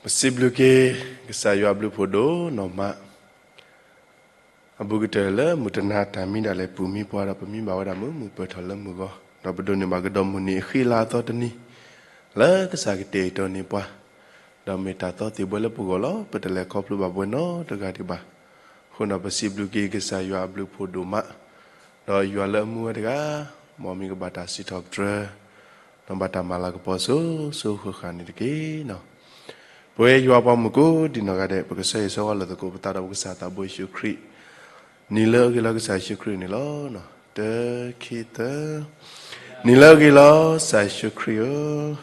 ပစံးဘျုးက့ၤ ကစၢ်ယွၤအဘျုးဖးဒိၣ်နီၢ်မး, အဘူးကတၢၢ်လၢမုၢ်တနၤတၢ်မံဒၣ်လဲာ်ပူၤမံပှၤဒီး ပမံဘၣ်ဝဲဒၣ်မုာ်မုာ်ပၢၢ်ထီၣ်လၢမုၢ်ဂီၤ, ဒီးပဒိးန့ၢ်ဘၣ်ကဒီးမုၢ်နံၤအဃံလၤအသီတနံၤ လၢကစၢ်ကတဲာ်ကတီၤန့ၢ်ပှၤ, ဒီးမ့ၢ်တၢ်သီသ့ၣ်ဘှဲလၢပဂီၢ်လီၤ. ပတလဲၤခီဖျိဘၣ်ပဝဲနီတဂၤဒံးဘၣ်. အဃိဒီးပစံးဘျုးက့ၤကစၢ်ယွၤအဘျုးဖးဒိၣ်မး, ဒီးယွၤလၢအမူဝဲတဂၤ, မ်အမံၤကဘၣ်တၢ်စံးထီၣ်ပတြၢၤ ဒီးဘၣ်တၢ်မၤလၤကပီၤစိၤစိၤဃၣ်ဃၣ်န့ၣ်တက့ၢ်. ပဝဲယွၤပှၤမုၣ်ကိးဒံနီၢ်ဂၤဒဲး ပကဆၢဂ့ၤဆၢဝါလိာ်သကိးပသးဒီးပကစၢ်သးဘိယ့ၣ်ၡူးခရံာ်, နံၤလၢအဂ့ၤလီၤကစၢ်ယ့ၣ်ၡူးခရံာ်န့ၣ်လီၤ. တၢ ခံ သၢ, နံၤလၢအဂ့ၤလီၤကစၢ်ယ့ၣ်ၡူးခရံာ်ဧၢ,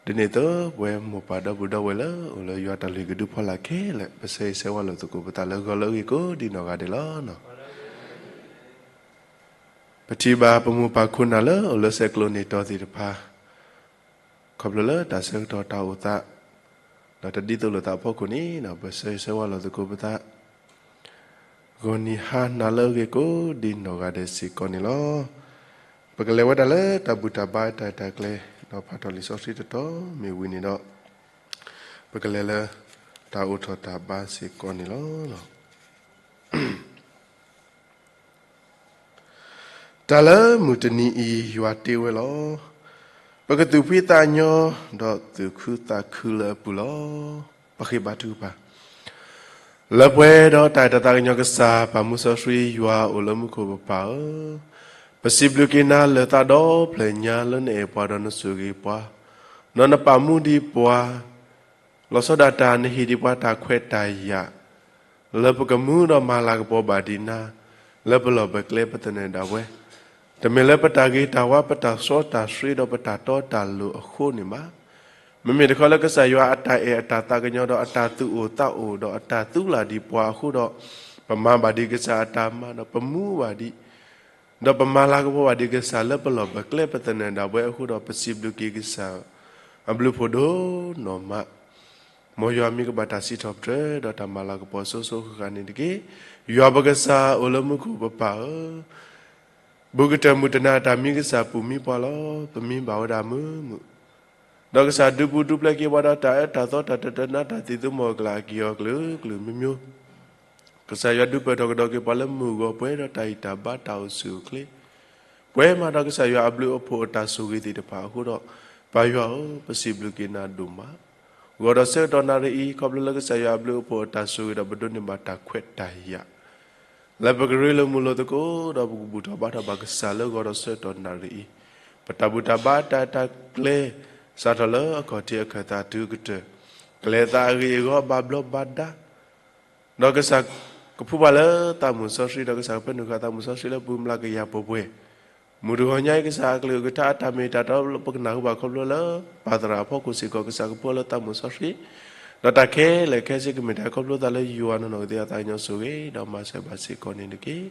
ဒ်န့ၣ်အသိး ပဝဲမိၢ်ပၢ်ဒီပုၢ်ဒီဝဲၢ်လၢအိၣ်လၢယွၤတၢ်လုၢ်ဟံၣ်ကဒုဖီလာ်ခဲလၢာ် ပဆၢဂ့ၤဆၢဝါလိာ်သကိးပသးလၢဂီၤလၢအဂ့ၢ်ကိးဒံနီၢ်ဂၤဒဲးလီၤ. ပထံၣ်ဘၣ်ပမိၢ်ပၢ်ခိၣ်နၢ်လၢအိၣ်လၢဆဲးကျိးန့ၢ်တီၤသ့ၣ်တဖၣ် ခီဖျိလၢတၢ်ဆၢကတီၢ်တၢ်အိၣ်သး, ဒီးတဒ်သိးလိာ်သးအဖီခိၣ်န့ၣ် ပဆၢဂ့ၤဆၢဝါလိာ်သကိးပသး ဂီၤနံၤဟါနၤလၢအဂ့ၤကိးဒံနီၢ်ဂၤဒဲးစ့ၢ်ကီးန့ၣ်လီၤ. ပကလဲၤဝဲဒၣ်လၢတၢ်ဘူၣ်တၢ်ဘါတၢ်အဲၣ်တၢ်ကျဲ, ဒီးဖးထီၣ်လံာ်စီဆှံတတီၤမ့ၢ်ဝံၤန့ၣ်ဒီး, ပကလဲၤလၢတၢ်အိၣ်ထီၣ်တၢ်ဘါစ့ၢ်ကီးန့ၣ်လီၤ. တၢ်လၢမုၢ်တနံၤအံၤယွၤတ့ဝဲလီၤ. ပကသူၣ်ဖှံသးညီ, ဒီးသူၣ်ခုသးခုလၢအပူၤလီၤ. ပဃ့ဘါထုကဖၣ်. လၢပှဲၤဒီးတၢ်အဲၣ်တၢ်သးကညီၤကစၢ် ပၢ်မူစီဆှံယွၤအိၣ်လၢမူခိၣ်ပပၢ်ဧၢ, ပစံးဘျုးက့ၤနၤလၢာ်သးဒီဖျၢၣ်ညါလၢနအဲၣ်ပှၤဒီးနဆိၣ်ဂ့ၤပှၤ, ဒီးနပာ်မူဒံးပှၤ လီၤဆီဒၣ်တၢ်နဟ့ၣ်ဒံးပှၤတၢ်ခွဲးတၢ်ယာ်, လၢပကမူဒီးမၤလၤကပီၤဘၣ်ဒံးနၤ, လၢပလီၢ်ပကျဲပသနၢၣ်ဒၣ်ဝဲ, တမ့ၢ်လၢပတၢ်ဂ့ၤတၢ်ဝါ ပတၢ်စီတၢ်ဆှံဒီးပတၢ်တီတၢ်လိၤအဃိန့ၣ်ဘၣ်. မ့မ့ၢ်တခီလၢကစၢ်ယွၤအတၢ်အဲၣ်အတၢ်သးကညီၤဒီးအတၢ်သူၣ်အိၣ်သးအိၣ်ဒီးအတၢ်သူလၢ်ဒံးပှၤအဃိဒီး, ပမၤဘၣ်ဒံးကစၢ်အတၢ်မၤဒီးပမူဘၣ်ဒံး ဒီးပမၤလၤကပီၤဘၣ်ဒံးကစၢ်လၢပလီၢ်ပကျဲပသနၢၣ်ဒၣ်ဝဲအဃိဒီး ပစံးဘျုးက့ၤကစၢ်အဘျုးဖးဒိၣ်နီၢ်မး, မ်ယွၤမံၤကဘၣ်တၢ်စံးထီၣ်ပတြၢၤဒီးတၢ်မၤလၤကပီၤစိၤစိၤဃၣ်ဃၣ်န့ၣ်တက့ၢ်. ယွၤပကစၢ်အိၣ်လၢမူခိၣ်ပပၢ်ဧၢ, ဘူးကတၢၢ်မုၢ်တနၤတၢ်မံကစၢ်ပူၤမံပှၤလီၤ. ပမံဘၣ်ဝဲဒၣ်မုာ်မုာ် ဒီးကစၢ်ဒုးပူၤဒုးဖျဲးက့ၤပှၤဒီးတၢ်အၢတၢ်သီတၢ်တတနာ်တၢ်သံၣ်သူမီၢ်ကလၢ်အက့ၢ်အီၣ်ကလုာ်ကလုာ်မံၤမံၤ, ကစၢ်ယွၤဒုးပၢၢ်ထီၣ်ကဒီးက့ၤပှၤလၢမုၢ်ဂီၤပှဲၤဒီးတၢ်ဂံၢ်တၢ်ဘါတၢ်အိၣ်ဆူၣ်အိၣ်ချ့, ပှဲၤမးဒီးကစၢ်ယွၤအဘျုးအဖှိၣ်အတၢ်ဆိၣ်ဂ့ၤသ့ၣ်တဖၣ်အဃိဒီး, ပၢ်ယွၤဧၢ, ပစံးဘျုးက့ၤနၤဒိၣ်မး, ဂီၤဒီးဆၢကတီၢ်နၣ်ရံၣ်အံၤ ခီဖျိလၢကစၢ်ယွၤအဘျုးအဖှိၣ်အတၢ်ဆိၣ်ဂ့ၤဒီးပဒိးန့ၢ်ဘၣ်တၢ်ခွဲးတၢ်ယာ် လၢပကရ့လိာ်မုာ်လိာ်သကိး ဒီးပကဘူၣ်ထီၣ်ဘါထီၣ်ဘၣ်ကစၢ်လၢဂီၤဒီးဆၢကတီၢ်နၣ်ရံၣ်အံၤ, ပတၢ်ဘူၣ်တၢ်ဘါတၢ်တၢ်ကျဲၤ စးထီၣ်လၢအခီၣ်ထံးအခၢၣ်သးတုၤကတၢၢ်, ကလဲၤသးအဂ့ၢ်အဂီၢ်ဘၣ်ဘျီးဘၣ်ဒါ, ဒီးကစၢ်ကဖှူပှၤလၢသးမုၢ်စီဆှံ ဒီးကစၢ်ကပၢနုာ်ဃာ်သးမုၢ်စီဆှံလၢပူၤမျးကယၤပှဲၤပှဲၤ, မုၢ်တဂီၤညါအံၤ ကစၢ်အကလုၢ်အကထါအတၢ်မ့ၢ်တၢ်တီလၢပကနၢ်ဟူဘၣ်ခီဖျိလၢ ပၢ်သရၣ်အဖီခိၣ်စ့ၢ်ကီး ကစၢ်ကဖှူလၢသးမုၢ်စီဆှံ, ဒီးတၢ်ခဲလၢာ်ခဲဆ့ကမ့ၢ်တၢ်ခီဖျိသးလၢယွၤနီၢ်နီၢ်ကသ့အသးကညီၤဆိၣ်ဂ့ၤ ဒီးမၤစၢၤဘၣ်စ့ၢ်ကီးန့ၣ်တက့ၢ်.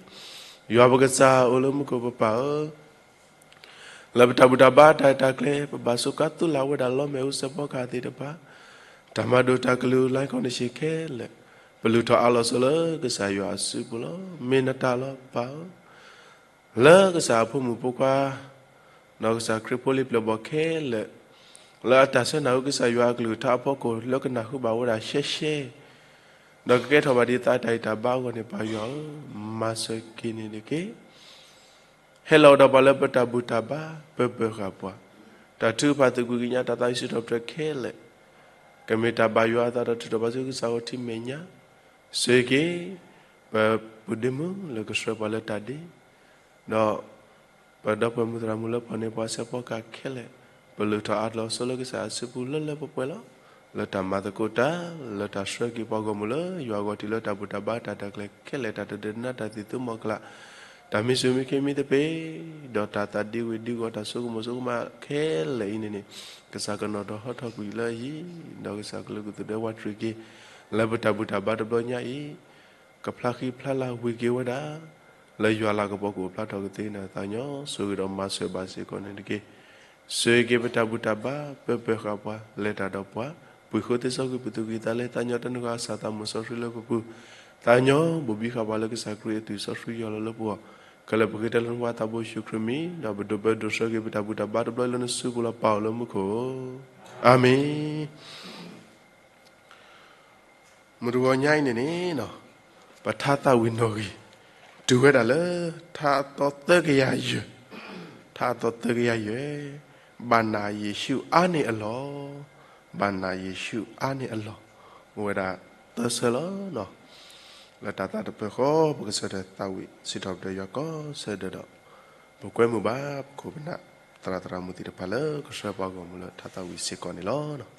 ယွၤပကစၢ်အိၣ်လၢမူခိၣ်ပပၢ်ဧၢ, လၢပတၢ်ဘူၣ်တၢ်ဘါတၢ်တၢ်ကျဲၤ ပဘၣ်စူးကါသုလၢ်ဝဲဒၣ်လီမ့ၣ်အူစဲးဖီကဟၣ်သ့ၣ်တဖၣ်, တၢ်မၤဒိၣ်တၢ်ကလုာ် life condition ခဲလၢာ်, ပလုၢ်ထီၣ်အါလီၤဆိလၢကစၢ်ယွၤအစုပူၤလီၤ. မ့ၢ်နတၢ်လီၤပၢ်ဧၢ, လၢကစၢ်အဖိမုၣ်ဖိခွါ ဒီးကစၢ်ခရံာ်ဖိလံၤပျၢၤဘီၣ်ခဲလၢာ်, လၢအတၢ်ဆၢနၢ်ဟူကစၢ်ယွၤအကလုၢ်ကထါအဖီခိၣ် လၢကနၢ်ဟူဘၣ်ဝဲဒၣ်ရှဲရှဲ, ဒီးကကဲထီၣ်ဘၣ်ဒ်သးတၢ်ဂံၢ်တၢ်ဘါအဂီၢ်န့ၣ် ပၢ်ယွၤဧၢ, မၤစၢၤက့ၤန့ၣ်တက့ၢ်. ဟဲလီၤဒီးပှၤလၢပတၢ်ဘူၣ်တၢ်ဘါ ပၢပၢၤဃာ်ပှၤ, တၢ်ထုကဖၣ်သကုၤကညး တၢ်သးဝံၣ်စံးထီၣ်ပတြၢၤခဲလၢာ်, ကမ့ၢ်တၢ်ဘၣ်ယွၤအသးဒီးထုးထီၣ်ဘၣ်ဆူကစၢ်အအိၣ်ထံမဲာ်ညါ, ဆိၣ်ဂ့ၤက့ၤ ပပုၢ်ဒ့မုၣ်လၢကဆှၢပှၤလၢတၢ်ဒ့, ဒီး ပဒီပုၢ်ဝဲၢ်မုၣ်သရၣ်မုၣ်လၢပှၤန့ၢ်ပှၤစဲးဖီကဟၣ်ခဲလၢာ်, ပလုၢ်ထီၣ်အါလီၤဆိလၢကစၢ်အစုပူၤလၢလၢပှဲၤပှဲၤလီၤ. လၢတၢ်မၤသကိးတၢ်, လၢတၢ်ဆှၢက့ၤပှၤဂီၢ်မုၢ်လၢယွၤအဂီၢ်တုၤလၢတၢ်ဘူၣ်တၢ်ဘါတၢ်တၢ်ကျဲၤခဲလၢာ် တၢ်တဒၢနးတၢ်သံၣ်သူမီၢ်ကလး, တၢ်မံဆူၣ်မံခ့မံသပ့ၤ, ဒီးတၢ်သးဒံဝ့ၤဒံဂီၤ တၢ်ဆိကမိၣ်ဆိကမးခဲလၢာ်အံၤန့ၣ်န့ၣ်, ကစၢ်ကနီၤထီၣ်ဟီထီၣ်ကွံာ်လၢအယံၤ, ဒီးကစၢ်ကလုာ်ကသူၣ်ဒွဲၣ်ဝးတရံးက့ၤ, လၢပတၢ်ဘူၣ်တၢ်ဘါတဘျီညါအံၤ ကဖျါဃံဖျါလၤဝံၤက့ၤဝဲဒၣ်, လၢယွၤလၤကပီၤကအိၣ်ဖျါထီၣ်ကသ့န့ၣ် သးကညီၤဆိၣ်ဂ့ၤဒီးမၤစၢၤဘၣ်စ့ၢ်ကီးန့ၣ်တက့ၢ်. ဆိၣ်ဂ့ၤက့ၤပတၢ်ဘူၣ်တၢ်ဘါ ပၢပၢၤဃာ်ပှၤ လဲၤတၢ်ဒီးပှၤ, ပှ့ၤဃိသ့စီကွံာ်ပသူၣ်ကံၢ်သးလဲ သးကညီၤတၢ်နုာ်ဃာ်အသးမုၢ်စီဆှံလၢပပူၤ, သးကညီၤဘိၣ်ဘံဃာ်ပှၤလၢကစၢ်ခရံာ်အသွံၣ်စီဆှံယွၤလီၤလၢပဂီၢ်, ခဲလၢာ်ပဃ့တၢ်လၢနဖိခွါသးဘိယ့ၣ်ၡူးခရံာ်မံၤ, ဒီးပဒိးဘၢဒိးဆှၢက့ၤပတၢ်ဘူၣ်တၢ်ဘါတဘျီလၢနစုပူၤလီၤ ပၢ်အိၣ်လၢမူခိၣ်ဧၢ, အၤမ့ၣ်. မုၢ်တဂီၤညါအံၤန့ၣ်န့ၣ်, ပထါသးဝံၣ်နီၣ်ဂံၢ် တုၤဝဲဒၣ်လၢ ထါအသီသၢကယၤယဲၢ်, ထါအသီသၢကယၤယဲၢ်, ဘၣ်နာ်ယ့ၣ်ၡူးအါန့ၢ်အလီၢ်, ဘၣ်နာ်ယ့ၣ်ၡူးအါန့ၢ်အလီၢ်, အိၣ်ဝဲဒၣ်သၢဆၢလီၤ. လၢတၢ်သးတဖျၢၣ်ဃီ ပကဆၢထၢၣ်သးဝံၣ်စံးထီၣ်ပတြၢၤယွၤကီၢ်ဆၢဒၢးဒီး ပကွဲမုာ်ဘၣ်ပခိၣ်ပနၢ်သရၣ်သရၣ်မုၣ်သ့ၣ်တဖၣ်လၢကဆှၢပှၤဂီၢ်မုၢ်လၢထါသးဝံၣ်စ့ၢ်ကီးန့ၣ်လီၤ.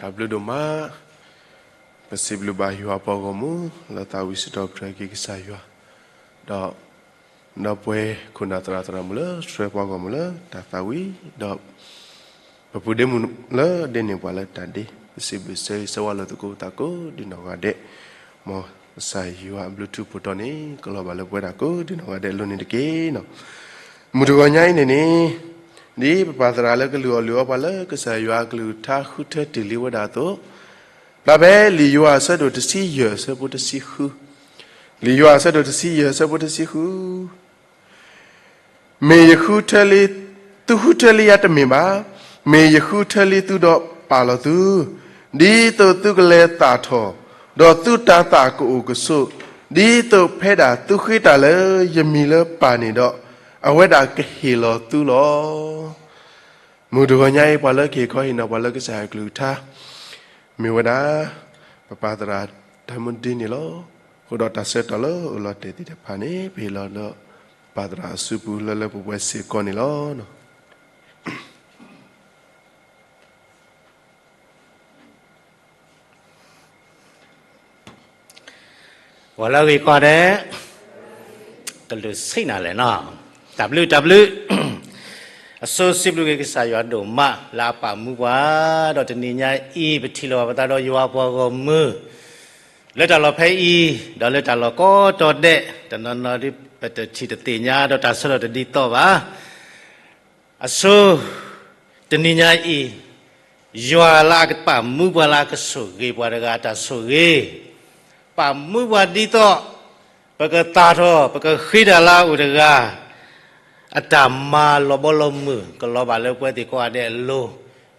တၢ်ဘျုးဒိၣ်မး, ပစံးဘျုးဘၣ်ယွၤပှၤဂီၢ်မုၢ် လၢသးဝံၣ်စံးထီၣ်ပတြၢၤက့ၤကစၢ်ယွၤ, ဒီး ဒီပုၢ်ဝဲၢ်ခိၣ်နၢ်သရၣ်သရၣ်မုၣ်လၢဆှၢပှၤဂီၢ်မုၢ်လၢတၢ်သးဝံၣ်, ဒီး ပပုၢ်ဒ့မုၣ်လၢဒ့န့ၢ်ပှၤလၢတၢ်ဒ့, ပစံးဘျုးဆၢဂ့ၤဆၢဝါလိာ်သကိးသးကိးဒံးနီၢ်ဂၤဒဲး, မ်ကစၢ်ယွၤအဘျုးထူးဖှိၣ်ထီၣ်န့ၣ် ကလီၤဘၣ်လၢပဝဲဒၣ်ကိးဒံးနီၢ်ဂၤဒဲးအလိၤန့ၣ်တက့ၢ်. မုၢ်တဂီၤညါအံၤန့ၣ်န့ၣ်, ဒ်ပပၢ်သရၣ်လၢကလုၢ်အီၣ်လုၢ်အီပှၤလၢကစၢ်ယွၤအကလုၢ်ကထါဃုထၢတ့ၢ်လံဝဲဒၣ်အသိး, ပျၢ်ဖဲလံာ်ယိၤဟၣ်အဆၢဒိၣ်တဆံယဲၢ်အဆၢဖိတဆံဃု, လံာ်ယိၤဟၣ်အဆၢဒိၣ်တဆံယဲၢ်အဆၢဖိတဆံဃု မ့ၢ်ယဃုထၢလံ, သုဃုထၢလံယၤတမ့ၢ်ဘၣ်, မ့ၢ်ယဃုထၢလံသုဒီးပာ်လီၤသု, ဒ်သိးသုကလဲၤသၣ်ထီၣ်, ဒီးသုတၤသၣ်ကအိၣ်ကဆိး, ဒ်သိးဖဲဒၣ်သုဃ့တၢ်လၢယမံၤလၢပၢ်န့ၣ်ဒီး, အဝဲဒၣ်ကဟ့ၣ်လီၤသုလီၤ. မုၢ်တဂီၤညါအံၤ ပှၤလၢကဟ့ၣ်ခီဟ့ၣ်နီၤပှၤလၢကစၢ်ယွၤကလုၢ်ကထါ မ့ၢ်ဝဲဒၣ် ပပၢ်သရၣ်တၢ်မုၢ်ဒံးန့ၣ်လီၤ. အဃိဒီးတၢ်ဆၢကတီၢ်လၢအိၣ်လီၤတဲာ်သ့ၣ်တဖၣ်န့ၣ် ပဟ့ၣ်လီၤလၢ ပၢ်သရၣ်အစုပူၤလၢလၢပှဲၤပှဲၤစ့ၢ်ကီးန့ၣ်လီၤ. ဂီၤလၢအဂ့ၤကီးဒဲး, ကလုၢ်ဆံးနၤလဲၣ်နီၤ, တၢ်ဘျုးတၢ်ဘျုး, အဆိစံးဘျုးက့ၤကစၢ်ယွၤဒိၣ်မး လၢအပာ်မူပှၤ, ဒီးတနံၤညါအံၤ ပထံၣ်လိာ်ပသးဒီးယွၤပှၤဂီၢ်မုၢ် လၢတၢ်လီၢ်ဖဲအံၤ, ဒီးလၢတၢ်လီၢ်ကိးတီၤဒဲး, တနီၤနီၤဒ်ပတထံၣ်တသ့ၣ်ညါ ဒီးတၢ်ဆၢထၢၣ်တဒ်သိးဘၣ်. အဆိ တနံၤညါအံၤ, ယွၤလၢအကပာ်မူပှၤလၢအကဆိၣ်ဂ့ၤပှၤတဂၤအတၢ်ဆိၣ်ဂ့ၤ, ပာ်မူပှၤဒ်သိး ပကသၣ်ထီၣ် ပကဃ့တၢ်လၢအအိၣ်တဂၤ အတၢ်မၤလီၤဘီလီၤမုၢ် ကလီၤဘၣ်လၢပဝဲသ့ၣ်ကိးဂၤဒဲးအလိၤ,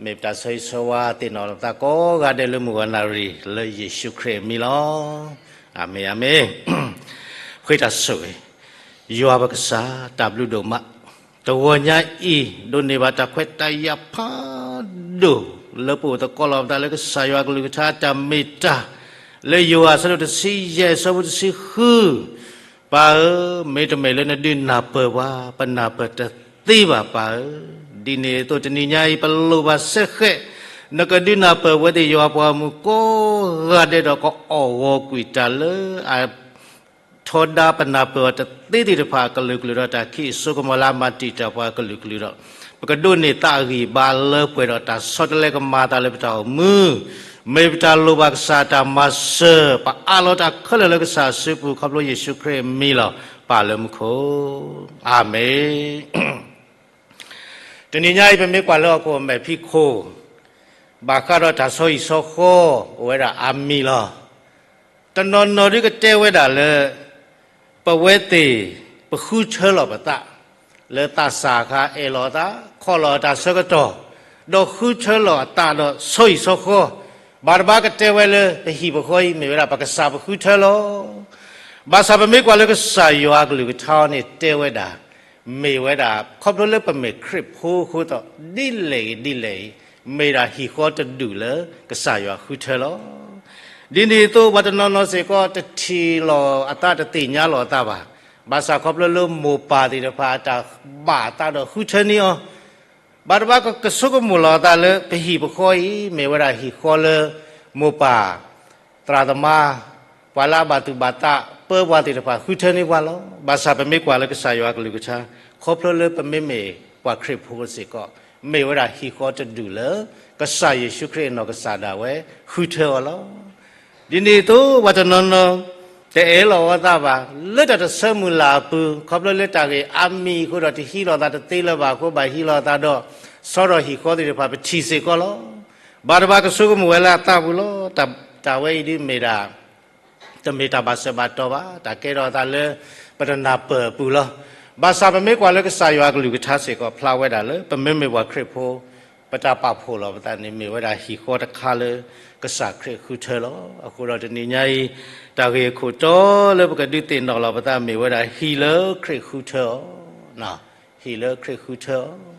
မ့ၢ်ပတၢ်ဆၢဂ့ၤဆၢဝါသ့ၣ်နီၣ်လီၤပသးကိးဂၤဒဲးလၢမုၢ်ဂီၤနၣ်ရံၣ် လၢယ့ၣ်ၡူးခရံာ်အမံၤလီၤ. အၤမ့ၣ်, အၤမ့ၣ်. ဃ့တၢ်ဆိၣ်ဂ့ၤ, ယွၤပကစၢ် တၢ်ဘျုးဒိၣ်မး, တဂီၤညါအံၤ ဒိးန့ၢ်ဘၣ်တၢ်ခွဲးတၢ်ယာ်ဖးဒိၣ် လၢပအိၣ်သကိးလီၤပသးလၢကစၢ်ယွၤကလုၢ်ကထါတၢ်မ့ၢ်တၢ်, လၢယိၤဟၣ်အဆၢဒိၣ်တဆံယဲၢ်အဆၢဖိတဆံဃု, ပၢ်ဧၢ, မ့တမ့ၢ်လၢနဒုးနၢ်ပၢၢ်ပှၤ ပနၢ်ပၢၢ်တသ့ဘၣ်ပၢ်ဧၢ, ဒ်န့ၣ်အသိးတနံၤညါအံၤ ပလိၣ်ဘၣ်စဲဃဲး နကဒုးနၢ်ပၢၢ်ပဝဲသ့ၣ်ယွၤပှၤဂီၢ်မုၢ်ကိးဂၤဒဲးဒီး ကအီၣ်ဂီၤကွံာ်တၢ်လၢအ ထီဒါပနၢ်ပၢၢ်အီၤတသ့သ့ၣ်တဖၣ်အကလုာ်ကလုာ်ဒီး တၢ်ခံးအစိကမီၤလၢအမၤတံာ်တာ်ပှၤအကလုာ်ကလုာ်ဒီး, ပကဒိးန့ၢ်သးအဂံၢ်အဘါလၢပှဲၤဒီးတၢ်ဆီတလဲကမၤအသးလၢပတၢ်အိၣ်မူ, မ့ၢ်ပတၢ်လိၣ်ဘၣ်ကစၢ်တၢ်မၤစၢၤ, ပအးလီၤတၢ်ခဲလၢာ်လၢကစၢ်အစုပူၤ ခီဖျိယ့ၣ်ၡူးခရံာ်အမံၤလီၤ. ပၢ်လၢမူခိၣ်, အၤမ့ၣ်. တနံၤညါအံၤ ပမ့ၢ်ကွၢ်လၢဟီၣ်ခိၣ်မဲာ်ဖံးခိၣ်, ဘၣ်ဃးဒီးတၢ်ဆီဟံၣ်ဆီဃီ အိၣ်ဝဲဒၣ်အါမံၤလီၤ. တနီၤနီၤဒုကတဲဝဲဒၣ်လၢ ပဝဲသ့ၣ် ပဃုထၢလီၤပသး လၢသးစၢ်အခါ အဲၣ်လီၤအသး ခီၣ်လီၤအတၢ်ဆၢကတီၢ်, ဒီးဃုထၢလီၤအသးဒီးဆီဟံၣ်ဆီဃီ, ဘၣ်တဘၣ်ကတဲဝဲလၢ ပဟံၣ်ပဃီအံၤ မ့ၢ်ဝဲဒၣ်ပကစၢ်ပဃုထၢလီၤ. ဘၣ်ဆၣ်ပမ့ၢ်ကွၢ်လၢကစၢ်ယွၤအကလုၢ်ကထါအံၤန့ၣ် တဲဝဲဒၣ် မ့ၢ်ဝဲဒၣ် ခီဖျိလၢပမ့ၢ်ခရံာ်ဖိအဃိသတး ဒ်လဲၣ်ဂ့ၤဒ်လဲၣ်ဂ့ၤ မ့ၢ်ဒၣ်ဟံၣ်ဃီတဒူၣ်လၢကစၢ်ယွၤဃုထၢလီၤ. ဒ်န့ၣ်အသိး ပှၤတနီၤနီၤစ့ၢ်ကီး တထံၣ်လီၤအသး တသ့ၣ်ညါလီၤအသးဘၣ်. ဘၣ်ဆၣ်ခီဖျိလၢမိၢ်ပၢ်သ့ၣ်တဖၣ်အတၢ်ဘၣ်အသးဒီးဃုထၢန့ၢ်အီၤ, ဘၣ်တဘၣ်ကဆိကမိၣ်လီၤအသးလၢ ပဟံၣ်ပဃီအံၤ မ့ၢ်ဝဲဒၣ်ဟံၣ်ဃီလၢ မိၢ်ပၢ် သရၣ်သမါ, ပှၤလၢအဘၣ်သူၣ်ဘၣ်သးပၢပှၤသ့ၣ်တဖၣ် ဃုထၢန့ၢ်ပှၤလီၤ. ဘၣ်ဆၣ်ပမ့ၢ်ကွၢ်လၢကစၢ်ယွၤအကလုၢ်ကထါ, ခီဖျိလၢပမ့မ့ၢ်ပှၤခရံာ်ဖိစ့ၢ်ကီး မ့ၢ်ဝဲဒၣ်ဟံၣ်ဃီတဒူၣ်လၢ ကစၢ်ယ့ၣ်ၡူးခရံာ်အနီၢ်ကစၢ်ဒၣ်ဝဲ ဃုထၢအီၤလီၤ. ဒ်န့ၣ်အသိး ပှၤတနီၤနီၤ တအဲၣ်လီၤအသးဘၣ် လၢတၢ်တဆၢမုၢ်လၢ်အပူၤ, ခီဖျိလၢတၢ်ဂ့ၢ်အါမံၤအဃိဒီး တဟံးလီၤသးတသ့လၢၤဘၣ်အဃိ ဘၣ်ဟံးလီၤသးဒီး ဆီထီၣ်ဟံၣ်ဃီသ့ၣ်တဖၣ် ပထံၣ်စ့ၢ်ကီးလီၤ. ဘၣ်တဘၣ်ကဆိကမိၣ်ဝဲလၢအသးပူၤလီၤ. တၢ်ဝဲအံၤဒ်မ့ၢ်ဒၣ် တမ့ၢ်တၢ်ဘၣ်စၢၤဘၣ်တီၢ်ဘၣ်, တၢ်ကဲထီၣ်အသးလၢ ပတနၢ်ပၢၢ်အပူၤလီၤ. ဘၣ်ဆၣ်ပမ့ၢ်ကွၢ်လၢကစၢ်ယွၤအကလုၢ်ကထါစ့ၢ်ကီး ဖျါဝဲဒၣ်လၢ ပမ့မ့ၢ်ပှၤခရံာ်ဖိ ပတၢ်ပာ်ဖှိၣ်လီၤပသးန့ၣ် မ့ၢ်ဝဲဒၣ်ဟံၣ်ဃီတခါလၢ ကစၢ်ခရံာ်ဃုထၢလီၤ. အဃိဒီးတနံၤညါအံၤ တၢ်ဂ့ၢ်အခိၣ်တီလၢပကဒုးသ့ၣ်နီၣ်လီၤပသး မ့ၢ်ဝဲဒၣ်ဟံၣ်လၢခရံာ်ဃုထၢအီၤ, ဟံၣ်လၢခရံာ်ဃုထၢအီၤ.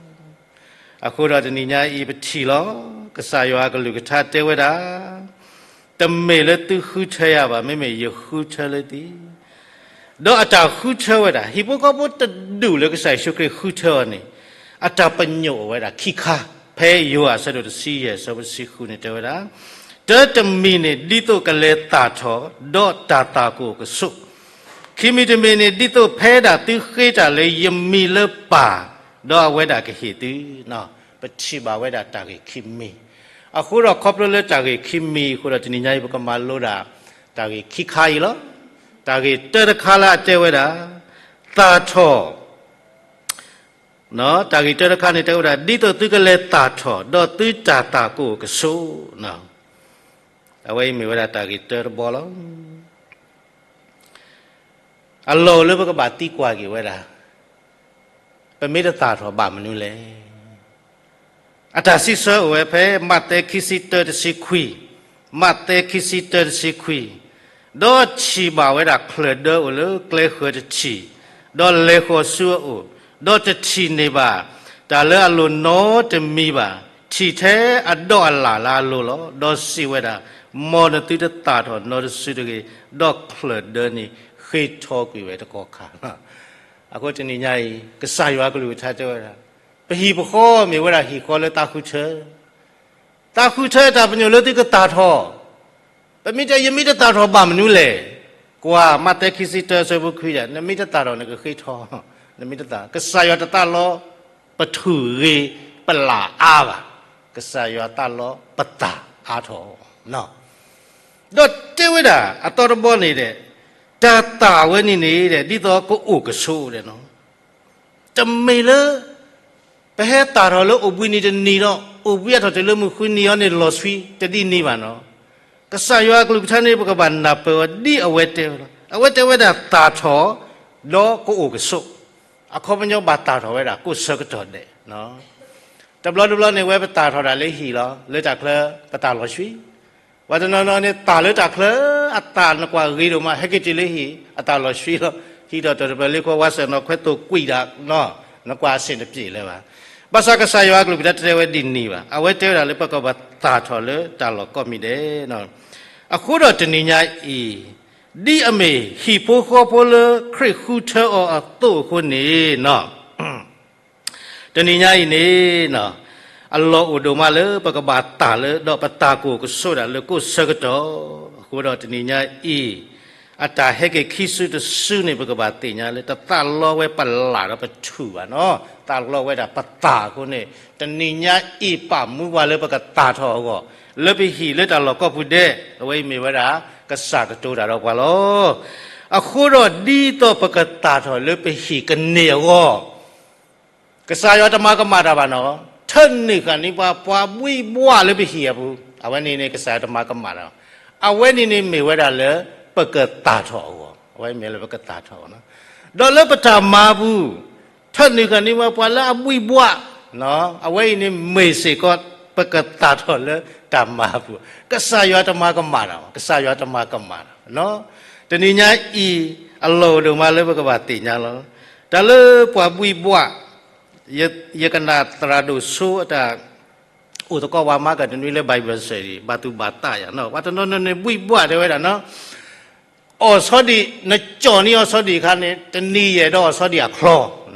အဃိဒီးတနံၤညါအံၤပထံၣ်လီၤ, ကစၢ်ယွၤအကလုၢ်ကထါတဲဝဲဒၣ်, တမ့ၢ်လၢသုဃုထၢယၤဘၣ်, မ့မ့ၢ်ယဃုထၢလၢသု, ဒီးအတၢ်ဃုထၢဝဲဒၣ် ဟံၣ်ဖိဃီဖိတဒူၣ်လၢကစၢ်ယ့ၣ်ၡူးခရံာ်ဃုထၢအီၤန့ၣ်, အတၢ်ပညိၣ်အိၣ်ဝဲဒၣ်ခံခါ, ဖဲယိၤဟၣ်အဆၢဒိၣ်တဆံယဲၢ်အဆၢဖိတဆံဃုန့ၣ်တဲဝဲဒၣ်, တၢတမံၤန့ၣ် ဒ်သိးကလဲၤသၣ်ထီၣ် ဒီးတၢ်သၣ်ကအိၣ်ကဆိး, ခံမံၤတမံၤန့ၣ် ဒ်သိးဖဲဒၣ်သုဃ့တၢ်လၢယမံၤလၢပၢ်, ဒီးအဝဲဒၣ်ကဟ့ၣ်သု, ပထံၣ်ဘၣ်ဝဲဒၣ်တၢ်ဂ့ၢ်ခံမံၤ, အဃိဒီးခီဖျိလၢတၢ်ဂ့ၢ်ခံမံၤအဃိဒီး တနံၤညါအံၤ ပကမၤလိဒၣ် တၢ်ဂ့ၢ်ခံခါအံၤလီၤ. တၢ်ဂ့ၢ်တၢတခါလၢအတဲဝဲဒၣ်, သၣ်ထီၣ်, တၢ်ဂ့ၢ်တၢတခါန့ၣ်တဲဝဲဒၣ် ဒ်သိးသုကလဲၤသၣ်ထီၣ် ဒီးသုတၢ်သၣ်ကအိၣ်ကဆိး, အဝဲအံၤမ့ၢ်ဝဲဒၣ်တၢ်ဂ့ၢ်တၢတဘီလီၤ. အလီၢ်အိၣ်လၢပကဘၣ်သံကွၢ်က့ၤဝဲဒၣ်, ပမ့ၢ်တသၣ်ထီၣ်ဘၣ်မနုၤလဲၣ်. အတၢ်စံးဆၢအိၣ်ဝဲဖဲ မးသဲခံဆံတၢတဆံခွံ, မးသဲခံဆံတၢတဆံခွံ, ဒီးထံၣ်ဘၣ်ဝဲဒၣ်ချၢၣ်ဒၢအိၣ်လၢကျဲဃၢၤတထံၣ်, ဒီးလဲၤဃီၤဆူအအိၣ်, ဒီးတထံၣ်န့ၢ်ဘၣ် တၢ်လၢအလိၤနီတမံၤဘၣ်, ထံၣ်ထဲအဒီးအလၣ်လၢအလိၤလီၤ. ဒီးစံးဝဲဒၣ်, မ်နသုတသၣ်ထီၣ်နီတစုတဂ့ၤ, ဒီးချၢၣ်ဒၢန့ၣ်ဃ့ထီကွံာ်ဝဲတကီၢ်ခါလီၤ. အဃိတနံၤညါအံၤ ကစၢ်ယွၤအကလုၢ်ကထါတဲဝဲဒၣ်, ပဟံၣ်ပဃီမ့ၢ်ဝဲဒၣ်ဟံၣ်ဃီလၢသးဃုထၢ သးဃုထၢတၢ်ပညိၣ်လၢသုကသၣ်ထီၣ်, ပမ့ၢ်တဲ ယမ့ၢ်တသၣ်ထီၣ်ဘၣ်မနုၤလဲၣ်. ကွၢ်မးသဲခံဆံတၢ အဆၢဖိခွံဒၣ်, နမ့ၢ်တသၣ်ထီၣ်နကဃ့ထီ, နမ့ၢ်တသၣ်, ကစၢ်ယွၤတသးလီပထူၣ်ဂ့ၤပလၣ်အါဘၣ်, ကစၢ်ယွၤသးလီပသၣ်အါထီၣ်. ဒီးတဲဝဲဒၣ်အသီတဘီန့ၣ်ဒီး, တၢ်သၣ်ဝဲန့ၣ်န့ၣ်ဒီး ဒ်သိးကအိၣ်ကဆိးဒီး တမ့ၢ်လၢ ပဟဲသၣ်ထီၣ်လၢအိၣ်ဘှံးနံၤတနံၤဒီး အိၣ်ဘှံးအါထီၣ်တုၤလၢမုၢ်ဃုနံၤအံၤန့ၣ် လီၤဆှံတဒ်န့ၣ်ဘၣ်နီၤ. ကစၢ်ယွၤအကလုၢ်ကထါန့ၣ် ပကဘၣ်နၢ်ပၢၢ်အီၤဒ်အဝဲတဲဝဲလီၤ. အဝဲတဲဝဲဒၣ်သၣ်ထီၣ် ဒီးကအိၣ်ကဆိး, အခီပညီဘၣ်သၣ်ထီၣ်ဝဲဒၣ်ကိးဆၢကတီၢ်ဒဲး. တဘျီတဘျီန့ၣ် ဝဲပသၣ်ထီၣ်ဒၣ်လၢဟံၣ်လီၤ, လၢတၢ်ချၢပသၣ်လီၤဆှံ ပှၤတနီၤနီၤန့ၣ် သၣ်လၢတၢ်ချၢ အသၣ်နကွၢ်ဂ့ၤဒိၣ်မး ဟဲက့ၤတုၤလၢဟံၣ် အသၣ်လီၤဆှံလီၤ. ဟံးထီၣ်တၢ်တပၢၢ်လၢခွဲဝါစၢၤနီၢ်ခွဲသိၣ်ကွံာ်ဒၣ်နီၤ, နကွၢ်အဆ့ၣ်တပျ့ၤလၢၤဘၣ်. ဘၣ်ဆၣ်ကစၢ်ယွၤအကလုၢ်ကထါတတဲဝဲဒ်န့ၣ်ဘၣ်. အဝဲတဲဝဲဒၣ်လၢပကဘၣ်သၣ်ထီၣ်လၢတၢ်လီၢ်ကိးမံၤဒဲးနီၤ. အဃိဒီးတနံၤညါအံၤ, ဒ်အမ့ၢ်ဟံၣ်ဖိဃီဖိလၢခရံာ်ဃုထၢအီၤအသိးအဃိန့ၣ်နီၤ တနံၤညါအံၤန့ၣ်, အလီၢ်အိၣ်ဒိၣ်မးလၢပကဘၣ်သၣ်လၢ ဒီးပသၣ်ကအိၣ်ကဆိးဒၣ်လၢကိးဆၢကတီၢ်. အဃိဒီးတနံၤညါအံၤ, အတၢ်ဟဲက့ၤခံစုတစုန့ၣ် ပကဘၣ်သ့ၣ်ညါလၢ တသးလီဝဲပလၣ်ဒီးပထူၣ်ဘၣ်နီၤ, သးလီဝဲဒၣ်ပသၣ်အဃိန့ၣ်, တနံၤညါအံၤပာ်မူပှၤလၢပကသၣ်ထီၣ်အဂီၢ်, လၢပဟံၣ်လၢတၢ်လီၢ်ကိးပူၤဒဲး, အဝဲအံၤမ့ၢ်ဝဲဒၣ် ကစၢ်ကတိၤတၢ်ဒီးပှၤလီၤ. အဃိဒီးဒ်သိးပကသၣ်ထီၣ်လၢပဟံၣ်ကန့ၢ်အဂီၢ် ကစၢ်ယွၤတမၤကမၣ်တၢ်ဘၣ်နီၤ, ထၢနုာ်ဃာ်န့ၢ်ပှၤ ပှၤဘှံးဘှးလၢပဟံၣ်အပူၤ, အဝဲန့ၣ်န့ၣ် ကစၢ်ယွၤတမၤကမၣ်တၢ်, အဝဲန့ၣ်န့ၣ်မ့ၢ်ဝဲဒၣ်လၢပကသၣ်ထီၣ်အဂီၢ်, အဝဲမ့ၢ်လၢပကသၣ်ထီၣ်အဂီၢ်, ဒီးလၢပတၢ်မၤအပူၤ, ထၢနုာ်ဃာ်န့ၢ်ပှၤ ပှၤလၢအဘှံးဘှး, အဝဲအံၤန့ၣ်မ့ၢ်စ့ၢ်ကီး ပကသၣ်ထီၣ်လၢတၢ်မၤအပူၤ, ကစၢ်ယွၤတမၤကမၣ်တၢ်, ကစၢ်ယွၤတမၤကမၣ်တၢ် တနံၤညါအံၤ, အလီၢ်အိၣ်ဒိၣ်မးလၢပကဘၣ်သ့ၣ်ညါလီၤ. တၢ်လၢပှၤဘှံးဘှး, ယ, ယကနၣ်သရၣ်ဒိၣ်ဆိအတၢ်အိၣ်သကိးပှၤမၤကတနွံလၢ Bible study ဘၣ်သူၣ်ဘၣ်သးယၤနီၤ, ပှၤတနီၤနီၤန့ၣ်ဘှံးဘှးတဲဝဲဒၣ်နီၤ, အီၣ်ဆီဒံၣ်, နကၠီၣ်န့ၢ်အီၤဆီဒံၣ်အခါန့ၣ် တနံၤယအဲၣ်ဒိးအီၣ်ဆီဒံၣ်အချီ, ကနၣ်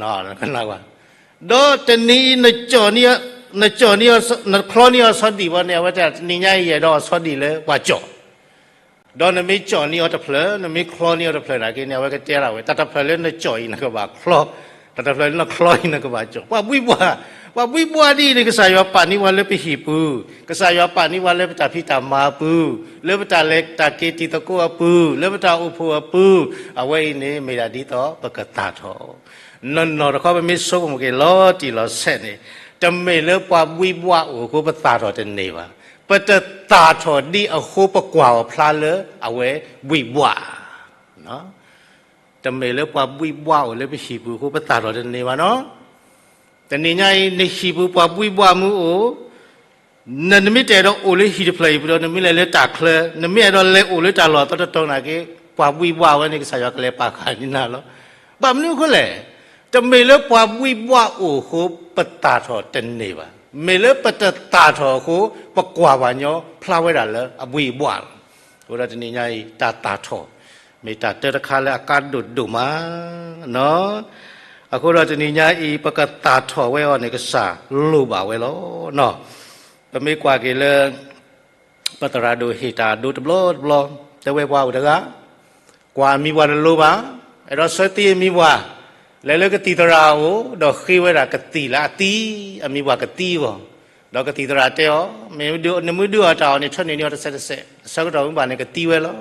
ကွၢ်, ဒီးတနံၤအံၤနကၠီၣ်န့ၢ်, နကၠီၣ်န့ၢ်အီၤ, နချီန့ၢ်အီၤဆီဒံၣ်ဘီန့ၣ် အဝဲတဲတနံၤညါအံၤယအဲၣ်ဒိးအီၣ်ဆီဒံၣ်လၢပှၤကၠီၣ် ဒီးနမ့ၢ်ကၠီၣ်န့ၢ်အီၤတဖျၢၣ်, နမ့ၢ်ချီန့ၢ်အီၤတဖျၢၣ်နာ်က့န့ၣ် အဝဲကတဲဒၣ်ဝဲ တၢ်တဖျၢၣ်လၢနကၠီၣ်အံၤနကဘၣ်ချီ, တၢ်တဖျၢၣ်လၢနချီအံၤနကဘၣ်ကၠီၣ်, ပှၤဘှံးဘှး, ပှၤဘှံးဘှးဒ်အံၤန့ၣ် ကစၢ်ယွၤပာ်န့ၢ်ပှၤလၢပဟံၣ်ပူၤ, ကစၢ်ယွၤပာ်န့ၢ်ပှၤလၢပတၢ်ဖံးတၢ်မၤအပူၤ, လၢပတၢ်လဲၤတၢ်က့ၤတံၤသကိးအပူၤ, လၢပတၢ်အိၣ်ဖှိၣ်အပူၤ, အဝဲအံၤန့ၣ်မ့ၢ်ဒၣ်ဒ်သိးပကသၣ်ထီၣ် နီၢ်နီၢ်တခီပမ့ၢ်ဆိကမိၣ်က့ၤလီၤတံၢ်လီၤဆဲးန့ၣ်, တမ့ၢ်လၢပှၤဘှံးဘှးအိၣ်အဃိပသၣ်ထီၣ်တန့ၢ်ဘၣ်. ပတသၣ်ထီၣ်ဒ်အဃိပကွၢ်အီၤဖျါလၢအဝဲဘှံးဘှး, တမ့ၢ်လၢပှၤဘှံးဘှးအိၣ်လၢပဟံၣ်ပူၤအဃိပသၣ်ထီၣ်တန့ၢ်ဘၣ်နီၤ. တနံၤညါအံၤ နဟံၣ်ပူၤပှၤဘှံးဘှးမ့ၢ်အိၣ် န, နမ့ၢ်တအဲၣ်ဒိးအိၣ်လၢဟံၣ်တဖျၢၣ်အံၤပူၤဒီး နမ့ၢ်လဲၤလၢတၢ်ချၢ, နမ့ၢ်အဲၣ်ဒိးလဲၤအိၣ်လၢတၢ်လီၢ်အသီတတီၤနာ်က့, ပှၤဘှံးဘှးဝဲန့ၣ် ကစၢ်ယွၤကလဲၤပာ်ဃာ်န့ၢ်နၤလီၤ. ဘၣ်မနုၤအဃိလဲၣ်, တမ့ၢ်လၢပှၤဘှံးဘှးအိၣ်အဃိ ပသၣ်ထီၣ်တန့ၢ်ဘၣ်. မ့ၢ်လၢပတသၣ်ထီၣ်အဃိ ပကွၢ်ပှၤကညီဖျါဝဲဒၣ်လၢအဘှံးအဘှးလီၤ. အဃိဒီးတနံၤညါအံၤ တၢ်သၣ်ထီၣ် မ့ၢ်တၢ်တၢတခါလၢအကါဒိၣ်ဒိၣ်မး အဃိဒီးတနံၤညါအံၤ ပကသၣ်ထီၣ်ဝဲအီၤန့ၣ် ကစၢ်လိၣ်ဘၣ်ဝဲလီၤ. ပမ့ၢ်ကွၢ်က့ၤလၢ ပသရၣ်ဒိၣ်ဟ့ၣ်တၢ်အဒိတဘျီတဘျီ, တဲဝဲပှၤအိၣ်တဂၤ, ကွၢ်အမံၤပှၢ်တလိၤဘၣ်, အဲၣ်ဒိးဆၢသံအမံၤပှၢ်, လဲၤလၢကသံၣ်သရၣ်အအိၣ်, ဒီးဃ့ဝဲဒၣ်ကသံၣ်လၢအသံ, အမံၤပှၢ်ကသံအဂီၢ်, ဒီးကသံၣ်သရၣ်တဲအီၤ, မ့ၢ်ဒုး, နမ့ၢ်ဒုးအီၣ်တၢ်အီၣ်န့ၣ် ထၢနုာ်န့ၢ်အီၤတစဲးတစဲး, အဆၢကတီၢ်မ့ၢ်ဘၣ်န့ၣ် ကသံဝဲလီၤ.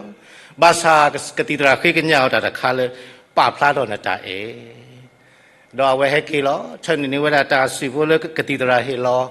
ဘၣ်ဆၣ်ကသံၣ်သရၣ်ဃ့ကညးအီၤတၢ်တခါလၢ ပာ်ဖျါထီၣ်နတၢ်အဲၣ် ဒီးအဝဲဟဲက့ၤလီၤ, ထၢနုာ်န့ၢ်ဝဲဒၣ်တၢ်အစုၣ်ဖိလၢကသံၣ်သရၣ်ဟ့ၣ်လီၤ,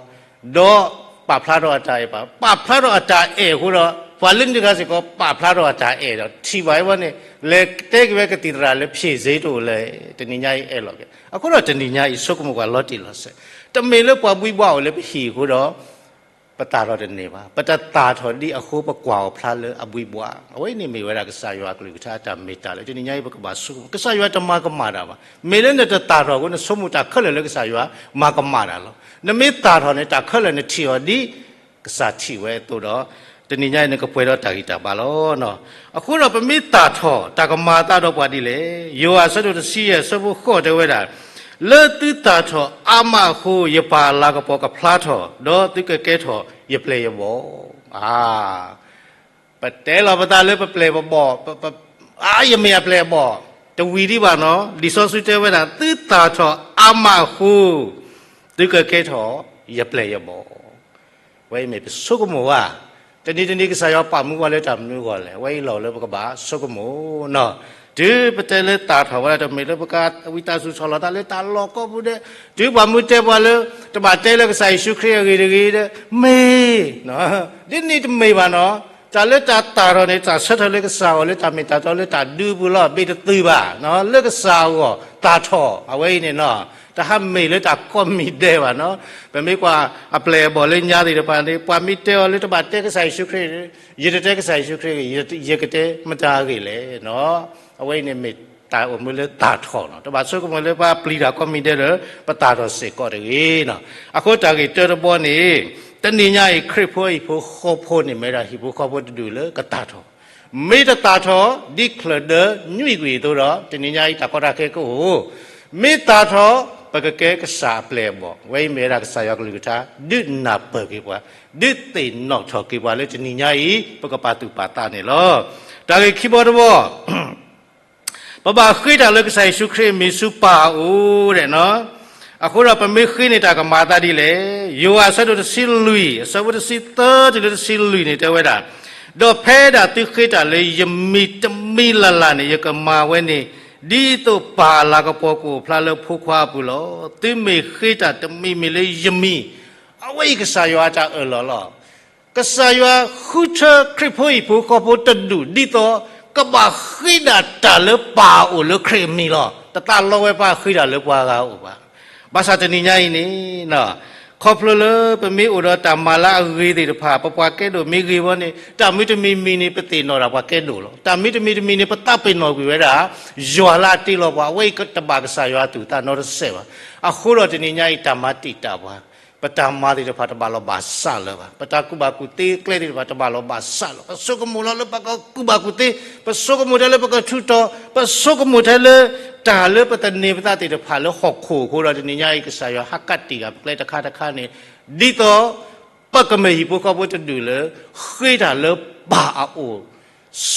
ဒီးပာ်ဖျါထီၣ်အတၢ်အဲၣ်, ပာ်ဖျါထီၣ်အတၢ်အဲၣ်အဃိဒီး ပှၤလၢန့ၣ်တဂၤစ့ၢ်ကီး ပာ်ဖျါထီၣ်အတၢ်အဲၣ်ဒီး ထံၣ်ဘၣ်အံၤဝဲန့ၣ် လဲၤတဲက့ၤဝဲကသံၣ်သရၣ်လၢ ဖြေဆေး တအိၣ်လၢၤ, တနံၤညါအံၤအဲၣ်လီၤက့ၤ, အဃိဒီးတနံၤညါအံၤ ဆိကမိၣ်ကွၢ်လီၤတံၢ်လီၤဆဲး, တမ့ၢ်လၢပှၤဘှံးဘှးအိၣ်လၢပဟံၣ်အဃိဒီး ပသၣ်ထီၣ်တန့ၢ်ဘၣ်. ပတသၣ်ထီၣ်ဒံးအဃိ ပကွၢ်အီၤဖျါလၢအဘှံးဘှး. အဝဲအံၤန့ၣ်မ့ၢ်ဝဲဒၣ်ကစၢ်ယွၤအကလုၢ်ကထါအတၢ်မ့ၢ်တၢ်လၢ တနံၤညါအံၤပကဘၣ်ဆိကမိၣ်, ကစၢ်ယွၤတမၤကမၣ်တၢ်ဘၣ်. မ့ၢ်လၢနတသၣ်ထီၣ်အဃိ နဆိကမိၣ်တၢ်ခဲလၢာ်လၢကစၢ်ယွၤမၤကမၣ်တၢ်လီၤ. နမ့ၢ်သၣ်ထီၣ်န့ၣ် တၢ်ခဲလၢာ်နထံၣ်အီၤဒ်ကစၢ်ထံၣ်ဝဲအသိးဒီး တနံၤညါအံၤနကပှဲၤဒီးတၢ်ဂံၢ်တၢ်ဘါလီၤ. အဃိဒီးပမ့ၢ်သၣ်ထီၣ် တၢ်ကမၤအသးဒီးပှၤဒ်လဲၣ်. ယိၤဟၣ်အဆၢဒိၣ်တဆံယဲၢ် အဆၢဖိဃိးတဲဝဲဒၣ်, လၢသုသၣ်ထီၣ်အါမးအဃိ ယပၢ်အလၤကပီၤကဖျါထီၣ်, ဒီးသုကကဲထီၣ်ယပျဲၢ်ယဘီၣ်. အါ, ပတဲလီၤပသးလၢပပျဲၢ်ပဘီၣ်, ပ, ပ, အါ, ယမ့ၢ်အပျဲၢ်အဘီၣ်, တဝံၤဒံးဘၣ်နီၤ. လံာ်စီဆှံတဲဝဲဒၣ် သုသၣ်ထီၣ်အါမးအဃိ သုကကဲထီၣ်ယပျဲၢ်ယဘီၣ်. အဝဲအံၤမ့ၢ်ပဆိကမိၣ်ဘၣ်. တနံၤတနံၤကစၢ်ယွၤပာ်မူပှၤလၢတၢ်မနုၤအဂီၢ်လဲၣ်. အဝဲအံၤလီၢ်လၢပကဘၣ်ဆိကမိၣ်နီၤ. တုၤပတဲလၢသၣ်ထီၣ်ဝဲဒၣ် တမ့ၢ်လၢပကဝံသးစူၤဆီၣ်လီၤသးလၢတၢ်လီၢ်ကိးပူၤဒီး, တုၤပှၤမူတဲပှၤလၢ တဘၣ်တဲလၢကစၢ်ယ့ၣ်ၡူးခရံာ်အဂ့ၢ်တဂ့ၤဒီး, မ့ၢ် ဒ်န့ၣ်တမ့ၢ်ဘၣ်နီၤ. တၢ်လၢတၢ်သၣ်ထီၣ်န့ၣ် တၢ်ဆၢထၢၣ်လၢကစၢ်အဂီၢ် လၢတၢ်မ့ၢ်တၢ်တီလၢတၢ်ဒုပူၤလီၤ. ဘၣ်တသုဘၣ်နီၤ လၢကစၢ်အဂီၢ်သၣ်ထီၣ် အဝဲအံၤန့ၣ်နီၤ, တဟးမ့ၢ်လၢတၢ်ကိးမံၤဒဲးဘၣ်နီၤ. ပမ့ၢ်ကွၢ်အပျဲၢ်အဘီၣ်လၢညါသ့ၣ်တဖၣ်န့ၣ် ပှၤမ့ၢ်တဲအီၤလၢတဘၣ်တဲကစၢ်ယ့ၣ်ၡူးခရံာ်, ယတတဲကစၢ်ယ့ၣ်ၡူးခရံာ်ဂ့ၤ, ယကတဲမတၤအဂ့ၢ်လဲၣ်နီၤ. အဝဲအံၤန့ၣ်မ့ၢ်တၢ်အိၣ်မူလၢသၣ်ထီၣ်နီၤ. တဘၣ်ဆိကမိၣ်လၢပှၤပျံၤတၢ်ကိးမံၤဒဲးဒီး ပသၣ်ထီၣ်စ့ၢ်ကီးတဂ့ၤနီၤ. အဃိတၢ်ဂ့ၢ်တၢတဘီန့ၣ် တနံၤညါအံၤ ခရံာ်ဖိဟံၣ်ဖိဃီဖိန့ၣ် မ့ၢ်ဝဲဒၣ်ဟံၣ်ဖိဃီဖိတဒူၣ်လၢကသၣ်ထီၣ်, မ့ၢ်တသၣ်ထီၣ် ဒ်ချၢၣ်ဒၢနွံကွံာ်အသိးဒီး တနံၤညါအံၤတၢ်ကီတၢ်ခဲကအိၣ်, မ့ၢ်သၣ်ထီၣ် ပကကဲကစၢ်အပျဲၢ်အဘီၣ်. အဝဲအံၤမ့ၢ်ဝဲဒၣ်ကစၢ်ယွၤကလုၢ်ကထါ ဒုးနၢ်ပၢၢ်က့ၤပှၤ, ဒုးသ့ၣ်နီၣ်ထီၣ်က့ၤပှၤလၢတနံၤညါအံၤ ပကပာ်သူၣ်ပာ်သးန့ၣ်လီၤ. တၢ်ဂ့ၢ်ခံဘီတဘီ ပဘၣ်ဃ့တၢ်လၢကစၢ်ယ့ၣ်ၡူးခရံာ်အမံၤဆူပၢ်အအိၣ်ဒီးနီၤ. အဃိဒီးပမ့ၢ်ဃ့န့ၣ်တၢ်ကမၤအသးဒ်လဲၣ်. ယိၤဟၣ်အဆၢဒိၣ်တဆံလွံၢ် အဆၢဖိတဆံသၢတုၤလၢတဆံလွံၢ်န့ၣ်တဲဝဲဒၣ်, ဒီးဖဲဒၣ်သုဃ့တၢ်လၢယမံၤတမံၤလၢ်လၢ်န့ၣ် ယကမၤဝဲန့ၣ် ဒ်သိးပၢ်အလၤကပီၤကအိၣ်ဖျါလၢဖိခွါအပူၤလီၤ. သုမ့ၢ်ဃ့တၢ်တမံၤမံၤလၢယမံၤ, အဝဲအံၤကစၢ်ယွၤအတၢ်အၢၣ်လီၤလီၤ. ကစၢ်ယွၤဃုထၢခရံာ်ဖိဟံၣ်ဖိဃီဖိတဒူၣ် ဒ်သိးကဘၣ်ဃ့ဒၣ်တၢ်လၢပၢ်အအိၣ်လၢခရံာ်အမံၤလီၤ. တသးလီဝဲပှၤဃ့တၢ်လၢပှၤဂၤအအိၣ်ဘၣ်. ဘၣ်ဆၣ်တနံၤညါအံၤန့ၣ် ခီဖျိလၢပမ့ၢ်အိၣ်ဒီးတၢ်မၤလၢအဂ့ၤသ့ၣ်တဖၣ် ပပှၤကဲဒိၣ်မ့ၢ်ဂ့ၤဝဲန့ၣ် တၢ်မံၤတမံၤမံၤန့ၣ် ပသ့ၣ်နီၣ်ဒၣ်ပှၤကဲဒိၣ်လီၤ. တၢ်မံၤတမံၤတမံၤန့ၣ် ပသးပ့ၤနီၣ်ကွံာ်ဝဲဒၣ် ယွၤလၢအတ့လီၤပှၤ, အဝဲအံၤတဘၣ်ကစၢ်ယွၤအသူၣ်သးနီတစဲးဘၣ်. အဃိဒီးတနံၤညါအံၤ တၢ်မၤတံာ်တာ်ပှၤ, ပတၢ်မၤသ့ၣ်တဖၣ်တဘၣ်လီၤဘၣ်စးလၢၤဘၣ်. ပတၢ်ကူၣ်ဘၣ်ကူၣ်သ့ကျဲသ့ၣ်တဖၣ်တဘၣ်လီၤဘၣ်စးလၢၤ. ပဆိကမိၣ်လီၤလၢပကကူၣ်ဘၣ်ကူၣ်သ့, ပဆိကမိၣ်ထဲလၢပကထူးတီၤ, ပဆိကမိၣ်ထဲလၢ တၢ်လၢပသန့ၤပသးသ့ၣ်တဖၣ်လၢဟီၣ်ခိၣ်အဃိဒီး တနံၤညါအံၤ ကစၢ်ယွၤဟးကးတံာ်ဃာ်ပကျဲတခါတခါန့ၣ် ဒ်သိး ပကမ့ၢ်ဟံၣ်ဖိဃီဖိတဒူၣ်လၢ ဃ့တၢ်လၢပၢ်အအိၣ်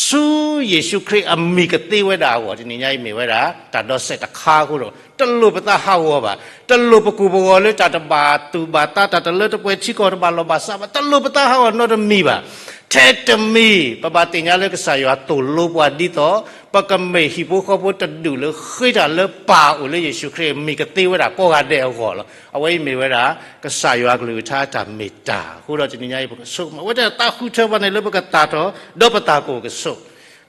ဆူယ့ၣ်ၡူးခရံာ်အမံၤကသ့ဝဲဒၣ်အဂီၢ် တနံၤညါအံၤမ့ၢ်ဝဲဒၣ် တၢ်ဒီစဲးတခါအဃိဒီး တလိၣ်ပသးဟးဂီၤဘၣ်. တလိၣ်ပကူၣ်ပဂီၤလၢတၢ်တဘၣ်သူၣ်ဘၣ်သး တၢ်တလၢတပှဲၤထံကီၢ်တဘၣ်လီၤဘၣ်စးဘၣ်. တလိၣ်ပသးဟးဂီၤနီတမံၤဘၣ်. ထဲတမံၤ ပဘၣ်သ့ၣ်ညါလၢကစၢ်ယွၤသိၣ်လိပှၤဒ်သိး ပကမ့ၢ်ဟံၣ်ဖိဃီဖိတဒူၣ်လၢဃ့တၢ်လၢပၢ်အအိၣ်လၢယ့ၣ်ၡူးခရံာ်အမံၤကသ့ဝဲဒၣ်ကိးဂၤဒဲးအဂီၢ်လီၤ. အဝဲအံၤမ့ၢ်ဝဲဒၣ် ကစၢ်ယွၤအကလုၢ်ကထါတၢ်မ့ၢ်တၢ်အဃိဒီး တနံၤညါအံၤပကဆိကမိၣ် အဝဲတၢ်သးဃုထၢပှၤန့ၣ်လၢပကသၣ်ထီၣ် ဒီးပသးကအိၣ်ကဆိး,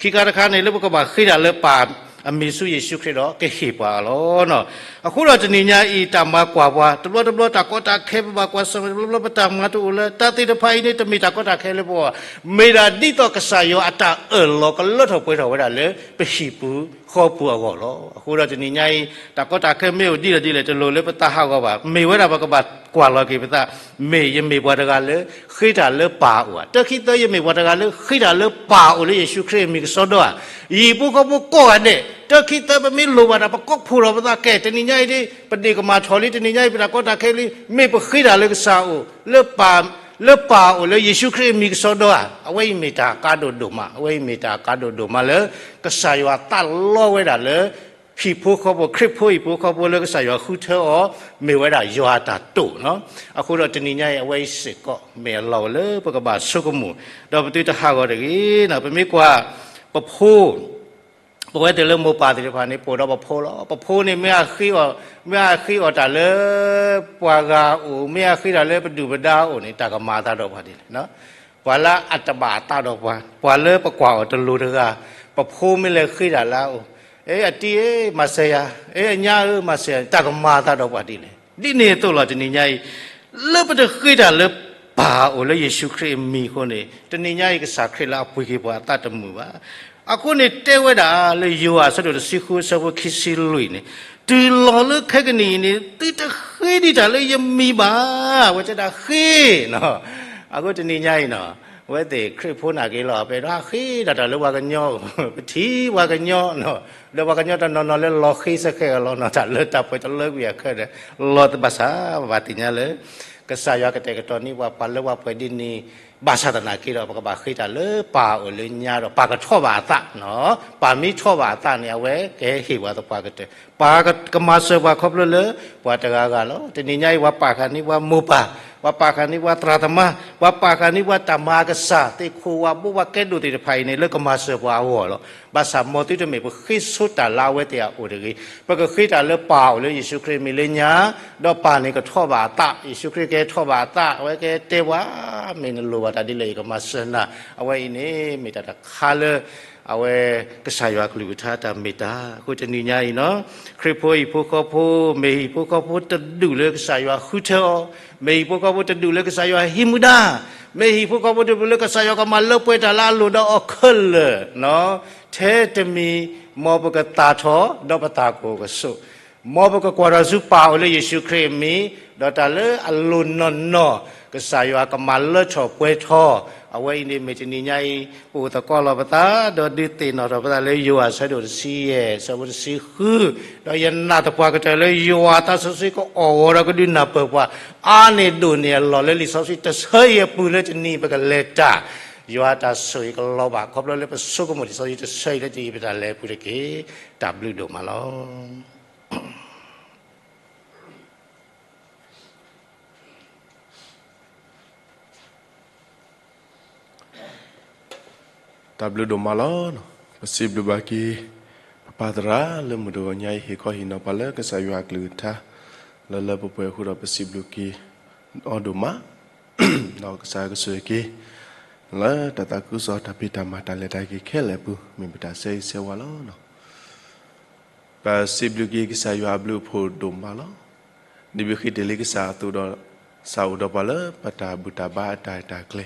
ခံခါတခါန့ၣ် လၢပကဘၣ်ဃ့တၢ်လၢပၢ်အမံၤဆူယ့ၣ်ၡူးခရံာ်ဒီးကဟ့ၣ်ပှၤလီၤ. အဃိဒီးတနံၤညါအံၤ တၢ်မၤကွၢ်ပှၤ တဘျီတဘျီတၢ်ကီတၢ်ခဲ ပဘၣ်ကွၢ်ဆၢၣ်မဲာ် တဘျီဘျီပတၢ်မၤတအိၣ်လၢ တၢ်သ့ၣ်တဖၣ်အံၤန့ၣ် တမ့ၢ်တၢ်ကီတၢ်ခဲလၢပဂီၢ်, မ့ၢ်ဒၣ်ဒ်သိးကစၢ်ယွၤအတၢ်အၢၣ်လီၤကလၢထီၣ်ပှဲၤထီၣ်ဝဲဒၣ်လၢပဟံၣ်ပူၤဃီပူၤအဂီၢ်လီၤ. အဃိဒီးတနံၤညါအံၤ တၢ်ကီတၢ်ခဲမ့ၢ်အိၣ်ဒ်လဲၣ်ဒ်လဲၣ် တလိၣ်လၢပသးဟးဂီၤဘၣ်. မ့ၢ်ဝဲဒၣ်ပကဘၣ်ကွၢ်လီၤက့ၤပသး, မ့ၢ်ယမ့ၢ်ပှၤတဂၤလၢ ဃ့တၢ်လၢပၢ်အအိၣ်ဧါ. တၢ်ခံသၢ ယမ့ၢ်ပှၤတဂၤလၢ ဃ့တၢ်လၢပၢ်အအိၣ်လၢယ့ၣ်ၡူးခရံာ်အမံၤကစီဒီဧါ. ယဟံၣ်ဖိဃီဖိကိးဂၤဒဲး တၢ်ခံသၢ ပမ့ၢ်လိၣ်ဘၣ်တၢ် ပကိးဖှိၣ်ထီၣ်ပသးကဲ တနံၤညါအံၤဒ် ပဒ့ၣ်ကမၣ်ထီၣ်လံ တနံၤညါအံၤ ပတၢ်ကီတၢ်ခဲလံ မ့ၢ်ပဃ့တၢ်လၢကစၢ်အအိၣ် လၢပၢ်အအိၣ်လၢယ့ၣ်ၡူးခရံာ်အမံၤကစီဒီဧါ. အဝဲအံၤမ့ၢ်တၢ်ကါဒိၣ်ဒိၣ်မး, အဝဲအံၤမ့ၢ်တၢ်ကါဒိၣ်ဒိၣ်မးလၢ ကစၢ်ယွၤသးလီဝဲဒၣ်လၢ ဟံၣ်ဖိဃီဖိ ခရံာ်ဖိဟံၣ်ဖိဃီဖိလၢကစၢ်ယွၤဃုထၢအီၤ မ့ၢ်ဝဲဒၣ်ယွၤအတၢ်တိာ်လီၤ. အဃိဒီးတနံၤညါအံၤ အဝဲအံၤစ့ၢ်ကီး မ့ၢ်အလီၢ်လၢပကဘၣ်ဆိကမိၣ်, ဒီးပသုတဟးဂီၤတဂ့ၤ. ပမ့ၢ်ကွၢ် ပဖိ ပဝဲသ့ၣ်လၢမိၢ်ပၢ်သ့ၣ်တဖၣ်န့ၣ် ပိာ်ဒီးပဖိလီၤ. ပဖိန့ၣ် မ့ၢ်အဃ့အီၤ, မ့ၢ်အဃ့အီၤတၢ်လၢ ပှၤဂၤအအိၣ်, မ့ၢ်အဃ့တၢ်လၢပဒုၣ်ပဒါအအိၣ်န့ၣ် တၢ်ကမၤအသးဒီးပှၤဒ်လဲၣ်. ပှၤလၢအတဘၣ်အသးဒီးပှၤ, ပှၤလၢပကွၢ်အီၤတလိၤတဂၤ, ပဖိမ့ၢ်လဲၤဃ့တၢ်လၢအအိၣ်, အဲ အတံၤဧၢ မၤစၢၤယၤ, အဲ အညါဧၢ မၤစၢၤယၤ, တၢ်ကမၤအသးဒီးပှၤဒ်လဲၣ်. ဒ်န့ၣ်အသိးလီၤ တနံၤညါအံၤ လၢပတဃ့တၢ်လၢ ပၢ်အိၣ်လၢယ့ၣ်ၡူးခရံာ်အမံၤအဃိန့ၣ် တနံၤညါအံၤကစၢ်ခရံာ်လၢအပှ့ၤက့ၤပှၤအသးတမုာ်ဘၣ်. အဃိန့ၣ်တဲဝဲဒၣ်လၢယိၤဟၣ်အဆၢဒိၣ်တဆံဃုအဆၢဖိခံဆံလွံၢ်န့ၣ်, တုၤလီၤလၢခဲကနံၣ်အံၤန့ၣ် သုတဃ့ဒံးတၢ်လၢယမံၤဘၣ်. အဝဲတဲဒၣ်ဃ့နီၤ. အဃိတနံၤညါအံၤနီၤ, အဝဲသ့ၣ်ခရံာ်ဖိနာ်က့ၤလီၤ ပအဲၣ်ဒိးဃ့ဒၣ်တၢ်လၢပှၤကညီ, ပထံၣ်ပှၤကညီ, ဒီးပှၤကညီတနီၤနီၤလၢလီၤဃ့စ့ၢ်ကီးလီၤနီၤ တၢ်လၢတၢ်ပှဲၤတလၢကွံာ်အခါဒီး လီၤဘၣ်ဆၣ် ပဘၣ်သ့ၣ်ညါလၢ ကစၢ်ယွၤကတဲာ်ကတီၤန့ၢ်ပှၤ ပှၤလၢပှၤပှဲၤဒ်န့ၣ် ဘၣ်ဆၣ်သနာ်က့ဒီး ပကဘၣ်ဃ့တၢ်လၢပၢ်အိၣ်လၢညါဒီး ပၢ်ကထီၣ်ဘၣ်အသးနီၤ. ပၢ်မ့ၢ်ထီၣ်ဘၣ်အသးန့ၣ် အဝဲကဟ့ၣ်ပှၤသပှၢ်ကတၢၢ်, ပၢ်ကမၤစၢၤပှၤခီဖျိလၢပှၤတဂၤဂၤလီၤ. တနံၤညါအံၤ ပှၤပာ်ဃာ်န့ၢ်ပှၤမိၢ်ပၢ်, ပှၤပာ်ဃာ်န့ၢ်ပှၤသရၣ်သမါ, ပှၤပာ်ဃာ်န့ၢ်ပှၤတၢ်မၤအကစၢ် သ့ၣ်ခိၣ်ဝၣ်ဘိ ပှၤကဲဒိၣ်သ့ၣ်တဖၣ်အံၤန့ၣ် လၢကမၤစၢၤပှၤအဂီၢ်လီၤ. ဘၣ်ဆၣ်မ်သုတမ့ၢ်ပဃ့ဆိတၢ်လၢအဝဲသ့ၣ်အအိၣ်တဂ့ၤ, ပကဃ့တၢ်လၢပၢ်အိၣ်လၢယ့ၣ်ၡူးခရံာ်အမံၤလၢညါ, ဒီးပၢ်န့ၣ်ကထီၣ်ဘၣ်အသး, ယ့ၣ်ၡူးခရံာ်ကထီၣ်ဘၣ်အသး, အဝဲကတဲပှၤ, မ့ၢ်နလိၣ်ဘၣ်တၢ်ဒ်လဲၣ် ယကမၤစၢၤနၤ. အဝဲအံၤန့ၣ် မ့ၢ်တၢ်တခါလၢ အဝဲ ကစၢ်ယွၤအကလုၢ်ကထါတၢ်မ့ၢ်တၢ်. အဃိတနံၤညါအံၤနီၤ, ခရံာ်ဖိဟံၣ်ဖိဃီဖိ, မ့ၢ်ဟံၣ်ဖိဃီဖိတဒူၣ်လၢကစၢ်ယွၤဃုထၢအီၤ, မ့ၢ်ဟံၣ်ဖိဃီဖိတဒူၣ်လၢကစၢ်ယွၤဟံးမူဒါ, မ့ၢ်ဟံၣ်ဖိဃီဖိတဒူၣ်လၢကစၢ်ယွၤကမၤလၢပှဲၤတၢ်လၢအလိၣ်ဒီးအီၤခဲလၢာ်, ထဲတမံၤ မ်ပကသၣ်ထီၣ် ဒီးပသးကအိၣ်ကဆိး, မ်ပကကွၢ်ထီၣ်ဆူပၢ်အိၣ်လၢယ့ၣ်ၡူးခရံာ်အမံၤ, ဒီးတၢ်လၢအလိၣ်နီၢ်နီၢ် ကစၢ်ယွၤကမၤလၢထီၣ်ပှဲၤထီၣ်, အဝဲအံၤန့ၣ်မ့ၢ်တနံၤညါအံၤ ပအိၣ်သကိးလီၤပသး, ဒီးဒုးသ့ၣ်နီၣ်ထီၣ်ပသးလၢယိၤဟၣ်အဆၢဒိၣ်တဆံယဲၢ် အဆၢဖိတဆံဃု, ဒီးယနာ်သပှၢ်ကတၢၢ်လၢယွၤအသးစီဆှံကအီၣ်ဂီၤဒီးကဒုးနၢ်ပၢၢ်ပှၤ အါန့ၢ်ဒိၣ်န့ၢ်အလီၢ်လၢလံာ်စီဆှံတဆၢအံၤအပူၤလၢတနံၤအံၤပကလဲၤတၢ်, ယွၤအတၢ်ဆိၣ်ဂ့ၤကလီၤဘၣ် ခီဖျိလၢပဆိကမိၣ်လံာ်စီဆှံတဆၢအံၤလၢတနံၤအံၤပတၢ်လဲၤအပူၤတက့ၢ်. တၢ်ဘျုးဒိၣ်မးလီၤ. တၢ်ဘျုးဒိၣ်မးလီၤ. ပစံးဘျုးဘၣ်က့ၤ ပပၢ်သရၣ်လၢမုၢ်တဂီၤညါအံၤ ဟ့ၣ်ခီဟ့ၣ်နီၤပှၤလၢကစၢ်ယွၤအကလုၢ်ကထါ လၢလၢပှဲၤပှဲၤအဃိဒီး ပစံးဘျုးက့ၤအီၤဒိၣ်မး, ဒီးကစၢ်ယွၤကဆိၣ်ဂ့ၤက့ၤ လၢတၢ်သးခုကစီၣ် တၢ်ဖံးတၢ်မၤတၢ်လဲၤတၢ်က့ၤခဲလၢာ်အပူၤ မ့ၢ်ပတၢ်ဆၢဂ့ၤဆၢဝါလီၤ. ပစံးဘျုးက့ၤကစၢ်ယွၤအဘျုးအဖှိၣ်ဒိၣ်မးလီၤ. ဒ်ပဃ့တ့ၢ်လံကစၢ်အသိးဒီး ကစၢ်အိၣ်ဒီးပှၤလၢပတၢ်ဘူၣ်တၢ်ဘါအတၢ်အဲၣ်တၢ်ကျဲ,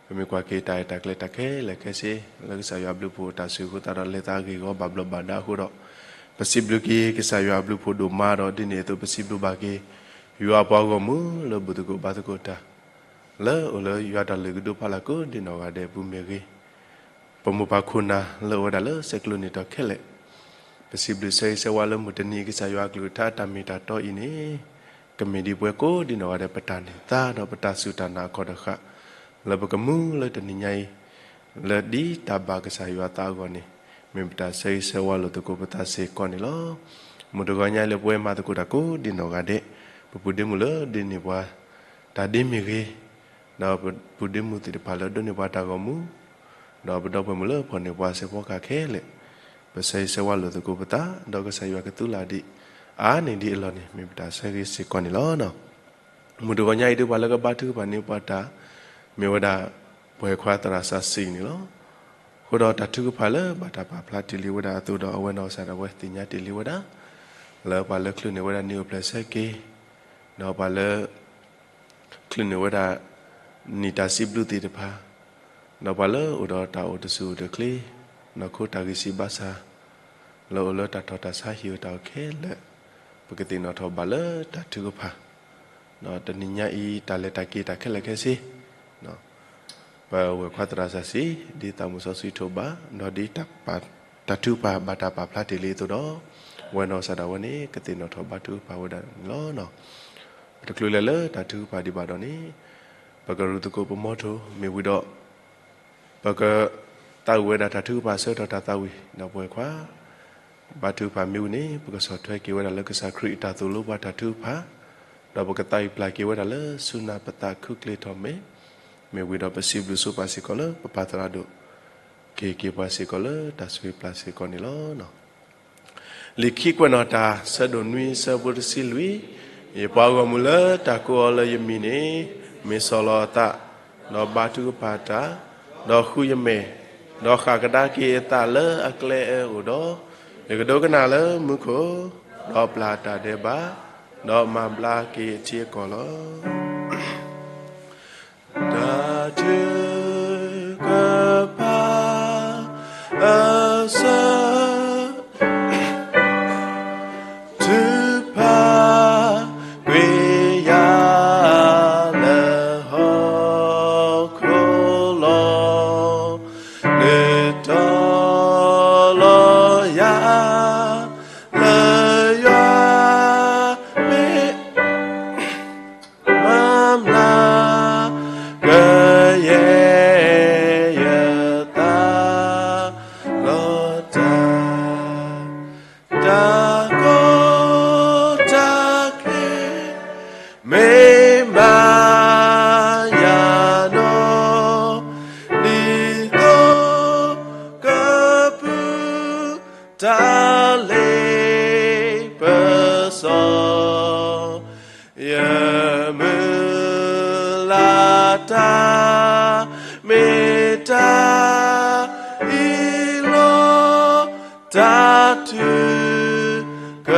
ပမ့ၢ်ကွၢ်က့ၤတၢ်အဲၣ်တၢ်ကျဲတၢ်ခဲလၢာ်ခဲဆ့ လၢကစၢ်ယွၤအဘျုးအဖှိၣ်အတၢ်ဆိၣ်ဂ့ၤအဃိသတးဒီး လဲၤသးဂ့ၢ်ဂီၤဘၣ်ဘျီးဘၣ်ဒါအဃိဒီး ပစံးဘျုးက့ၤကစၢ်ယွၤအဘျုးအဖှိၣ်ဒိၣ်မးဒီး ဒ်န့ၣ်အသိး ပစံးဘျုးဘၣ်က့ၤ ယွၤအပှၤဂီၢ်မုၢ်လၢဘူၣ်သကိးဘါသကိးတၢ် လၢအိၣ်လၢယွၤတၢ်လုၢ်ကဒိဖးလၢ်ကိးဒံနီၢ်ဂၤဒဲးအပူၤမ့ၢ်ဂ့ၤ, ပမိၢ်ပၢ်ခိၣ်နၢ်လၢအိၣ်ဝဲဒၣ်လၢဆဲးကျိးနံၣ်တီၢ်ခဲလၢာ်, ပစံးဘျုးဆၢဂ့ၤဆၢဝါလၢမုၢ်တနံၤအံၤ ကစၢ်ယွၤအကလုၢ်ကထါအတၢ်မ့ၢ်တၢ်တီအံၤန့ၣ် ကမ့ၢ်ဒ်ပဝဲကိးဒံနီၢ်ဂၤဒဲး ပတၢ်န့ၢ်သါဒီးပတၢ်စူၢ်တၢ်နာ်အခီၣ်တဃာ် လၢပကမူလၢတနံၤညါအံၤ လၢဒ်တၢ်ဘၣ်ကစၢ်ယွၤအသးအဂီၢ်န့ၣ် မ့ၢ်ပတၢ်ဆၢဂ့ၤဆၢဝါလိာ်သကိးပသးစ့ၢ်ကီးန့ၣ်လီၤ. မုၢ်တဂီၤညါအံၤလၢပဝဲမၤသကိးတၢ်ကိးဒံနီၢ်ဂၤဒဲး, ပပုၢ်ဒ့မုၣ်လၢဒုးန့ၢ်ပှၤ တၢ်ဒ့မ့ၢ်ဂ့ၤ, ဒီးပပုၢ်ဒ့မုၣ်သ့ၣ်တဖၣ်လၢဒိးန့ၢ်ပှၤတၢ်ဂီၤမူ, ဒီးပဒီပုၢ်ဝဲၢ်မုၣ်လၢဖီၣ်န့ၢ်ပှၤစဲးဖီကဟၣ်ခဲလၢာ်, ပဆၢဂ့ၤဆၢဝါလိာ်သကိးပသး ဒီးကစၢ်ယွၤကသူလၢ်ဒံး အါန့ၢ်ဒံးအလီၢ်န့ၣ် မ့ၢ်ပတၢ်ဆၢဂ့ၤစ့ၢ်ကီးန့ၣ်လီၤ. မုၢ်တဂီၤညါအံၤ ဒ်ပှၤလၢကဘါထုကဖၣ်န့ၢ်ပှၤတၢ် မ့ၢ်ဝဲဒၣ် ပှၤခွါသရၣ်စီဆှံန့ၣ်လီၤ. အဃိဒီးတၢ်ထုကဖၣ်လၢဘၣ်တၢ်ပာ်ဖျါတ့ၢ်လံဝဲဒၣ်အသိးဒီး အဝဲနီၢ်ကစၢ်ဒၣ်ဝဲသ့ၣ်ညါတ့ၢ်လံဝဲဒၣ် လၢပှၤလၢချုးန့ၢ်ဝဲဒၣ်နံၣ်အိၣ်ဖျဲၣ်ဆၢက့ၤ, ဒီးပှၤလၢ ချုးန့ၢ်ဝဲဒၣ် နံၣ်တၢ်စံးဘျုးသ့ၣ်တဖၣ်, ဒီးပှၤလၢအိၣ်ဒီးတၢ်အိၣ်တဆူၣ်အိၣ်တချ့, နီၢ်ခိတၢ်ဂံၢ်စၢ်ဘါစၢ်, လၢအိၣ်လၢတၢ်ထီၣ်တၢ်ဆါဟံၣ်ဧိၤတၢ်အိၣ်ခဲလၢာ်, ပကသ့ၣ်နီၣ်ထီၣ်ဘၣ်လၢတၢ်ထုကဖၣ်, ဒီးတနံၤညါအံၤ တၢ်လဲၤတၢ်က့ၤတၢ်ခဲလၢာ်ခဲဆ့ ပဝဲၢ်ခွါသရၣ်စီဆှံ ဒ်သးမုၢ်စီဆှံထိးဘၣ်, ဒီးဒ်တၢ်ထုကဖၣ်ဘၣ်တၢ်ပာ်ဖျါတ့ၢ်လံအသိးဒီး, ဝဲနီၢ်ကစၢ်ဒၣ်ဝဲန့ၣ် ကသ့ၣ်နီၣ်ထီၣ်ဘါထုကဖၣ်ဝဲဒၣ်န့ၣ်လီၤ. ပတချုးလဲၤလၢတၢ်ထုကဖၣ်ဒံးဘၣ်ဒီးန့ၣ်, ပကရူၢ်သကိးပမီထိၣ်မ့ၢ်ဝံၤဒီး, ပကသးဝံၣ်ဝဲဒၣ်တၢ်ထုကဖၣ်ဆၢထီၣ်တၢ်သးဝံၣ်, ဒီးပဝဲၢ်ခွါ ဘါထုကဖၣ်မ့ၢ်ဝံၤန့ၣ် ပကဆီၣ်ထွဲက့ၤဝဲဒၣ်လၢကစၢ်ခရံာ်အတၢ်သိၣ်လိပှၤတၢ်ထုကဖၣ်, ဒီးပကသးဝံၣ်ပျၢ်က့ၤဝဲဒၣ်လၢဆူနၢ်ပသးခုကျ့ထီၣ်မဲာ်, မ့ၢ်ဝံၤဒီးပစံးဘျုးဆိပာ်စ့ၢ်ကီးလၢပပၢ်သရၣ်ဒိၣ်, ကဟ့ၣ်က့ၤပှၤစ့ၢ်ကီးလၢတၢ်ဆိၣ်ဂ့ၤပျၢ်စ့ၢ်ကီးန့ၣ်လီၤ. လံာ်ခံကွဲးနီၣ်တၢ်ဆၢဒိၣ်နွံဆၢဖိတဆံလွံၢ်, ယပှၤဂီၢ်မုၢ်လၢတၢ်ကိးအီၤလၢယမံၤန့ၣ်, မ့ၢ်ဆီၣ်လီၤအသး, ဒီးဘါထုကဖၣ်တၢ်, ဒီးဃုယမဲာ်, ဒီးဃၣ်ကဒါက့ၤအသးလၢအကျဲအၢအိၣ်ဒီး, ယကဒိကနၣ်လၢမူခိၣ်, ဒီးပျၢ်တၢ်ဒဲးဘး, ဒီးမၤဘျါက့ၤအထံအကီၢ်လီၤ. တၢ်ကီတၢ်ခဲ မ့ၢ်မၤယၤနီၢ်, ဒ်သိးကပုၢ်တၢ်လ့ပစီ, ယမုၢ်လၢ်တၢ် မ့ၢ်တၢ်အံၤလီၤ, တၢ်ထုက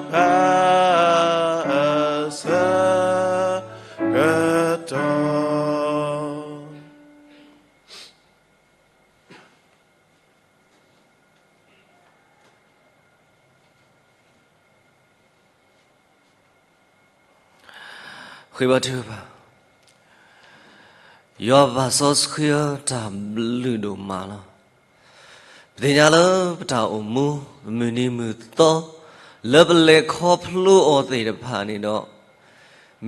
ဖၣ်အဆၢကတီၢ်. ဃ့ဘါထုကဖၣ်. ယွၤပၢ်စီဆှံဧၢ, တၢ်ဘျုးဒိၣ်မးလီၤ. ပသ့ၣ်ညါလၢပတၢ်အိၣ်မူ မုၢ်နံၤမုၢ်သီ လၢပလဲၤခီဖျိအီၤသ့ၣ်တဖၣ်န့ၣ်ဒီး,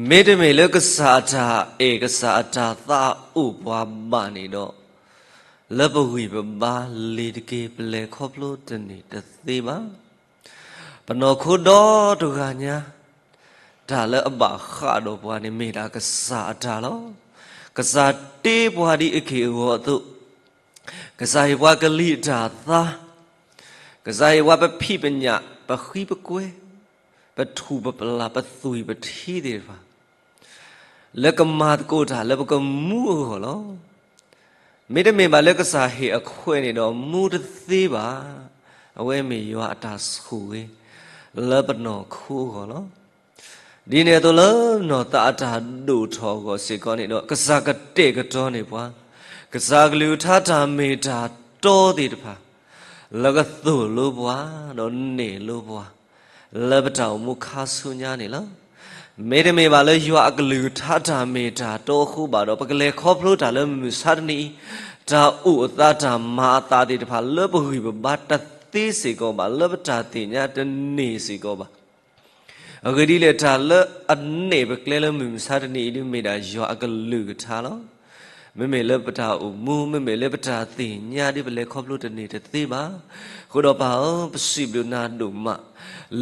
မ့တမ့ၢ်လၢကစၢ်အတၢ်အဲၣ် ကစၢ်အတၢ်သးအိၣ်ပှၤဘၣ်န့ၣ်ဒီး, လၢပဂံၢ်ပဘါလ့ၤတက့ၢ်, ပလဲၤခီဖျိတန့ၢ်တသ့ဘၣ်. ပနီၢ်ခိဒီတဂၤညါ, တၢ်လၢအဘၣ်ဃးဒီးပှၤန့ၣ် မ့ၢ်ဒၣ်ကစၢ်အတၢ်လီၤ. ကစၢ်တ့ပှၤဒ်အက့ၢ်အဂီၤအသိး, ကစၢ်ဟ့ၣ်ပှၤကလံၤအတၢ်သါ, ကစၢ်ဟ့ၣ်ပှၤပဖံးပညၣ်, ပဃံပကွဲ, ပထူၣ်ပပလၢ်, ပသွံၣ်ပထံသ့ၣ်တဖၣ် လၢကမၤသကိးတၢ်လၢပကမူအဂီၢ်လီၤ. မ့တမ့ၢ်ဘၣ်လၢကစၢ်ဟ့ၣ်အခွဲးန့ၣ်ဒီး မူတသ့ဘၣ်. အဝဲမ့ၢ်ယွၤအတၢ်ဆိၣ်ဂ့ၤ လၢပနီၢ်ခိအဂီၢ်လီၤ. ဒ်န့ၣ်အသိးလၢနီၢ်သးအတၢ်ဒိၣ်ထီၣ်အဂီၢ်စ့ၢ်ကီးန့ၣ်ဒီး ကစၢ်ကတဲာ်ကတီၤန့ၢ်ပှၤ ကစၢ်အကလုၢ်ကထါတၢ်မ့ၢ်တၢ်တီသ့ၣ်တဖၣ် လၢကသိၣ်လိပှၤ ဒီးနဲၣ်လိပှၤ လၢပတၢ်အိၣ်မူခါဆူညါန့ၣ်လီၤ. မ့တမ့ၢ်ဘၣ်လၢယွၤအကလုၢ်ကထါတၢ်မ့ၢ်တၢ်တီအဃိဘၣ်ဒီး ပကလဲၤခီဖျိတၢ်လၢမုၢ်မဆါတနံၤအံၤ တၢ်အိၣ်အသးတၢ်မၤအသးသ့ၣ်တဖၣ် လၢပဂံၢ်ပဘါတသ့စ့ၢ်ကီးဘၣ်, လၢပတၢ်သ့ၣ်ညါတန့ၢ်စ့ၢ်ကီးဘၣ်. အဂ့ၢ်ဒ်လဲၣ်, တၢ်လၢအနဲၣ်ပကျဲလၢမုၢ်မဆါတနံၤအံၤဒုး မ့ၢ်ဒၣ်ယွၤအကလုၢ်ကထါလီၤ. မ့မ့ၢ်လၢပတၢ်အိၣ်မူ, မ့မ့ၢ်လၢပတၢ်သ့ၣ်ညါဒုး ပလဲၤခီဖျိတန့ၢ်တသ့ဘၣ်. အဃိဒီးပၢ်ဧၢ, ပစံးဘျုးနၤဒိၣ်မး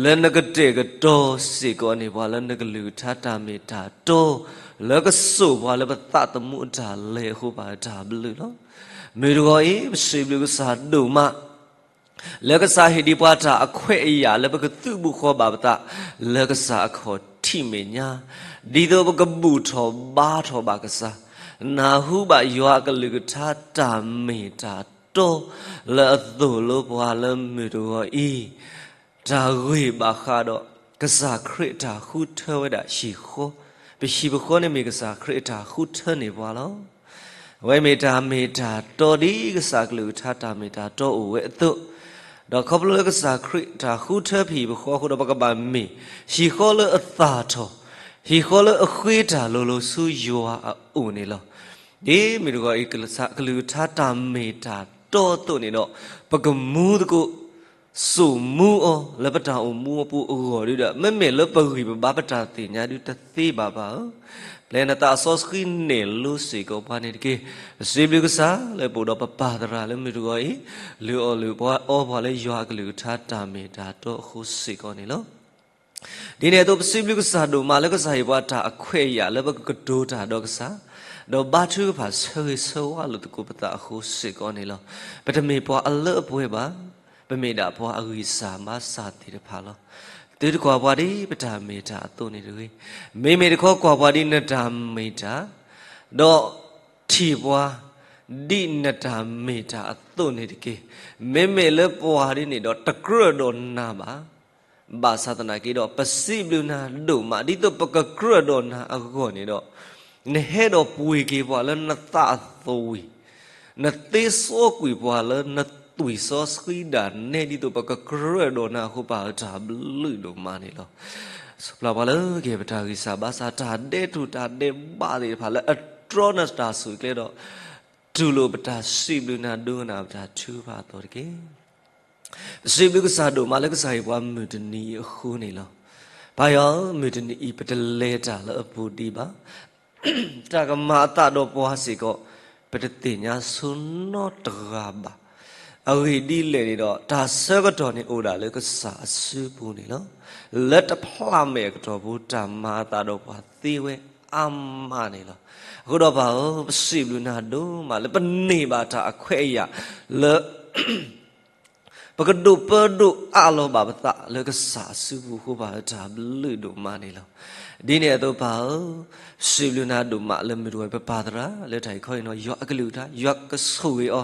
လၢနကတဲာ်ကတီၤစ့ၢ်ကီးန့ၢ်ပှၤလၢနကလုၢ်ကထါတၢ်မ့ၢ်တၢ်တီ လၢကစိာ်ပှၤလၢပသးသမူအတၢ်လဲၤအဃိ ပၢ်ဧၢ, တၢ်ဘျုးလီၤ. မုၢ်တဂီၤအံၤ ပစံးဘျုးကစၢ်ဒိၣ်မး လၢကစၢ်ဟ့ၣ်ဒံးပှၤတၢ်အခွဲးအယာ်လၢပကသုးဘူးဃီဘၣ်ပသး လၢကစၢ်အခီၣ်ထံးမဲာ်ညါ, ဒ်သိးပကဘူၣ်ထီၣ်ဘါထီၣ်ဘၣ်ကစၢ်, နၢ်ဟူဘၣ်ယွၤအကလုၢ်ကထါတၢ်မ့ၢ်တၢ်တီ လၢအသိၣ်လိပှၤလၢမုၢ်တဂီၤအံၤ, တၢ်ဂ့ၢ်ဘၣ်ဃးဒီး ကစၢ်ခရံာ်အတၢ်ဃုထၢဝဲဒၣ်ဟံၣ်ဃီ, ပဟံၣ်ပဃီန့ၣ်မ့ၢ်ကစၢ်ခရံာ်အတၢ်ဃုထၢန့ၢ်ပှၤလီၤ. အဝဲမ့ၢ်တၢ်မ့ၢ်တၢ်တီဒ်ကစၢ်ကလုၢ်ကထါတၢ်မ့ၢ်တၢ်တီအိၣ်ဝဲအသိး, ဒီးခီဖျိလၢကစၢ်ခရံာ်တၢ်ဃုထၢပဟံၣ်ပဃီအဃိဒီး ပကဘၣ်မ့ၢ်ဟံၣ်ဃီလၢအသၣ်ထီၣ်, ဟံၣ်ဃီလၢအဃ့တၢ်လိၤလိၤဆူယွၤအအိၣ်န့ၣ်လီၤ. ဒ်မုၢ်တဂီၤအံၤ ကစၢ်ကလုၢ်ကထါတၢ်မ့ၢ်တၢ်တီအသိးန့ၣ်ဒီး ပကမူသကိး စိာ်မူအီၤလၢပတၢ်အိၣ်မူအပူၤအဂီၢ်ဒုဒီး မ့မ့ၢ်လၢပဂံၢ်ပဘါပတၢ်သ့ၣ်ညါဒုတသ့ဘၣ်ပၢ်ဧၢ, ပျဲနသးစီဆှံနဲၣ်လိစ့ၢ်ကီးပှၤန့ၣ်တက့ၢ်. ပစံးဘျုးကစၢ်လၢပအိၣ်ဒီးပပၢ်သရၣ်လၢမုၢ်တဂီၤအံၤ လုၢ်အီၣ်လုၢ်အီပှၤလၢယွၤအကလုၢ်ကထါတၢ်မ့ၢ်တၢ်တီအဃိစ့ၢ်ကီးန့ၣ်လီၤ. ဒ်န့ၣ်အသိး ပစံးဘျုးကစၢ်ဒိၣ်မးလၢကစၢ်ဟ့ၣ်ပှၤတၢ်အခွဲးအယာ်လၢပကကတိၤတၢ်ဒီးကစၢ်, ဒီးဘါထုကဖၣ်ဆၢဂ့ၤဆၢဝါလိာ်သကိးပသးအဃိစ့ၢ်ကီးန့ၣ်လီၤ. ပတမ့ၢ်ပှၤအလၢအပှဲၤဘၣ်, ပမ့ၢ်ဒၣ်ပှၤအဂံၢ်စၢ်ဘါစၢ်သ့ၣ်တဖၣ်လီၤ. သုတကွၢ်ပှၤဒ်ပတၢ်မ့ၢ်တၢ်အသိးန့ၣ်တဂ့ၤ, မ့မ့ၢ်တခီကွၢ်ပှၤဒ်နတၢ်မ့ၢ်တၢ်, ဒီးထံၣ်ပှၤ ဒ်နတၢ်မ့ၢ်တၢ်အသိးန့ၣ်တက့ၢ်. မ့မ့ၢ်လၢပှၤဒ်န့ၣ်ဒီးတကြၢးဒီးနၤဘၣ်. ဘၣ်ဆၣ်သနာ်က့ဒီး ပစံးဘျုးနၤဒိၣ်မး ဒ်သိးပကကြၢးဒီးနၤအဂီၢ်န့ၣ်ဒီး နဟဲဒီးပှ့ၤက့ၤပှၤလၢနသးအသွံၣ်, နသ့စီကွံာ်ပှၤလၢနသွံၣ်စီဆှံဒၣ်နဲ ဒ်သိးပကကြၢးဒီးနၤအဃိ ပၢ်ဧၢ တၢ်ဘျုးဒိၣ်မးန့ၣ်လီၤ. စူၣ်ပျၢ်ပှၤလၢကဟ့ၣ်ပတၢ်ဂံၢ်စၢ်ဘါစၢ် တၢ်ဒဲးထူၣ်တၢ်ဒဲးဘးသ့ၣ်တဖၣ်လၢအတြီနတၢ်ဆိၣ်ဂ့ၤကျဲဒီး တူၢ်လိာ်ပတၢ်စံးဘျုးနၤဒိကနၣ်ပတၢ်ထုကဖၣ်အသီတက့ၢ်. ပစံးဘျုးကစၢ်ဒိၣ်မးလၢကစၢ်ဟ့ၣ်ပှၤမုၢ်တနံၤအံၤအဃိန့ၣ်လီၤ. ပၢ်ဧၢ, မုၢ်တနံၤအံၤပတလဲၤတၢ်လၢအပူၤဒံးဘၣ်. တၢ်ကမၤအသးဒီးပှၤစ့ၢ်ကီး ပတသ့ၣ်ညါဆိနီတဂၤဘၣ်. အဂ့ၢ်ဒ်လဲၣ်န့ၣ်ဒီး တၢ်ဆၢကတီၢ်န့ၣ်အိၣ်ဒၣ်လၢကစၢ်အစုပူၤန့ၣ်လီၤ. လၢတဖျးမဲာ်အကတီၢ်ပူၤ တၢ်မၤအသးဒီးပှၤသ့ဝဲအါမးန့ၣ်လီၤ. အဃိဒီးပၢ်ဧၢ, ပစံးဘျုးနၤဒိၣ်မးလၢပန့ၢ်ဘၣ်တၢ်အခွဲးအယာ်လၢ ပကဒိးပၢဒိးအးလီၤဘၣ်ပသးလၢကစၢ်အစုပူၤအဃိ ပၢ်ဧၢ တၢ်ဘျုးဒိၣ်မးန့ၣ်လီၤ. ဒ်န့ၣ်အသိးပၢ်ဧၢ, စံးဘျုးနၤဒိၣ်မးလၢမုၢ်တဝဲပပၢ်သရၣ်လၢတၢ်အံၤခီအံၤနီၤ ယွၤအကလုၢ်ကထါ ယွၤကဆိၣ်ဂ့ၤအီၤ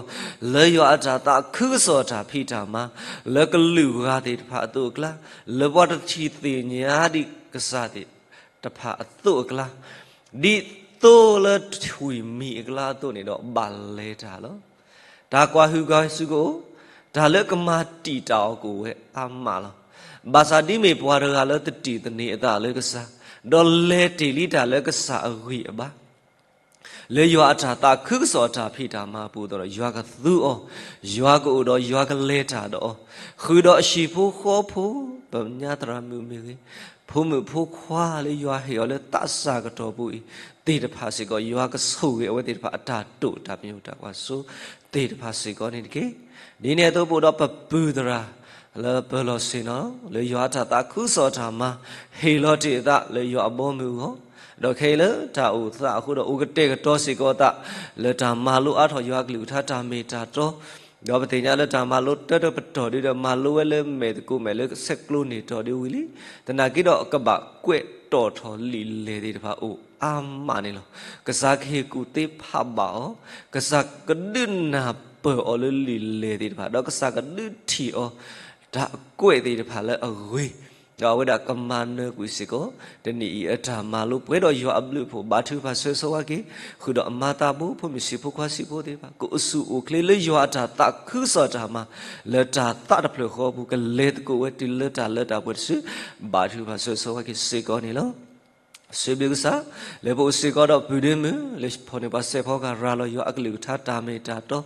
လၢယွၤအတၢ်သးခုကစီၣ်တၢ်ဖံးတၢ်မၤ လၢကလုာ်ဂၤသ့ၣ်တဖၣ်အသိးအကျါ, လၢပှၤတထံၣ်သ့ၣ်ညါဒံးကစၢ်သ့ၣ်တဖၣ်အသိးအကျါ ဒ်သိလၢထွံၣ်မံၤအကျါအသိးန့ၣ်ဒီး ဘၣ်လဲၤတၢ်လီၤ. တၢ်ကွၢ်ဟုၣ်ကွၢ်စူၣ်ကအိၣ်, တၢ်လၢကမၤတံာ်တာ်အီၤကအိၣ်ဝဲအါမးလီၤ. ဘၣ်ဆၣ်ဒ်မ့ၢ်ပှၤတဂၤလၢတတံၢ်သန့ၤအသးလၢကစၢ်, ဒီးလဲၤတ့ၢ်လံတၢ်လၢကစၢ်အဂံၢ်အဘါ လၢယွၤအတၢ်သးခုကစီၣ်အတၢ်ဖံးတၢ်မၤအပူၤအသိးဒီး ယွၤကသူအီၤ, ယွၤကအိၣ်ဒီးယွၤကလဲၤတၢ်ဒီးအီၤ, ဃုာ်ဒီးအဟံၣ်ဖိဃီဖိ, ပညါသရၣ်မုၣ်မ့ၢ်ဂ့ၤ, ဖိမုၣ်ဖိခွါလၢယွၤဟ့ၣ်အီၤလၢသးစၢ်ကတီၢ်ပူၤအံၤသ့ၣ်တဖၣ်စ့ၢ်ကီး ယွၤကဆိၣ်ဂ့ၤအဝဲသ့ၣ်တဖၣ်အတၢ်တိာ်တၢ်ပညိၣ်တၢ်ကွၢ်စိသ့ၣ်တဖၣ်စ့ၢ်ကီးန့ၣ်တက့ၢ်. ဒ်န့ၣ်အသိးပအိၣ်ဒီးပပုၢ်သရၣ် လၢပၢၤလီၢ်ဆ့ၣ်နီၤ လၢယွၤအတၢ်သးခုကစီၣ်တၢ်မၤ ဟ့ၣ်လီၤတ့ၢ်အသးလၢယွၤအဘီအမုၢ်အဂီၢ်, ဒီးခဲအံၤလၢတၢ်အိၣ်သးအဃိဒီး အိၣ်ကတဲာ်ကတီၤစ့ၢ်ကီးအသး လၢတၢ်မၤလိအါထီၣ်ယွၤအကလုၢ်ကထါတၢ်မ့ၢ်တၢ်တီ, ဒီးပသ့ၣ်ညါလၢတၢ်မၤလိတၢတပတီၢ်ဒ်ဒီး မၤလိဝဲလၢမဲာ်သကိးမဲာ်လၢဆဲးကျိးန့ၢ်တီၢ်ဒ်ဝံၤလံ, သနာ်က့ဒီးကဘၣ်ကွဲးတီၣ်ထီၣ်လံာ်လဲၢ်သ့ၣ်တဖၣ်အိၣ်အါမးန့ၣ်လီၤ. ကစၢ်ကဟ့ၣ်ကူၣ်သ့ဖးဘၣ်အီၤ, ကစၢ်ကဒုးနၢ်ပၢၢ်အီၤလၢလံာ်လဲၢ်သ့ၣ်တဖၣ်, ဒီးကစၢ်ကဒုးထံၣ်အီၤ တၢ်ကွဲးသ့ၣ်တဖၣ်လၢအဂ့ၤ, ဒီးအဝဲဒၣ်ကမၤနၢၤကွံာ်စ့ၢ်ကီး တနံၣ်အံၤအတၢ်မၤလိပှဲၤဒီးယွၤအဘျုးအဖှိၣ် ဘါထုကဖၣ်ဆၢဂ့ၤဆၢဝါက့ၤ, ဃုာ်ဒီးအမါသးဘိ ဖိမုၣ်ဆံးဖိခွါဆံးဖိသ့ၣ်တဖၣ် ကအိၣ်ဆူၣ်အိၣ်ချ့လၢယွၤအတၢ်သးခုကစီၣ်တၢ်မၤ လၢတၢ်သးတဖျၢၣ်ဃီပူၤ ကလဲၤသကိးဝဲတုၤလၢတၢ်လၢတၢ်ပှဲၤတစု, ဘါထုကဖၣ်ဆၢဂ့ၤဆၢဝါက့ၤစ့ၢ်ကီးန့ၣ်လီၤ. စံးဘျုးကစၢ် လၢပအိၣ်စ့ၢ်ကီးဒီးပုၢ်ဒ့မုၣ် လၢဖီၣ်န့ၢ်ပှၤစဲးဖီကဟၣ်ရၤလီၤယွၤအကလုၢ်ကထါတၢ်မ့ၢ်တၢ်တီ,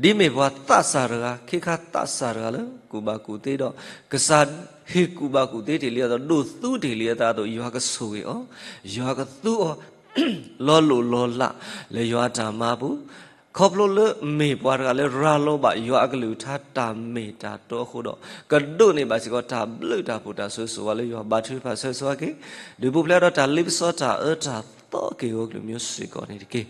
ဒ်မ့ၢ်ပှၤသးစၢ်တဂၤ ခ့ခါသးစၢ်တဂၤလၢကူၣ်ဘၣ်ကူၣ်သ့ဒီး ကစၢ်ဟ့ၣ်ကူၣ်ဘၣ်ကူၣ်သ့တ့ၢ်လံအသိး ဒိးသူတ့ၢ်လံအသးအသိး ယွၤကဆိၣ်ဂ့ၤအီၤ, ယွၤကသူအီၤ လီၤလိၢ်လီၤလး လၢယွၤအတၢ်မၤပူၤ, ခီဖျိလၢမ့ၢ်ပှၤတဂၤလၢရၤလီၤဘၣ်ယွၤအကလုၢ်ကထါတၢ်မ့ၢ်တၢ်တီအဃိဒီး ကဒိးန့ၢ်ဘၣ်စ့ၢ်ကီးတၢ်ဘျုးတၢ်ဖှိၣ်တၢ်ဆိၣ်ဂ့ၤဆိၣ်ဝါလၢယွၤ ဘါထုကဖၣ်ဆၢဂ့ၤဆၢဝါက့ၤ, ဒုးပူၤဖျဲးဒီးတၢ်လ့ပစီတၢ်အၢတၢ်သီက့ၤအဂီၢ်ကလုာ်မ့ၢ်စ့ၢ်ကီးန့ၣ်တက့ၢ်.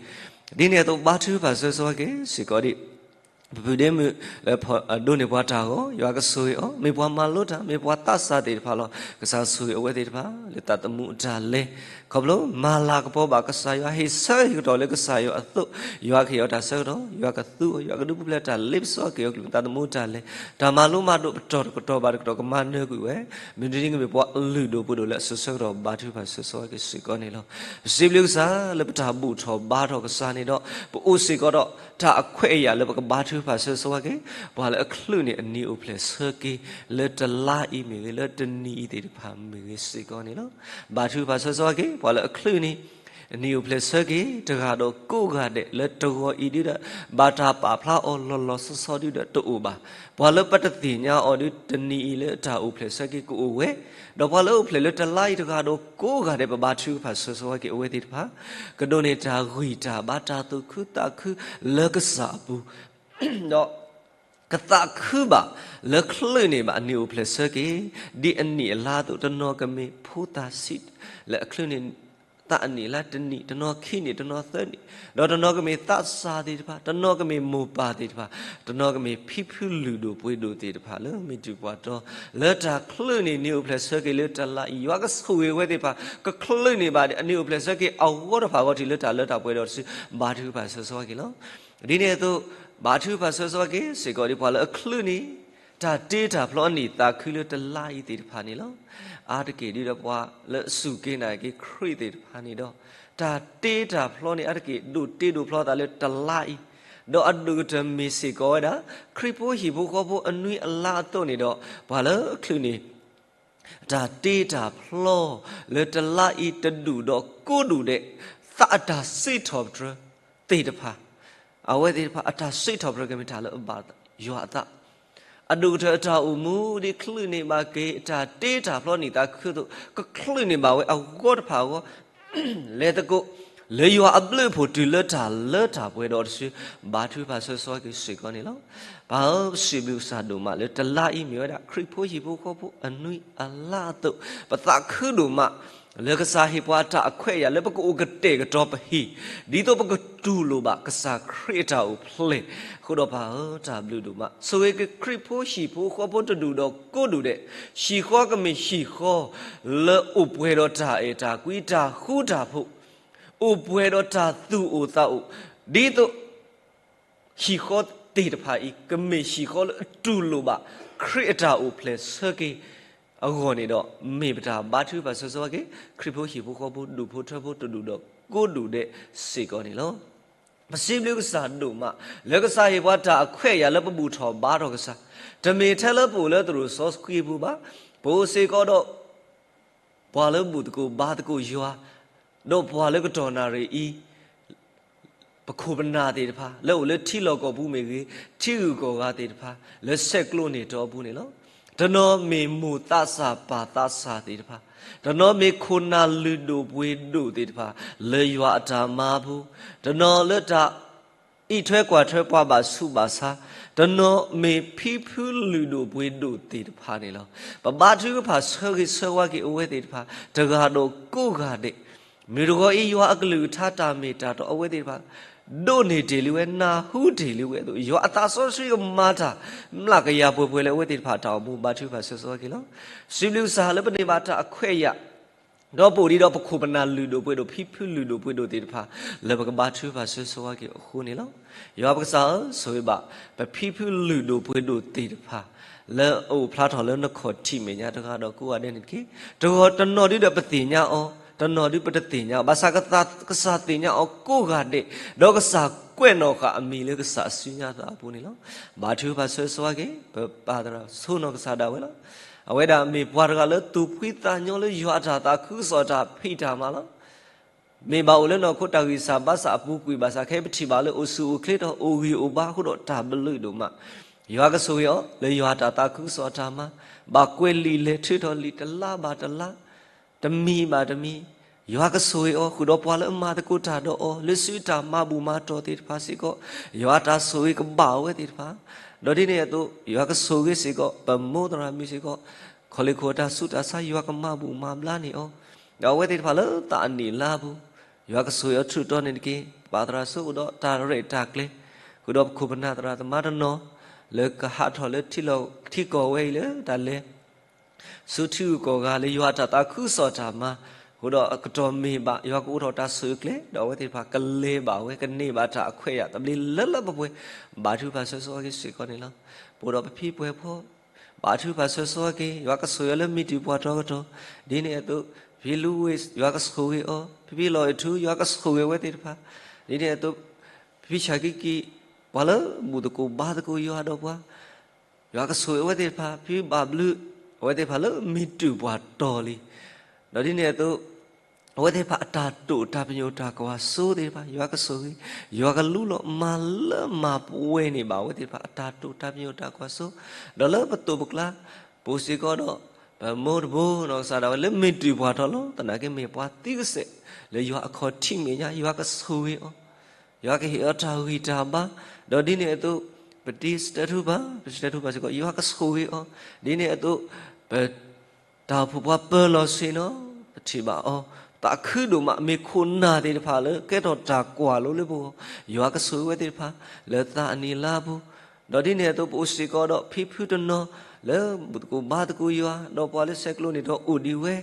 ဒ်န့ၣ်အသိးဘါထုကဖၣ်ဆၢဂ့ၤဆၢဝါက့ၤစ့ၢ်ကီးဒံး ပပုၢ်ဒ့မုၣ်လၢဒိးန့ၢ်ပှၤတၢ်ဂီၤ ယွၤကဆိၣ်ဂ့ၤအီၤ, မ့ၢ်ပှၤမၤလိတၢ် မ့ၢ်ပှၤသးစၢ်သ့ၣ်တဖၣ်လီၤ. ကစၢ်ဆိၣ်ဂ့ၤအဝဲသ့ၣ်တဖၣ် လၢသးသမူအတၢ်လဲၤ ခီဖျိမၤလၤကပီၤဘၣ်ကစၢ်ယွၤ ဟ့ၣ်ဆၢဟ့ၣ်ကတီၢ်လၢကစၢ်ယွၤအသိး, ယွၤကဟ့ၣ်အီၤတၢ်ဆၢကတီၢ်, ယွၤကသူအီၤ, ယွၤကဒုးပူၤဖျဲးတၢ်လ့ပစီက့ၤအီၤကလုာ်သးသမူတၢ်လဲၤ, တၢ်မၤလိမၤဒိးပတီၢ်တကတီၢ်ဘၣ်တကတီၢ်ကမၤနၢၤကွံာ်ဝဲ, မ့ၢ်တနံၤကမ့ၢ်ပှၤလုၢ်ဒိၣ်ပှ့ၤဒိၣ်လၢအစိၤဆၢကတီၢ်ဘါထုကဖၣ်ဆၢဂ့ၤဆၢဝါက့ၤစ့ၢ်ကီးန့ၣ်လီၤ. ပစံးဘျုးကစၢ်လၢပတၢ်ဘူၣ်ထီၣ်ဘါထီၣ်ကစၢ်န့ၣ်ဒီး ပအိၣ်စ့ၢ်ကီးဒီး တၢ်အခွဲးအယာ်လၢပကဘါထုကဖၣ်ဆၢဂ့ၤဆၢဝါက့ၤ, ပှၤလၢအချုးန့ၣ်အနံၤအိၣ်ဖျဲၣ်ဆၢက့ၤ လၢတလါအံၤမ့ၢ်ဂ့ၤ လၢတနံၤအံၤသ့ၣ်တဖၣ်မ့ၢ်ဂ့ၤစ့ၢ်ကီးန့ၣ်လီၤ. ဘါထုကဖၣ်ဆၢဂ့ၤဆၢဝါက့ၤ ပှၤလၢအချုးန့ၣ် အနံၤအိၣ်ဖျဲၣ်ဆၢက့ၤ တဂၤဒီးကိးဂၤဒဲး လၢတဂီၤအံၤဒ်ဒီး ဘၣ်တၢ်ပာ်ဖျါအီၤလီၤလီၤဆီဆီဒ်ဒီးတအိၣ်ဘၣ်. ပှၤလၢပတသ့ၣ်ညါအီၤဒ်တနံၤအံၤလၢတၢ်အိၣ်ဖျဲၣ်ဆၢက့ၤကအိၣ်ဝဲ, ဒီးပှၤလၢအိၣ်ဖျဲၣ်လၢတလါအံၤတဂၤဒီးကိးဂၤဒဲး ပဘါထုကဖၣ်ဆၢဂ့ၤဆၢဝါက့ၤအဝဲသ့ၣ်တဖၣ်, ကဒိးန့ၢ်တၢ်ဂံၢ်တၢ်ဘါ တၢ်သူၣ်ခုသးခုလၢကစၢ်အပူၤ ဒီး ကသးခုဘၣ် လၢချုးန့ၢ်ဘၣ်အနံၤအိၣ်ဖျဲၣ်ဆၢက့ၤ ဒ်အနံၣ်အလါအသိး တနီၤကမ့ၢ်ဖိသၣ်ဆံး လၢအချုးန့ၢ်သးအနံၣ်အလါတနံၣ်, တနီၤခံနံၣ်, တနီၤသၢနံၣ်, ဒီးတနီၤကမ့ၢ်သးစၢ်သ့ၣ်တဖၣ်, တနီၤကမ့ၢ်မိၢ်ပၢ်သ့ၣ်တဖၣ်, တနီၤကမ့ၢ်ဖံဖုလုၢ်ဒိၣ်ပှ့ၤဒိၣ်သ့ၣ်တဖၣ်လၢမ့ၢ်တၢ်ပှၤတီ လၢတၢ်ချုးန့ၢ်နံၤအိၣ်ဖျဲၣ်ဆၢက့ၤလၢတလါအံၤ ယွၤကဆိၣ်ဂ့ၤဝဲသ့ၣ်တဖၣ် ကချုးန့ၢ်ဘၣ်အနံၤအိၣ်ဖျဲၣ်ဆၢက့ၤအဂီၢ်တဖၣ်အဂီၢ် တုၤလၢတၢ်လၢတၢ်ပှဲၤဒီးတစု ဘါထုကဖၣ်ဆၢဂ့ၤဆၢဝါက့ၤလီၤ. ဒ်န့ၣ်အသိး ဘါထုကဖၣ်ဆၢဂ့ၤဆၢဝါက့ၤစ့ၢ်ကီးဒ်ပှၤလၢအချုးန့ၣ် တၢ်တ့တၢ်ဖျီအနံၣ်သးခုလၢတလါအံၤသ့ၣ်တဖၣ်န့ၣ်လီၤ. အါတက့ၢ်ဒ်ဒီးပှၤလၢအစူၢ်က့ၤနာ်က့ၤခရံာ်သ့ၣ်တဖၣ်န့ၣ်ဒီး တၢ်တ့တၢ်ဖျီန့ၣ် အါတက့ၢ်ဒိးတ့ဒိးဖျီသးလၢတလါအံၤ, ဒီးအဒိၣ်ကတၢၢ်မ့ၢ်စ့ၢ်ကီးဝဲဒၣ် ခရံာ်ဖိဟံၣ်ဖိဃီဖိအနွံအလါအသိးန့ၣ်ဒီး ပှၤလၢအချုးန့ၣ် တၢ်တ့တၢ်ဖျီ လၢတလါအံၤတဒူၣ်ဒီးကိးဒူၣ်ဒဲး သးအတၢ်စံးထီၣ်ပတြၢၤသ့ၣ်တဖၣ်, အဝဲသ့ၣ်တဖၣ်အတၢ်စံးထီၣ်ပတြၢၤကမ့ၢ်တၢ်လၢအဘၣ်ယွၤအသး, အဒိၣ်ကတၢၢ်အတၢ်အိၣ်မူဒ်ချုးန့ၢ်ဘၣ်က့ၤ တၢ်တ့တၢ်ဖျီနံၣ်သးခုအသိး ကချုးန့ၢ်ဘၣ်ဝဲအဂီၢ်တဖၣ်အဂီၢ် လဲၤသကိး လၢယွၤအဘျုးအဖှိၣ်တုၤလၢတၢ်လၢတၢ်ပှဲၤဒီးတစု, ဘါထုကဖၣ်ဆၢဂ့ၤဆၢဝါက့ၤစ့ၢ်ကီးန့ၣ်လီၤ. ပၢ်ဧၢ, ပစံးဘျုးကစၢ်ဒိၣ်မးလၢတလါအံၤ မ့ၢ်ဝဲဒၣ်ခရံာ်ဖိဟံၣ်ဖိဃီဖိအနွံအလါအသိး, ပသးခုဒိၣ်မး လၢကစၢ်ဟ့ၣ်ပှၤတၢ်အခွဲးအယာ်လၢပကအိၣ်ကတဲာ်ကတီၤပဟံၣ်, ဒ်သိးပကတူၢ်လိာ်ဘၣ်ကစၢ်ခရံာ်အတၢ်အိၣ်ဖျဲၣ်. အဃိဒီးပၢ်ဧၢ, တၢ်ဘျုးဒိၣ်မး, ဆိၣ်ဂ့ၤက့ၤခရံာ်ဖိဟံၣ်ဖိဃီဖိတဒူၣ်ဒီးကိးဒူၣ်ဒဲး, ဟံၣ်ဃီကမ့ၢ်ဟံၣ်ဃီ လၢအိၣ်ပှဲၤဒီးတၢ်အဲၣ်တၢ်ကွံတၢ်ဃူတၢ်ဖိး, အိၣ်ပှဲၤဒီးတၢ်သူၣ်အိၣ်သးအိၣ်, ဒ်သိး ဟံၣ်ဃီသ့ၣ်တဖၣ်အံၤ ကမ့ၢ်ဟံၣ်ဃီလၢအတူၢ်လိာ်ဘၣ် ခရံာ်အတၢ်အိၣ်ဖျဲၣ်ဆၢက့ၤအဂီၢ်န့ၣ်ဒီး, မ့ၢ်ပတၢ်ဘါထုကဖၣ်ဆၢဂ့ၤဆၢဝါက့ၤ ခရံာ်ဖိဟံၣ်ဖိဃီဖိဒူၣ်ဖိထၢဖိတဒူၣ်ဒီးကိးဒူၣ်ဒဲးစ့ၢ်ကီးန့ၣ်လီၤ. ပစံးဘျုးကစၢ်ဒိၣ်မး လၢကစၢ်ဟ့ၣ်ပှၤတၢ်အခွဲးအယာ်လၢပဘူၣ်ထီၣ်ဘါထီၣ်ကစၢ်, တမ့ၢ်ထဲလၢပအိၣ်လၢသရိာ်စီဆှံအပူၤဘၣ်, ပအိၣ်စ့ၢ်ကီးဒီး ပှၤလၢဘူၣ်သကိးဘါသကိးယွၤ, ဒီးပှၤလၢကတီၢ်နၣ်ရံၣ်အံၤ ပခိၣ်ပနၢ်သ့ၣ်တဖၣ် လၢအိၣ်လၢထံလီၢ်ကီၢ်ပူၤမ့ၢ်ဂ့ၤ, ထံဂုၤကီၢ်ဂၤသ့ၣ်တဖၣ် လၢဆဲးကျိးန့ၢ်တီအပူၤန့ၣ်လီၤ. တနီၤမ့ၢ်မိၢ်သးစၢ်ပၢ်သးစၢ်သ့ၣ်တဖၣ်, တနီၤမ့ၢ်ခိၣ်နၢ်လုၢ်ဒိၣ်ပှ့ၤဒိၣ်သ့ၣ်တဖၣ် လၢယွၤအတၢ်မၤအပူၤ, တနီၤလၢတၢ် အံးထွဲကွၢ်ထွဲပှၤဘၣ်ဆူးဘၣ်ဆါ, တနီၤမ့ၢ်ဖံဖုလုၢ်ဒိၣ်ပှ့ၤဒိၣ်သ့ၣ်တဖၣ်န့ၣ်လီၤ. ပဘါထုကဖၣ်ဆၢဂ့ၤဆၢဝါက့ၤအဝဲသ့ၣ်တဖၣ် တဂၤဒီးကိးဂၤဒဲး, မုၢ်တဂီၤအံၤ ယွၤအကလုၢ်ကထါတၢ်မ့ၢ်တၢ်တီအဝဲသ့ၣ်တဖၣ် ဒိးန့ၢ်တ့ၢ်လံဝဲ နၢ်ဟူတ့ၢ်လံဝဲအသိး, ယွၤအသးစီဆှံကမၤတၢ် မျးကယၤပှဲၤပှဲၤလၢအဝဲသ့ၣ်တဖၣ်တၢ်အိၣ်မူ ဘါထုကဖၣ်ဆၢဂ့ၤဆၢဝါက့ၤလီၤ. စံးဘျုးကစၢ်လၢပန့ၢ်ဘၣ်တၢ်အခွဲးအယာ် ဒီးပအိၣ်ဒံးဒီးပခိၣ်ပနၢ်လုၢ်ဒိၣ်ပှ့ၤဒိၣ် ဖံဖုလုၢ်ဒိၣ်ပှ့ၤဒိၣ်သ့ၣ်တဖၣ် လၢပကဘါထုကဖၣ်ဆၢဂ့ၤဆၢဝါက့ၤအဃိန့ၣ်လီၤ. ယွၤပကစၢ်ဧၢ, ဆိၣ်ဂ့ၤဘၣ် ပဖံဖုလုၢ်ဒိၣ်ပှ့ၤဒိၣ်သ့ၣ်တဖၣ် လၢအအိၣ်ဖျါထီၣ်လၢနခီၣ်ထံးမဲာ်ညါတဂၤဒီးကိးဂၤဒဲးန့ၣ်တက့ၢ်. တဂီၤတနီၤဒုဒီးပသ့ၣ်ညါအီၤ, တနီၤဒုပတသ့ၣ်ညါအီၤ, ဘၣ်ဆၣ်ကစၢ်သ့ၣ်ညါအီၤကိးဂၤဒဲး, ဒီးကစၢ်ကွဲးနီၣ်ဃာ်အမံၤလၢကစၢ်အစုညါသးအပူၤန့ၣ်လီၤ. ဘါထုကဖၣ်ဆၢဂ့ၤဆၢဝါက့ၤ ပပၢ်သရၣ်ဆိနီၢ်ကစၢ်ဒၣ်ဝဲလီၤ. အဝဲဒၣ်မ့ၢ်ပှၤတဂၤလၢသူၣ်ဖှံသးညီလၢယွၤအတၢ်သးခုကစီၣ်တၢ်ဖံးတၢ်မၤလီၤ. မ့ၢ်ဘၣ်အိၣ်လၢနီၢ်ခိတၢ်ဂံၢ်စၢ်ဘါစၢ်အပူၤကွံာ်ဘၣ်ဆၣ် ခဲအံၤပထံၣ်ဘၣ်လၢအိၣ်ဆူၣ်အိၣ်ချ့ဒီးအိၣ်ဂံၢ်အိၣ်ဘါအဃိဒီး တၢ်ဘျုးဒိၣ်မး. ယွၤကဆိၣ်ဂ့ၤအီၤ လၢယွၤအတၢ်သးခုကစီၣ်အတၢ်မၤ, ဘၣ်ကွဲးလံာ်လဲၤထုးထီၣ်လံာ်တလါဘၣ်တလါ, တမံၤဘၣ်တမံၤ, ယွၤကဆိၣ်ဂ့ၤအီၤ ဃုာ်ဒီးပှၤလၢအမၤသကိးတၢ်ဒီးအီၤ လၢစုတၢ်မၤဘူၣ်မၤတီၢ်သ့ၣ်တဖၣ်စ့ၢ်ကီး, ယွၤအတၢ်ဆိၣ်ဂ့ၤကဘၣ်အဝဲသ့ၣ်တဖၣ်, ဒီးဒ်န့ၣ်အသိး ယွၤကဆိၣ်ဂ့ၤစ့ၢ်ကီး ပမိၢ်သရၣ်မုၣ်စ့ၢ်ကီး, ခီၣ်လ့ၢ်ခိၣ်အတၢ်ဆူးတၢ်ဆါ ယွၤကမၤဘူၣ်မၤဘျါန့ၢ်အီၤ, ဒီးအဝဲသ့ၣ်တဖၣ်လၢသးအနံၣ်လါအပူၤ, ယွၤကဆိၣ်ဂ့ၤအီၤထူးတီၤန့ၣ်တက့ၢ်. ပၢ်သရၣ်စိအိၣ်ဒီးတၢ်ရဲၣ်တၢ်ကျဲၤ, ဃုာ်ဒီးပခိၣ်ပနၢ်သရၣ်သမါတနီၤ လၢကဟးထီၣ်လၢထံလီၢ်ထံကီၢ်ဝဲအံၤလၢတၢ်လဲၤ ဆူထံဂုၤကီၢ်ဂၤလၢယွၤအတၢ်သးခုကစီၣ်တၢ်မၤ, အဃိဒီးအကတီၢ်မ့ၢ်ဘၣ် ယွၤကအိးထီၣ်တၢ်ဆိၣ်ဂ့ၤကျဲ ဒီးအဝဲသ့ၣ်တဖၣ်ကလဲၤဘၣ်ဝဲ ကန့ၢ်ဘၣ်တၢ်အခွဲးအယာ်သဘျ့လၢလၢပှဲၤပှဲၤ, ဘါထုကဖၣ်ဆၢဂ့ၤဆၢဝါက့ၤစ့ၢ်ကီးန့ၣ်လီၤ. ပအိၣ်ဒီးပဖံပှဲၤဖိ, ဘါထုကဖၣ်ဆၢဂ့ၤဆၢဝါက့ၤ ယွၤကဆိၣ်ဂ့ၤအီၤလၢမံၤတံာ်ပှၤတီၤကတီၤ, ဒ်န့ၣ်အသိး ဖံလူဝ့ၣ် ယွၤကဆိၣ်ဂ့ၤအီၤ, ဖံဖံလီၤအဲၣ်ထူ ယွၤကဆိၣ်ဂ့ၤအဝဲသ့ၣ်တဖၣ်, ဒ်န့ၣ်အသိး ဖံဆၣ်ကံကံ, ပှၤလၢဘူၣ်သကိးဘါသကိးယွၤဒီးပှၤ ယွၤကဆိၣ်ဂ့ၤအဝဲသ့ၣ်တဖၣ်, ဖံဘၣ်ဘျုး အဝဲသ့ၣ်တဖၣ်လၢမံၤတုာ်ပှၤတီၤလံ, ဒီးဒ်န့ၣ်အသိး အဝဲသ့ၣ်တဖၣ်အတၢ်တိာ်တၢ်ပညိၣ်တၢ်ကွၢ်စိသ့ၣ်တဖၣ် ယွၤကဆိၣ်ဂ့ၤ, ယွၤကလူလီၤမၤလၢမၤပှဲၤန့ၢ်ဘၣ်အဝဲသ့ၣ်တဖၣ် အတၢ်တိာ်တၢ်ပညိၣ်တၢ်ကွၢ်စိ, ဒီးလၢပသိးပကျါ ပအိၣ်စ့ၢ်ကီးဒီး ပမိၢ်တဘိနီၢ်ကစၢ်ဒၣ်ဝဲလၢမံၤတံာ်ပှၤထီၣ်လီၤ. သနာ်က့မ့ၢ်ပှၤသံကစဲး လၢယွၤအခီၣ်ထံးမဲာ်ညါ ယွၤကဆိၣ်ဂ့ၤအီၤ, ယွၤကဟ့ၣ်အီၤတၢ်ဂံၢ်တၢ်ဘါ, ဒီးဒ်န့ၣ်အသိး ပတံၤစတၢထူပၢ် ပစတၢထူပၢ်စ့ၢ်ကီး ယွၤကဆိၣ်ဂ့ၤအီၤ, ဒ်န့ၣ်အသိး ပ တၢ်အိၣ်ဖှိၣ်ပှၤပၢၤလီၢ်ဆ့ၣ်နီၤ ပထံၣ်ဘၣ်အီၤ သးခုဒိၣ်မး မ့ၢ်ခိၣ်နၢ်သ့ၣ်တဖၣ်လၢကဲထီၣ်တၢ်ကွၢ်လိလၢပဂီၢ်, ယွၤကဆိၣ်ဂ့ၤဝဲသ့ၣ်တဖၣ် လၢသးအနံၣ်လါအပူၤ, ဒီးဒ်န့ၣ်အသိး ပအိၣ်စ့ၢ်ကီးဒီးဖံဖုတနီၤ လၢဘူၣ်သကိးဘါသကိးယွၤ ဒီးပှၤလၢဆဲးကျိးန့ၢ်ဒီးအိၣ်ဒံးဝဲ,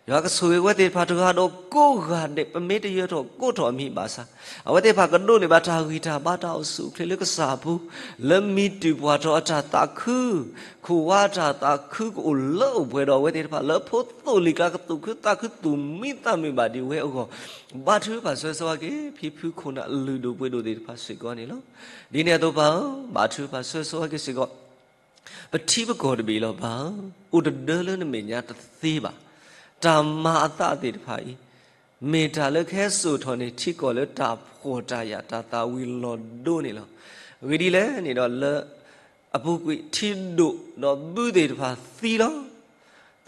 ယွၤကဆိၣ်ဂ့ၤဝဲသ့ၣ်တဖၣ်တဂၤဒီးကိးဂၤဒဲး ပမ့ၢ်တယၢၤထီၣ်ကိးထီၣ်အမံၤဘၣ်ဆၣ် အဝဲသ့ၣ်တဖၣ်ကဒိးန့ၢ်ဘၣ်တၢ်ဂံၢ်တၢ်ဘါတၢ်အိၣ်ဆူၣ်အိၣ်ချ့လၢကစၢ်အပူၤ, လၢမံၤတံာ်ပှၤထီၣ်အတၢ်သးခု, ခိၣ်ဝါအတၢ်သးခုကအိၣ်လၢအိၣ်ပှဲၤဒီးအဝဲသ့ၣ်တဖၣ် လၢဖိသိၣ်လံၤကျါကသူၣ်ခုသးခုသူၣ်မံသးမုာ်ဘၣ်ဒံးဝဲအဂီၢ်, ဘါထုကဖၣ်ဆၢဂ့ၤဆၢဝါက့ၤ ဖံဖုခိၣ်နၢ်လုၢ်ဒိၣ်ပှ့ၤဒိၣ်သ့ၣ်တဖၣ်စ့ၢ်ကီးန့ၣ်လီၤ. ဒ်န့ၣ်အသိးပၢ်ဧၢ, ဘါထုကဖၣ်ဆၢဂ့ၤဆၢဝါက့ၤစ့ၢ်ကီး ပထံပကီၢ်တဘ့ၣ်လီၤပၢ်ဧၢ, အိၣ်တဒၢလၢနမဲာ်ညါတသ့ဘၣ်. တၢ်မၤအသးသ့ၣ်တဖၣ်အံၤ မ့ၢ်တၢ်လၢကဟဲစိာ်ထီၣ်န့ၢ်ထံကီၢ်လၢတၢ်ဖှီၣ်တၢ်ယာ်တၢ်သးဝံၤလီၤဒိန့ၣ်လီၤ. အဂ့ၢ်ဒ်လဲၣ်န့ၣ်ဒီး လၢအပူၤကွံာ်ထံဒိၣ်ဒီးဘုသ့ၣ်တဖၣ်သံလီၤ.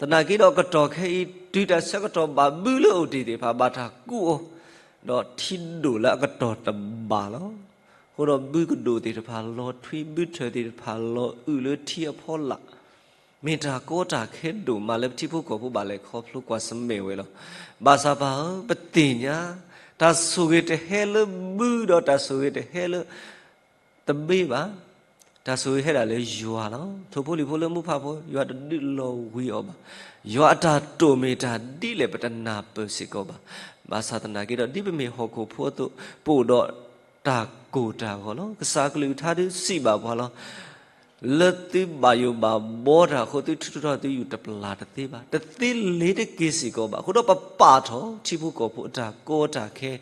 သနာ်က့ဒီးကတီၢ်ခဲအံၤ တုၤတၢ်ဆၢကတီၢ်ဘၣ်ဘုလၢအိၣ်တ့ၢ်သ့ၣ်တဖၣ် ဘၣ်တၢ်ကူးအီၤ ဒီးထံဒိၣ်လၢအကတီၢ်တဘၣ်လီၤ. အဃိဒီးဘုကဒိၣ်သ့ၣ်တဖၣ်လီၤထွံ, ဘုထၢၣ်သ့ၣ်တဖၣ်လီၤအုၣ်လၢထံအဖီလာ်, မ့ၢ်တၢ်ကီတၢ်ခဲဒိၣ်မးလၢပထံဖိကီၢ်ဖိဘၣ်လဲၤခီဖျိကွၢ်ဆၢၣ်မဲာ်ဝဲလီၤ. ဘၣ်ဆၣ်ပၢ်ဧၢ, ပသ့ၣ်ညါ တၢ်ဆိၣ်ဂ့ၤတဟဲလၢဘုဒီးတၢ်ဆိၣ်ဂ့ၤတဟဲလၢ တဘ့ၣ်ဘၣ်. တၢ်ဆိၣ်ဂ့ၤဟဲဒၣ်လၢယွၤလီၤ. ထိၣ်ဖိလံၣ်ဖိလၢမူဖးဖိ, ယွၤတဒုးလီၤဝံၤအီၤဘၣ်. ယွၤအတၢ်တိာ်မ့ၢ်တၢ်ဒ်လဲၣ် ပတနၢ်ပၢၢ်စ့ၢ်ကီးဘၣ်. ဘၣ်ဆၣ်သနာ်က့ဒီး ဒ်ပမ့ၢ်ဟီၣ်ခိၣ်ဖိအသိး ပအိၣ်ဒီးတၢ်ကိၢ်တၢ်ဂီၤလီၤ. ကစၢ်အကလုၢ်ကထါဒုးစံးဘၣ်ပှၤလီၤ. လၢသုဘၣ်ယိၣ်ဘၣ်ဘီတၢ်အဃိ သုထုးထီၣ်သုယူၢ်တပျၢ်တသ့ဘၣ်, တသ့လ့ၤတက့ၤစ့ၢ်ကီးဘၣ်. အဃိဒီးပပာ်ထီၣ်ထံဖိကီၢ်ဖိအတၢ်ကီတၢ်ခဲ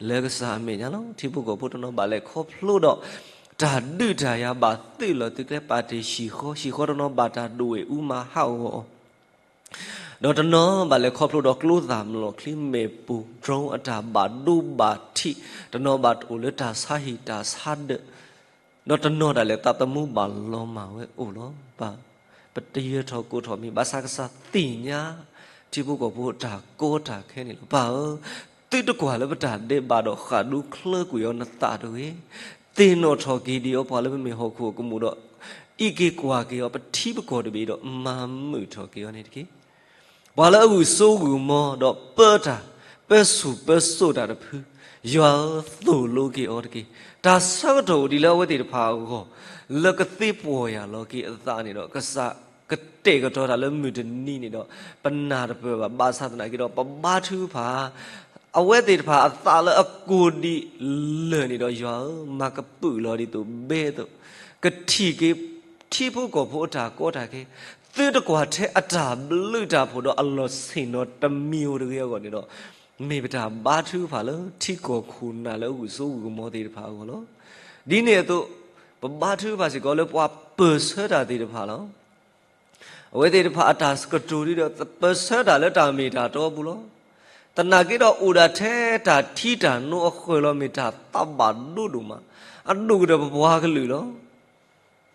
လၢကစၢ်အမဲာ်ညါလီၤ. ထံဖိကီၢ်ဖိတနီၤဘၣ်လဲၤခီဖျိဒီး တၢ်ဒုးတၢ်ယၤဘၣ်သုးလီၤသုးကျဲ ပာ်တ့ၢ်ဟံၣ်ဃီ, ဟံၣ်ဃီတနီၤဘၣ်တၢ်ဒွဲၣ်အူမၤဟးဂီၤအီၤ ဒီးတနီၤဘၣ်လဲၤခီဖျိဒီးကျိသၣ်မျိာ်ချံမ့ၣ်ပိၢ် drone အတၢ်ဘၣ်ဒိဘၣ်ထံး, တနီၤဘၣ်အိၣ်လၢတၢ်ဆါဟံၣ်တၢ်ဆါဒၢး, ဒီးတနီၤဒၣ်လဲာ်သးသမူဘၣ်လီၤမၢ်ဝဲအိၣ်လီၤ. ပတယၢၤထီၣ်ကိးထီၣ်မံၤ, ဘၣ်ဆၣ်ကစၢ်သ့ၣ်ညါ ထံဖိကီၢ်ဖိအတၢ်ကီတၢ်ခဲန့ၣ်လီၤ. ပၢ်ဧၢ, သုတကွၢ်လၢပတၢ်ဒဲးဘးဒီးဃၣ်ဒူချၢကွံာ်အီၤနသးတဂ့ၤ. သ့ၣ်နီၣ်ထီၣ်က့ၤဒံးအီၤပှၤလၢပမ့ၢ်ဟီၣ်ခိၣ်ကမူၣ်ဒီး အံးက့ၤကွၢ်က့ၤအီၤ ပထံပကီၢ်တဘ့ၣ်ဒီး မၤမုာ်ထီၣ်က့ၤအီၤန့ၣ်တက့ၢ်. ပှၤလၢအဂုာ်စိဂုာ်မီၤဒီးပၢတၢ်, ပၢဆူၣ်ပၢစိးတၢ်တဖု, ယွၤဧၢ, သိၣ်လိက့ၤအီၤတက့ၢ်. တၢ်ဆၢကတီၢ်အိၣ်ဒံးလၢအဝဲသ့ၣ်တဖၣ်အဂီၢ်, လၢကသ့ပီၢ်ယၢ်လီၤက့ၤအသးန့ၣ်ဒီး ကစၢ်ကတဲာ်ကတီၤတၢ်လၢမုၢ်တနံၤန့ၣ်ဒီး ပနၢ်တပၢၢ်ဘၣ်. ဘၣ်ဆၣ်သနာ်က့ဒီး ပဘါထုကဖၣ် အဝဲသ့ၣ်တဖၣ်အသးလၢအကိၢ်ဒံးလၢာ်န့ၣ်ဒီး ယွၤဧၢ, မၤကပုာ်လီၤဒ်သိးဘဲအသိး, ကထံၣ်က့ၤထံဖိကီၢ်ဖိအတၢ်ကီတၢ်ခဲ, သုတကွၢ်ထဲအတၢ်ဘျုးတၢ်ဖှိၣ်ဒီးအလီၢ်ဆ့ၣ်နီၤတမံၤဧိၤတဂ့ၤအဂီၢ်န့ၣ်ဒီး, မ့ၢ်ပတၢ်ဘါထုကဖၣ်လၢထံကီၢ်ခိၣ်နၢ်လၢအဂုာ်စိဂုာ်ကမီၤသ့ၣ်တဖၣ်အဂီၢ်လီၤ. ဒ်န့ၣ်အသိး, ပဘါထုကဖၣ်စ့ၢ်ကီးလၢပှၤပၢၢ်ဆၢတၢ်သ့ၣ်တဖၣ်လီၤ. အဝဲသ့ၣ်တဖၣ်အတၢ်ကတိၤဒ်ဒီး ပၢၢ်ဆၢတၢ်လၢတၢ်မ့ၢ်တၢ်တီအပူၤလီၤ. သနာ်က့ဒီးအိၣ်ဒၣ်ထဲတၢ်ထံတၢ်နိအဃၢၤလီၤ. မ့ၢ်တၢ်သးဘၣ်ဒိဒိၣ်မး, အဒိၣ်ကတၢၢ်ပပှၤကလုာ်လီၤ.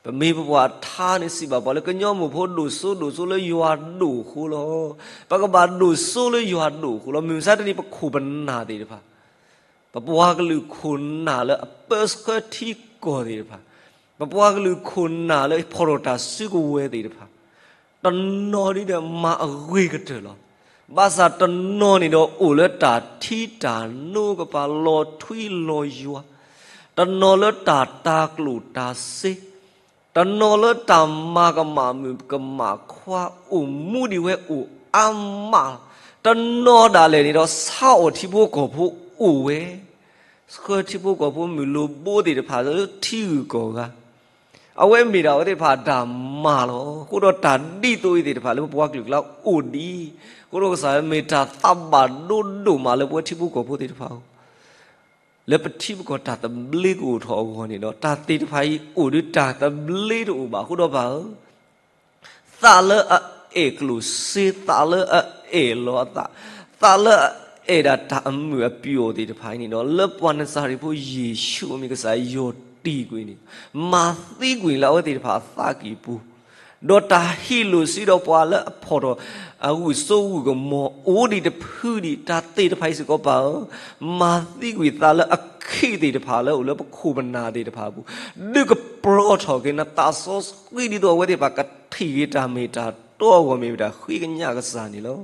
ပမ့ၢ်ပပှၤထါန့ၣ် စံးဘၣ်ပှၤလၢကညီမိၢ်ဖိဒိၣ်စိဒိၣ်စိလၢယွၤဒိၣ်အဃိလီၤ. ပကဘၣ်ဒိၣ်စိလၢယွၤဒိၣ်အဃိလီၤ. မုၢ်မဆါတနံၤပခိၣ်ပနၢ်သ့ၣ်တဖၣ် ပပှၤကလုာ်ခိၣ်နၢ်လၢအပၢဆှၢထံကီၢ်သ့ၣ်တဖၣ်, ပပှၤကလုာ်ခိၣ်နၢ်လၢဖီၣ်ထီၣ်တၢ်စုကဝဲၤသ့ၣ်တဖၣ်, တနီၤဒ်ဒီးမၤအဂ့ၤကတၢၢ်လီၤ. ဘၣ်ဆၣ်တနီၤန့ၣ်ဒီးအိၣ်လၢတၢ်ထံတၢ်နိကပၤ လီၤထွံလီၤယွၤ, တနီၤလၢတၢ်တၤကျိၣ်တၤစ့, တနီၤလၢတၢ်မၤကမၣ်မုၣ်ကမၣ်ခွါအိၣ်မူဒံးဝဲအိၣ်အါမး, တနီၤဒၣ်လဲာ်န့ၣ်ဒီး ဆါအီၣ်ထံဖိကီၢ်ဖိအိၣ်ဝဲ, ဆှၢထံဖိကီၢ်ဖိမုၢ်လိဘိသ့ၣ်တဖၣ်လၢထံဂုၤကီၢ်ဂၤ, အဝဲမ့ၢ်ဒၣ်အဝဲသ့ၣ်တဖၣ်အတၢ်မၤလီၤ. အဃိဒီးတၢ်ဒ်သိးအံၤသ့ၣ်တဖၣ်လၢ ပပှၤကလုာ်ကျါအိၣ်ဒံး, အဃိဒီးကစၢ်မ့ၢ်တၢ်သးဘၣ်ဒိဒိၣ်မးလၢပဝဲထံဖိကီၢ်ဖိသ့ၣ်တဖၣ်အဂီၢ် လၢပထံပကီၢ်တၢ်သဘျ့ကအိၣ်ထီၣ်အဂီၢ်န့ၣ်ဒီး တၢ်သ့ၣ်တဖၣ်အံၤအိၣ်ဒုးတၢ်သဘျ့တအိၣ်ဘၣ်. အဃိဒီးပၢ်ဧၢ, သးလၢအအဲၣ်ကျိၣ်စ့, သးလၢအအဲၣ်လီၤအသး, သးလၢအအဲၣ်ဒၣ်တၢ်အမုာ်အပျီၢ်သ့ၣ်တဖၣ်အံၤန့ၣ်ဒီး လၢပှၤနစၤရ့းဖိယ့ၣ်ၡူးအမံၤ ကစၢ်ယွၤတံာ်ကွံာ်န့ၣ်, မၤသံကွံာ်လၢအဝဲသ့ၣ်တဖၣ်အသးကံၢ်ပူၤ ဒီးတၢ်ဟံးလိာ်စံးဒီးပှၤလၢအဖီၣ်ထီၣ်အဂုာ်စိဂုာ်ကမီၤအိၣ်ဒံးတဖုဒံး တၢ်သ့ၣ်တဖၣ်အံၤစ့ၢ်ကီးပၢ်ဧၢ, မၤသံကွံာ်သးလၢအခံးသ့ၣ်တဖၣ်လၢအိၣ်လၢပခိၣ်ပနၢ်သ့ၣ်တဖၣ်အပူၤ, ဒုးကပြီထီၣ်က့ၤနသးစီဆှံဒ်သိးအဝဲသ့ၣ်တဖၣ်ကထံၣ်က့ၤတၢ်မ့ၢ်တၢ်တီအဂီၢ် မ့ၢ်ပတၢ်ဃ့ကညးကစၢ်န့ၣ်လီၤ.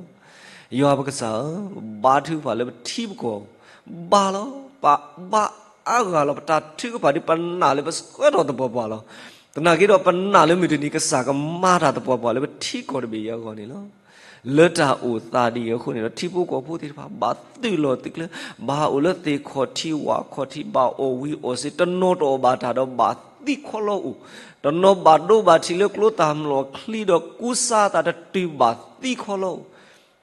ယွၤပကစၢ်ဧၢ, ပဘါထုကဖၣ်လၢပထံပကီၢ် ဘါလီၤ, ပဘါအါဂၤလီၤ. ပတၢ်ထုကဖၣ်ဒ်ပနာ်လၢပဆှၢထီၣ်သပှၢ်ပှၢ်လီၤ. သနာ်က့ဒီးပနာ်လၢမုၢ်တနံၤ ကစၢ်ကမၤတၢ်သပှၢ်ပှၢ်လၢပထံကီၢ်တဘ့ၣ်အံၤအဂီၢ်န့ၣ်လီၤ. လၢတၢ်အိၣ်သးဒ်အံၤအဃိန့ၣ်ဒီး ထံဖိကီၢ်ဖိသ့ၣ်တဖၣ် ဘၣ်သုးလီၢ်သုးကျဲ, ဘၣ်အိၣ်လၢသ့ၣ်ခီၣ်ထံးဝၣ်ခီၣ်ထံး, ဘၣ်အီၣ်ဝံၤအီၣ်စ့, တနီၤတအိၣ်ဘၣ်တၢ်ဒီးဘၣ်သံခီလီၤအိၣ်, တနီၤဘၣ်ဒိဘၣ်ထံးလၢကျိသၣ်မျိာ်ချံဒီးကူစါအသးတတုၤဘၣ်သံခီလီၤအိၣ်,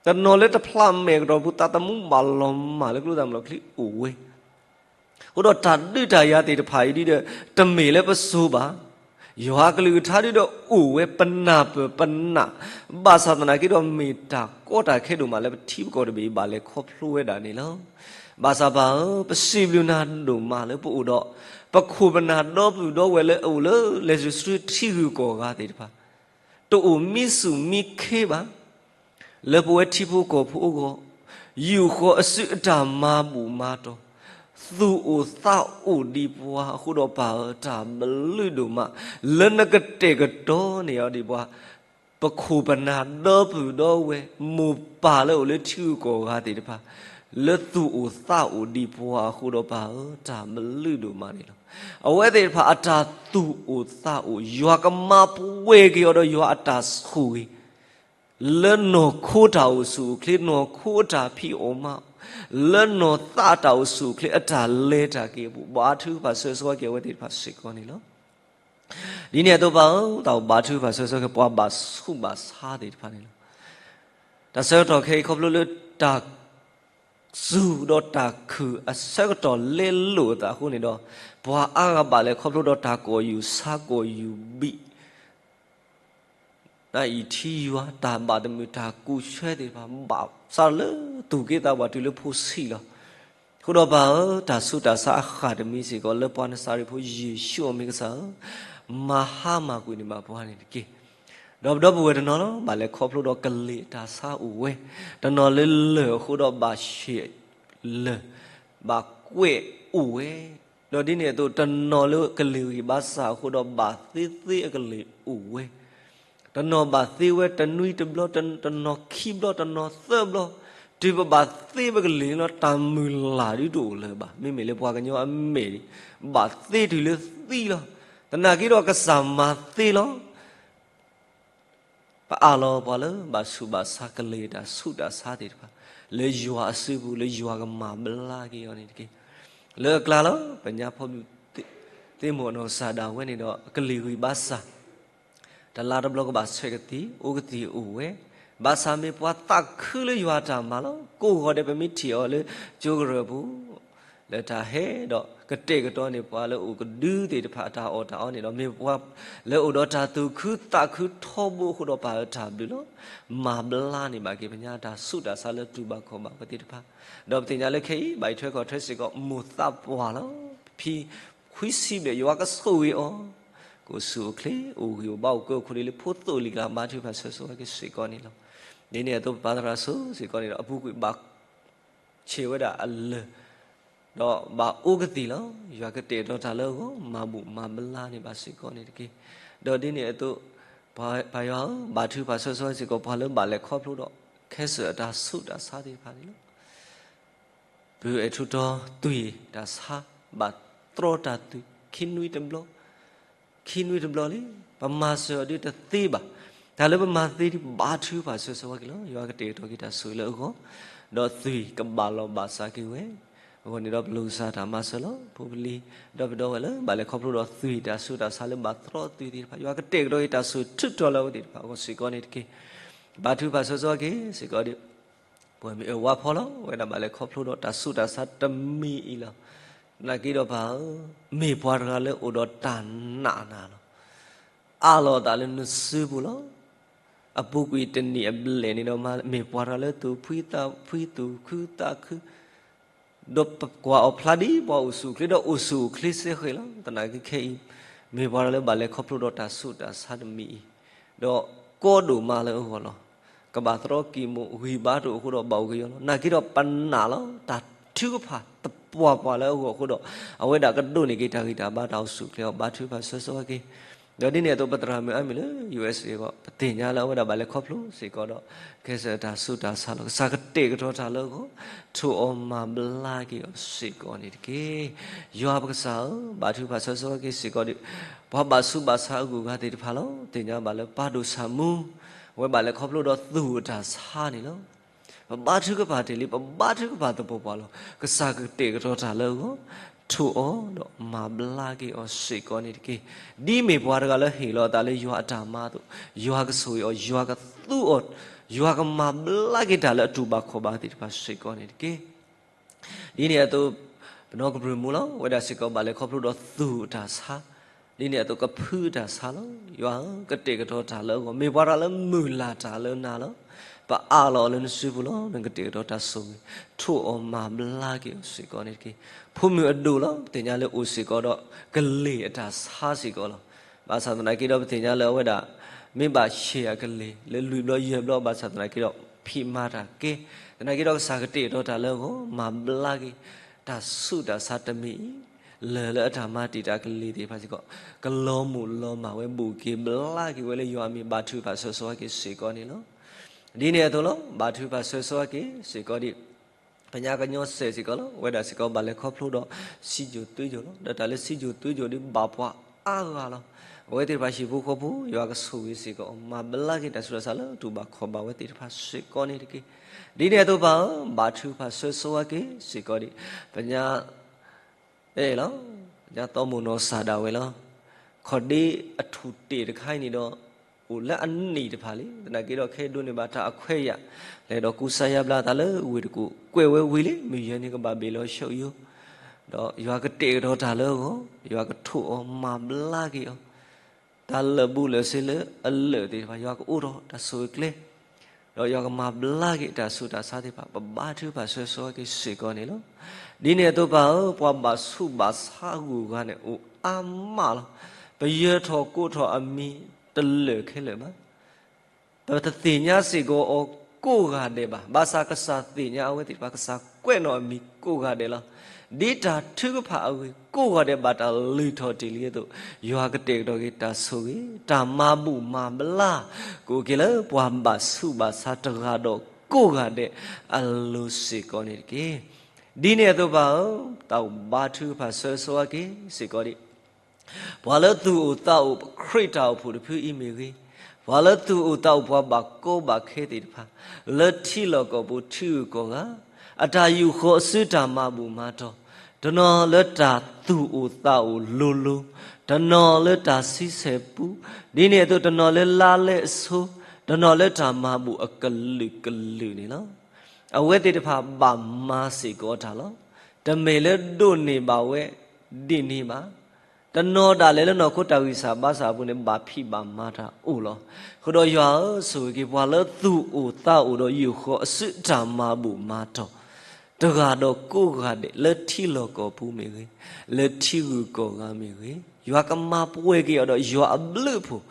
တနီၤလၢတဖျးမဲာ်ကတီၢ်ပူၤ သးသမူဘၣ်လီၤမၢ်လၢကျိသၣ်မျိာ်ချံအိၣ်ဝဲ အဃိဒီးတၢ်ဒုးတၢ်ယၤသ့ၣ်တဖၣ်အံၤဒ်ဒီး တမ့ၢ်လၢပစိၤဘၣ်. ယွၤအကလုၢ်ကထါဒ်ဒီးအိၣ်ဝဲ ပနာ်ပၢၢ်ပနာ်, ဘၣ်ဆၣ်သနာ်က့ဒီးမ့ၢ်တၢ်ကီတၢ်ခဲဒိၣ်မးလၢပထံပကီၢ်တဘ့ၣ်အံၤဘၣ်လဲၤခီဖျိဝဲဒၣ်န့ၣ်လီၤ. ဘၣ်ဆၣ်ပၢ်ဧၢ, ပစံးဘျုးနၤဒိၣ်မးလၢပအိၣ်ဒီး ပခိၣ်ပနၢ်ဒီပုၢ်ဒီဝဲၢ်လၢအိၣ်လၢလဲၤဆူထံဂုၤကီၢ်ဂၤသ့ၣ်တဖၣ် တအိၣ်မံဆူၣ်မံခ့ဘၣ် လၢပဝဲထံဖိကီၢ်ဖိအဂီၢ်, ယူာ်ဃီၤအစုအတၢ်မၤဘူၣ်မၤတီၢ်, သူၣ်အိၣ်သးအိၣ်ဒံးပှၤအဃိဒီးပၢ်ဧၢ, တၢ်ဘျုးဒိၣ်မး, လၢနကတဲာ်ကတီၤန့ၢ်အီၤဒံးပှၤ ပခိၣ်ပနၢ်ဒီပုၢ်ဒီဝဲၢ် မိၢ်ပၢ်လၢအိၣ်လၢထံဂုၤကီၢ်ဂၤသ့ၣ်တဖၣ် လၢသူၣ်အိၣ်သးအိၣ်ဒံးပှၤအဃိဒီးပၢ်ဧၢ, တၢ်ဘျုးဒိၣ်မးန့ၣ်လီၤ. အဝဲသ့ၣ်တဖၣ်အတၢ်သူၣ်အိၣ်သးအိၣ် ယွၤကမၤပှဲၤက့ၤအီၤဒီးယွၤအတၢ်ဆိၣ်ဂ့ၤ လၢနီၢ်ခိတၢ်အိၣ်ဆူၣ်အိၣ်ချ့, နီၢ်ခိအတၢ်ဖံးအီၣ်မၤအီၣ်, လၢနီၢ်သးတၢ်အိၣ်ဆူၣ်အိၣ်ချ့အတၢ်လဲၤတၢ်က့ၤအပူၤ ဘါထုကဖၣ်ဆၢဆီက့ၤအဝဲသ့ၣ်တဖၣ်စ့ၢ်ကီးန့ၣ်လီၤ. ဒ်န့ၣ်အသိးပၢ်ဧၢ, တၢ်အိၣ်ဘါထုကဖၣ်ဆၢဆီက့ၤ ပှၤဘၣ်ဆူးဘၣ်ဆါသ့ၣ်တဖၣ်န့ၣ်လီၤ. တၢ်ဆၢကတီၢ်ခဲအံၤခီဖျိလၢတၢ် စူၢ်ဒီးတၢ်ခုၣ်အဆၢကတီၢ်လဲလိာ်အသးအဃိန့ၣ်ဒီး, ပှၤအါဂၤဘၣ်လဲၤခီဖျိဒီးတၢ်ကိာ်ယူၢ်ဆါကိာ်ယူၢ်ဘံၣ်, နအံၣ်ထံယွၤတၢ်ဘၣ်တမုာ်တၢ်ကူးဆွဲသ့ၣ်တဖၣ် ဘၣ်ဆၣ်လၢသူၣ်က့သးပှၢ်တုၤလၢဖိဆံးလီၤ. အဃိဒီးပၢ်ဧၢ, တၢ်ဆူးတၢ်ဆါအဃၢ်တမံၤစ့ၢ်ကီး လၢပှၤနစၤရ့းဖိယ့ၣ်ၡူးအမံၤကစၢ်ဧၢ, မၤဟါမၢ်ကွံာ်န့ၢ်ဘၣ်ပှၤန့ၣ်တက့ၢ်. ဒီးပဒီပုၢ်ဝဲၢ်တနီၤလီၤ ဘၣ်လဲၤခီဖျိဒီးကလံၤအတၢ်ဆါအိၣ်ဝဲ, တနီၤလၢလၢၢ်အဃိဒီးဘၣ်ဆ့ၣ်လၢၢ်, ဘၣ်ကွဲးအိၣ်ဝဲ, ဒီးဒ်န့ၣ်အသိး တနီၤလၢကလံၤဂံၢ်ဘါစၢ်အဃိဒီးဘၣ်သ့သ့အကလံၤအိၣ်ဝဲ, တနီၤဘၣ်သ့ဝဲတနွံတဘျီ, တနီၤခံဘျီ, တနီၤသၢဘျီ, တုၤပဘၣ်သ့ပကလံၤန့ၣ်လီၤ တၢ်မုၢ်လၢ်ဒုးတအိၣ်လၢၤဘၣ်. မ့မ့ၢ်လၢပှၤကညီအမဲာ်န့ၣ် ဘၣ်သ့တုၤလၢသံလီၤ. သနာ်က့ဒီးကစၢ်မၤသ့လီၤ. ပအၢၣ်လီၤပှၤလၢဘၣ်ဆူးဘၣ်ဆါကလံၤတၢ်ဆူးတၢ်ဆါသ့ၣ်တဖၣ် လၢယွၤအစုပူၤ လၢယွၤကမၤဘျါက့ၤအီၤန့ၣ်တက့ၢ်. လၢအကျါလီၤ ပညါဖီဘုၣ်သ့ၣ်မိၢ်အနီၢ်ကစၢ်ဒၣ်ဝဲန့ၣ်ဒီး ကလံၤဂံၢ်ဘါစၢ် တလါတဘျီကဘၣ်ဆဲးကသံၣ် အိၣ်ကသံၣ်အိၣ်ဝဲ, ဘၣ်ဆၣ်မ့ၢ်ပှၤသးခုလၢယွၤအတၢ်မၤလီၤ. ကိးဂီၤဒဲးပမ့ၢ်ထံၣ်အီၤလၢကၠိကရၢၢ်ပူၤ လၢတၢ်ဟဲဒီးကတဲာ်ကတီၤန့ၢ်ပှၤလၢအိၣ်ကဒုသ့ၣ်တဖၣ်အတၢ်အီၣ်တၢ်အီန့ၣ်ဒီး မ့ၢ်ပှၤလၢအိၣ်ဒီးတၢ်သူၣ်ခုသးခုထီဘိအဃိဒီးပၢ်ဧၢတၢ်ဘျုးလီၤ. မၤဘျါန့ၢ်ဘၣ်က့ၤပညါတၢ်ဆူးတၢ်ဆါလၢတူၢ်ဘၣ်ခီၣ်ဘၣ်ဝဲသ့ၣ်တဖၣ်, ဒီးပသ့ၣ်ညါလၢခဲအံၤ ဘၣ်အံးထွဲကွၢ်ထွဲစ့ၢ်ကီး မိၢ်သးပှၢ်လီၤ. ဖံခွံဆံဘျဲၣ် ယွၤကဆိၣ်ဂ့ၤအီၤ, ကအိၣ်ဆူၣ်အိၣ်ချ့ အိၣ်ဂံၢ်အိၣ်ဘါအိၣ်ကၢအိၣ်ခိၣ်ဒ်လၢဖိသိၣ်လံၤကျါ ဘါထုကဖၣ်ဆၢဆိက့ၤစ့ၢ်ကီးန့ၣ်လီၤ. ဒ်န့ၣ်အသိးပပၢ်သရၣ်စိၤစ့ၢ်ကီးန့ၣ်ဒီး အပူၤကွံာ်ဘၣ် ဆ့ၣ်ဝဲဒၣ်အလၢၢ်, ဒီးဘၣ်အိၣ်ကသံၣ်လီၤ. ယွၤကတဲာ်ကတီၤတၢ်လၢအဂီၢ် မၤဘူၣ်မၤဘျါန့ၢ်ဘၣ်စ့ၢ်ကီးန့ၣ်တက့ၢ်. ဒီးဒ်န့ၣ်အသိး ပၢ်ယွၤဧၢ, ဘါထုကဖၣ်ဆၢဆိစ့ၢ်ကီး ပှၤလၢဘၣ်လဲၤခီဖျိဒီး ခဲစၢၣ်အတၢ်ဆူးတၢ်ဆါသ့ၣ်တဖၣ်န့ၣ်လီၤ. ပုၢ်အဲၣ်ထူးတီၤသွံၣ်တၢ်ဆါ, ဘၣ်တြီတၢ်သွံၣ် ခံနွံတဘျီ, ခံနွံတဘျီလံ, ပမၤစၢၤအီၤဒ်တသ့ဘၣ်. တၢ်လၢပမၤသ့ဒ် ဘါထုကဖၣ်ဆၢဆိဝဲက့ၤလီၤ. ယွၤကတဲာ်ကတီၤက့ၤတၢ်ဆိၣ်ဂ့ၤလၢအဂီၢ်, ဒီးသွံၣ်ကဘၣ်လီၢ်ဘၣ်စးက့ၤဝဲ, အဂီၢ်န့ၣ်ဒီးပလိၣ်ကစၢ်တၢ်မၤစၢၤလီၤ. ဖိပလံၤ ဒီပုၢ်ဒီဝဲၢ်လၢ ဘၣ်လဲၤခီဖျိဒီးသွံၣ်တၢ်ဆူးတၢ်ဆါလၢဘၣ်တြီသွံၣ်သ့ၣ်တဖၣ် ယွၤကတဲာ်ကတီၤက့ၤတၢ်ဆိၣ်ဂ့ၤထုးထီၣ်လၢအဝဲသ့ၣ်တဖၣ်အဂီၢ်စ့ၢ်ကီးန့ၣ်တက့ၢ်. ဘါထုကဖၣ်ဆၢဆိက့ၤစ့ၢ်ကီးဒီး ပဝဲမ့ၢ်အၢဝါဖီလီၤ, အဝဲဒၣ်ဘၣ်လဲၤခီဖျိဒီးတၢ်ဆူးတၢ်ဆါတမံၤအံၤလီၤ. သနာ်က့ဒီးပၢ်ဧၢ, မ့ၢ်ပှၤတဂၤလၢအိၣ်ဒီးတၢ်နာ်နၤလီၤ. အၢၣ်လီၤအသးလၢနစုပူၤလီၤ. အပူၤကွံာ်တနံၣ်အဘျဲၣ်န့ၣ်ဒီး မ့ၢ်ပှၤတဂၤလၢသူၣ်ဖှံသးဖှံသူၣ်ခုသးခု ဒီးပကွၢ်အီၤဖျါဒ်ပှၤအိၣ်ဆူၣ်အိၣ်ချ့ဒီးအိၣ်ဆူၣ်အိၣ်ချ့စ့ၢ်ကီးလီၤ. သနာ်က့ခဲအံၤ မ့ၢ်ပှၤတဂၤလၢဘၣ်လဲၤခီဖျိဒီးတၢ်ဆူးတၢ်ဆါတမံၤအံၤ, ဒီးကီဒိၣ်မးလၢအဂီၢ်လီၤ. ကဘၣ်တြီကံၢ်မူးဂံၢ်ဘါတအိၣ်အဃိဒီးဘၣ်အိၣ်ကယီလီၤ. သနာ်က့ဒီးပနာ်လီၤ တၢ်ထုကဖၣ်တပှၢ်ပှၢ်လၢအဂီၢ်အဃိဒီး အဝဲဒၣ်ကဒိးန့ၢ်က့ၤတၢ်ဂံၢ်တၢ်ဘါတၢ်အိၣ်ဆူၣ်အိၣ်ချ့အီၤ ဘါထုကဖၣ်ဆၢဆိက့ၤ ဒီးဒ်န့ၣ်အသိး ပသရၣ်မုၣ်အါမံၤလၢ ယူၣ်အ့းစ့ၣ်အဂီၢ် ပသ့ၣ်ညါလၢအဝဲဒၣ်ဘၣ်လဲၤခီဖျိစ့ၢ်ကီးဒီး ကဲစၢၢ်တၢ်ဆူးတၢ်ဆါလီၤ. ကစၢ်ကတဲာ်ကတီၤတၢ်လၢအဂီၢ် ထိၣ်အီၤမၤဘျါက့ၤအီၤစ့ၢ်ကီးန့ၣ်တက့ၢ်. ယွၤပကစၢ်ဧၢ, ဘါထုကဖၣ်ဆၢဆိက့ၤစ့ၢ်ကီးဒီး ပှၤဘၣ်ဆူးဘၣ်ဆါအဂုၤအဂၤသ့ၣ်တဖၣ်လီၤ. သ့ၣ်ညါဘၣ်လၢပၢ်ဒိၣ်ဆၣ်မူ အဝဲဘၣ်လဲၤခီဖျိဒီးသူၣ်အတၢ်ဆါန့ၣ်လီၤ. ပဘါထုကဖၣ်တ့ၢ်လံ ပဘါထုကဖၣ်သပှၢ်ပှၢ်လီၤ. ကစၢ်ကတဲာ်ကတီၤတၢ်လၢအဂီၢ် ထိၣ်အီၤဒီးမၤဘျါက့ၤအီၤစ့ၢ်ကီးန့ၣ်တက့ၢ်. ဒ်မ့ၢ်ပှၤတဂၤလၢဟ့ၣ်လီၤအသးလၢယွၤအတၢ်မၤအသိး ယွၤကဆိၣ်ဂ့ၤအီၤ, ယွၤကသူအီၤ, ယွၤကမၤဘျါက့ၤတၢ်လၢအတူၢ်ဘၣ်ခီၣ်ဘၣ်သ့ၣ်တဖၣ်စ့ၢ်ကီးန့ၣ်တက့ၢ်. ဒ်န့ၣ်အသိး ပနီၢ်ကပြုၢ်မူလီၤ. အဝဲဒၣ်စ့ၢ်ကီးဘၣ်လဲၤခီဖျိဒီးသူၣ်အတၢ်ဆါ, ဒ်န့ၣ်အသိးကဖုအတၢ်ဆါလီၤ. ယွၤဧၢ, ကတဲာ်ကတီၤတၢ်လၢအဂီၢ် မ့ၢ်ပှၤတဂၤလၢမုၢ်လၢ်တၢ်လၢနၤလီၤ. ပအၢၣ်လီၤအီၤလၢနစုပူၤလီၤ. နကတဲာ်ကတီၤတၢ်ဆိၣ်ဂ့ၤ ထိၣ်အီၤမၤဘျါက့ၤအီၤစ့ၢ်ကီးန့ၣ်တက့ၢ်. ဖိမုၣ်အဒိၣ်လီၤ. ပသ့ၣ်ညါလၢအိၣ်စ့ၢ်ကီးဒီးကလ့ၢ်အတၢ်ဆါစ့ၢ်ကီးလီၤ. ဘၣ်ဆၣ်သနာ်က့ဒီး ပသ့ၣ်ညါလၢအဝဲဒၣ် မ့ၢ်ဘၣ်ဆ့ၣ်အကလ့ၢ်လၢလွံၢ်ဘျီယဲၢ်ဘျီ ဘၣ်ဆၣ်သနာ်က့ဒီး ဖံးမၤတၢ်ကဲ, သနာ်က့ဒီးကစၢ်ကတဲာ်ကတီၤတၢ်လၢအဂီၢ်, မၤဘျါက့ၤ တၢ်ဆူးတၢ်ဆါတမံၤအံၤ, လၢာ်လၢအတၢ်မၤတံာ်တာ်ကလံၤသ့ၣ်တဖၣ်စ့ၢ်ကီး, ကလီၤမုၢ်လီၤမၢ်ဝဲ ဘူးက့ၤဘျါက့ၤဝဲလၢယွၤအမံၤ ဘါထုကဖၣ်ဆၢဆိအက့ၤစ့ၢ်ကီးန့ၣ်လီၤ. ဒ်န့ၣ်အသိးလီၤ, ဘါထုကဖၣ်ဆၢဆိအက့ၤစ့ၢ်ကီးဒီး ပညါကညီစဲးစ့ၢ်ကီးလီၤ, အဝဲဒၣ်စ့ၢ်ကီးဘၣ်လဲၤခီဖျိဒီး စံယိၣ်သုယိၣ်လီၤ. ဒီးတၢ်လၢစံယိၣ်သုယိၣ်ဒီးဘၣ်ပှၤအါဂၤလီၤ. အဝဲသ့ၣ်တဖၣ်ဟံၣ်ဖိဃီဖိ ယွၤကဆိၣ်ဂ့ၤစ့ၢ်ကီး, မၤဘျါက့ၤတၢ်ဆူးတၢ်ဆါလၢတူၢ်ဘၣ်ခီၣ်ဘၣ်ဝဲသ့ၣ်တဖၣ်စ့ၢ်ကီးန့ၣ်တက့ၢ်. ဒ်န့ၣ်အသိးပၢ်ဧၢ, ဘါထုကဖၣ်ဆၢဆိအက့ၤစ့ၢ်ကီးဒီး ပညါ အဲၣ်လီၤ, ပညါသီမိၢ်နီၢ်စၢ်ဒၣ်ဝဲလီၤ. ခီၣ်ဒ့အထူၣ်တ့ၢ်တခါအံၤန့ၣ်ဒီး အိၣ်လၢအနံၣ်တဖၣ်လံ, သနာ်က့ဒီးခဲဒိးန့ၢ်ဘၣ်တၢ်အခွဲးယာ်, လဲၤဒီးကူစါယါဘျါသးလၢဝ့ၢ်တကူၣ်, ကွဲးဝဲဝံၤလံ မုၢ်ယဲၢ်န့ၣ်ကဘၣ်ဘ့ၣ်လီၤဆူယိၤ, ဒီးယွၤကတဲာ်ကတီၤတၢ်လၢအဂီၢ်, ယွၤကထိၣ်အီၤမၤဘျါက့ၤအီၤ တၢ်လၢာ်ဘူးလၢာ်စ့လၢအလၢာ်သ့ၣ်တဖၣ် ယွၤကအိးထီၣ်တၢ်ဆိၣ်ဂ့ၤကျဲ, ဒီးယွၤကမၤဘျါက့ၤတၢ်ဆူးတၢ်ဆါသ့ၣ်တဖၣ်, ပဘါထုကဖၣ်ဆၢဆိအက့ၤစ့ၢ်ကီးန့ၣ်လီၤ. ဒ်န့ၣ်အသိးပၢ်ဧၢ, ပှၤဘၣ်ဆူးဘၣ်ဆါအဂုၤအဂၤန့ၣ် အိၣ်အါမးလီၤ. ပယၢၤထီၣ်ကိးထီၣ်အမံၤတလၢာ်ခဲလၢာ်ဘၣ်. ပတသ့ၣ်ညါစ့ၢ်ကီးအီၤကိးဂၤဒဲးဘၣ်. ဘၣ်ဆၣ်ကစၢ်သ့ၣ်ညါအဝဲသ့ၣ်တဖၣ်, ကစၢ်ကွဲးနီၣ်အမံၤကိးဂၤဒဲးလီၤ. ဒ်တၢ်ထုကဖၣ်အဂ့ၢ် ကိးဂၤဒဲးဘၣ်တၢ်လုၢ်ထီၣ်တ့ၢ်လံအသိး, ယွၤကတဲာ်ကတီၤက့ၤတၢ်ဆိၣ်ဂ့ၤ, တၢ်မၤဘူၣ်မၤဘျါ ကအိၣ်က့ၤလၢပှၤဘၣ်ဆူးဘၣ်ဆါတဂၤဒီးကိးဂၤဒဲးအလိၤစ့ၢ်ကီးန့ၣ်တက့ၢ်. ဒ်န့ၣ်အသိးပၢ်ဧၢ, တၢ်ဘါထုကဖၣ်ဆၢဆိအက့ၤစ့ၢ်ကီးဒံး ပှၤလၢသူၣ်အိၣ်သးအိၣ်ပခရံာ်တၢ်အိၣ်ဖှိၣ်တဖုအံၤမ့ၢ်ဂ့ၤ, ပှၤလၢသူၣ်အိၣ်သးအိၣ်ပှၤဘၣ်ကီဘၣ်ခဲသ့ၣ်တဖၣ်, လၢထံလီၢ်ကီၢ်ပူၤထံဂုၤကီၢ်ဂၤ, အတၢ်ယူာ်ဃီၤအစုတၢ်မၤဘူၣ်မၤတီၢ်, တနီၤလၢတၢ်သူၣ်အိၣ်သးအိၣ်လိၤလိၤ, တနီၤလၢတၢ်ဆံဆဲၣ်ပူ, ဒ်န့ၣ်အသိးတနီၤလၢလါလဲအဆိ, တနီၤလၢတၢ်မၤဘူၣ်အကလုာ်ကလုာ်န့ၣ်လီၤ. အဝဲသ့ၣ်တဖၣ်ဘၣ်မၤစ့ၢ်ကီးတၢ်လီၤ. တမ့ၢ်လၢဒိးန့ၢ်ဘၣ်ဝဲဒ်န့ၣ်ဘၣ်. တနီၤဒၣ်လဲာ်လၢနီၢ်ခိတၢ်ဂံၢ်စၢ်ဘါစၢ်အပူၤန့ၣ် ဘၣ်ဖံးဘၣ်မၤတၢ်အိၣ်လီၤ. အဃိဒီးယွၤဧၢ, ဆိၣ်ဂ့ၤက့ၤပှၤလၢသူၣ်အိၣ်သးအိၣ်ဒီးယူာ်ဃီၤအစုတၢ်မၤဘူၣ်မၤတီၢ် တဂၤဒီးကိးဂၤဒဲး လၢထံလီၢ်ကီၢ်ပူၤမ့ၢ်ဂ့ၤ, လၢထံဂုၤကီၢ်ဂၤမ့ၢ်ဂ့ၤ, ယွၤကမၤပှဲၤက့ၤအီၤဒီးယွၤအဘျုးအဖှိၣ်,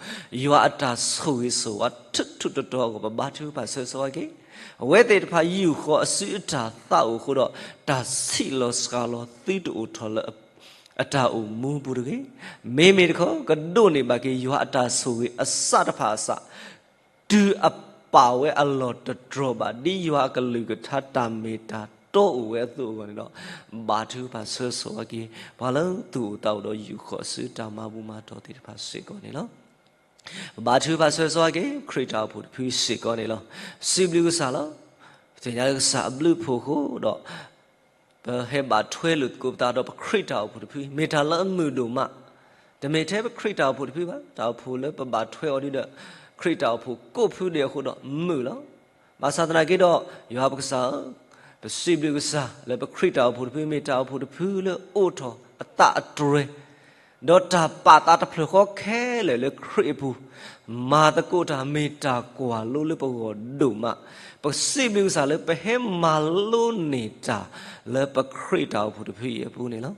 ယွၤအတၢ်ဆိၣ်ဂ့ၤဆိၣ်ဝါထူထူတီတီအဂီၢ် ပဘါထုကဖၣ်ဆၢဆိအက့ၤ. အဝဲသ့ၣ်တဖၣ်ယူာ်ဃီၤအစုအတၢ်သးအိၣ်အဃိဒီး တၢ်ဆံးလီၤစှၤလီၤသုတအိၣ်ထီၣ်လၢ အတၢ်အိၣ်မူပူၤတဂ့ၤ. မ့မ့ၢ်တခီ ကဒိးန့ၢ်ဘၣ်က့ၤယွၤအတၢ်ဆိၣ်ဂ့ၤအစးတဖၣ်အစး တုၤအပာ်ဝဲအလီၢ်တတြီၢ်ဘၣ် ဒ်ယွၤအကလုၢ်ကထါတၢ်မ့ၢ်တၢ်တီအိၣ်ဝဲအသိးအဂီၢ်န့ၣ်ဒီး ဘါထုကဖၣ်ဆၢဆိအက့ၤ ပှၤလၢသူၣ်အိၣ်သးအိၣ်ဒီးယူာ်ဃီၤအစုတၢ်မၤဘူၣ်မၤတီၢ်သ့ၣ်တဖၣ်စ့ၢ်ကီးန့ၣ်လီၤ. ဘါထုကဖၣ်ဆၢဆိအက့ၤ ခရံာ်တၢ်အိၣ်ဖှိၣ်တဖုစ့ၢ်ကီးန့ၣ်လီၤ. စံးဘျုးကစၢ်လီၤ. ပသ့ၣ်ညါလၢကစၢ်အဘျုးအဖှိၣ်အဃိဒီး ပဟဲဘၣ်ထွဲလိာ်သကိးပသးဒီးပခရံာ်တၢ်အိၣ်ဖှိၣ်တဖု မ့ၢ်တၢ်လၢအမုာ်ဒိၣ်မး. တမ့ၢ်ထဲပခရံာ်တၢ်အိၣ်ဖှိၣ်တဖုဘၣ်, တၢ်အိၣ်ဖှိၣ်လၢပဘၣ်ထွဲအီၤဒ်ဒီး ခရံာ်တၢ်အိၣ်ဖှိၣ်ကိးဖုဒဲးအဃိဒီးမုာ်လီၤ. ဘၣ်ဆၣ်သနာ်က့ဒီး ယွၤပကစၢ်ဧၢ, ပစံးဘျုးကစၢ်လၢပခရံာ်တၢ်အိၣ်ဖှိၣ်တဖု မ့ၢ်တၢ်အိၣ်ဖှိၣ်တဖုလၢအိးထီၣ်အသးအတြဲၤ ဒီးတၢ်ပာ်သးတဖျၢၣ်ဃီခဲလၢာ်လၢခရံာ်အပူၤ, မၤသကိးတၢ်မ့ၢ်တၢ်ကွၢ်လိလၢပဂီၢ်ဒိၣ်မး. ပစံးဘျုးကစၢ်လၢပဟဲမၤလိန့ၢ်တၢ်လၢပခရံာ်တၢ်အိၣ်ဖှိၣ်တဖုအံၤအပူၤန့ၣ်လီၤ.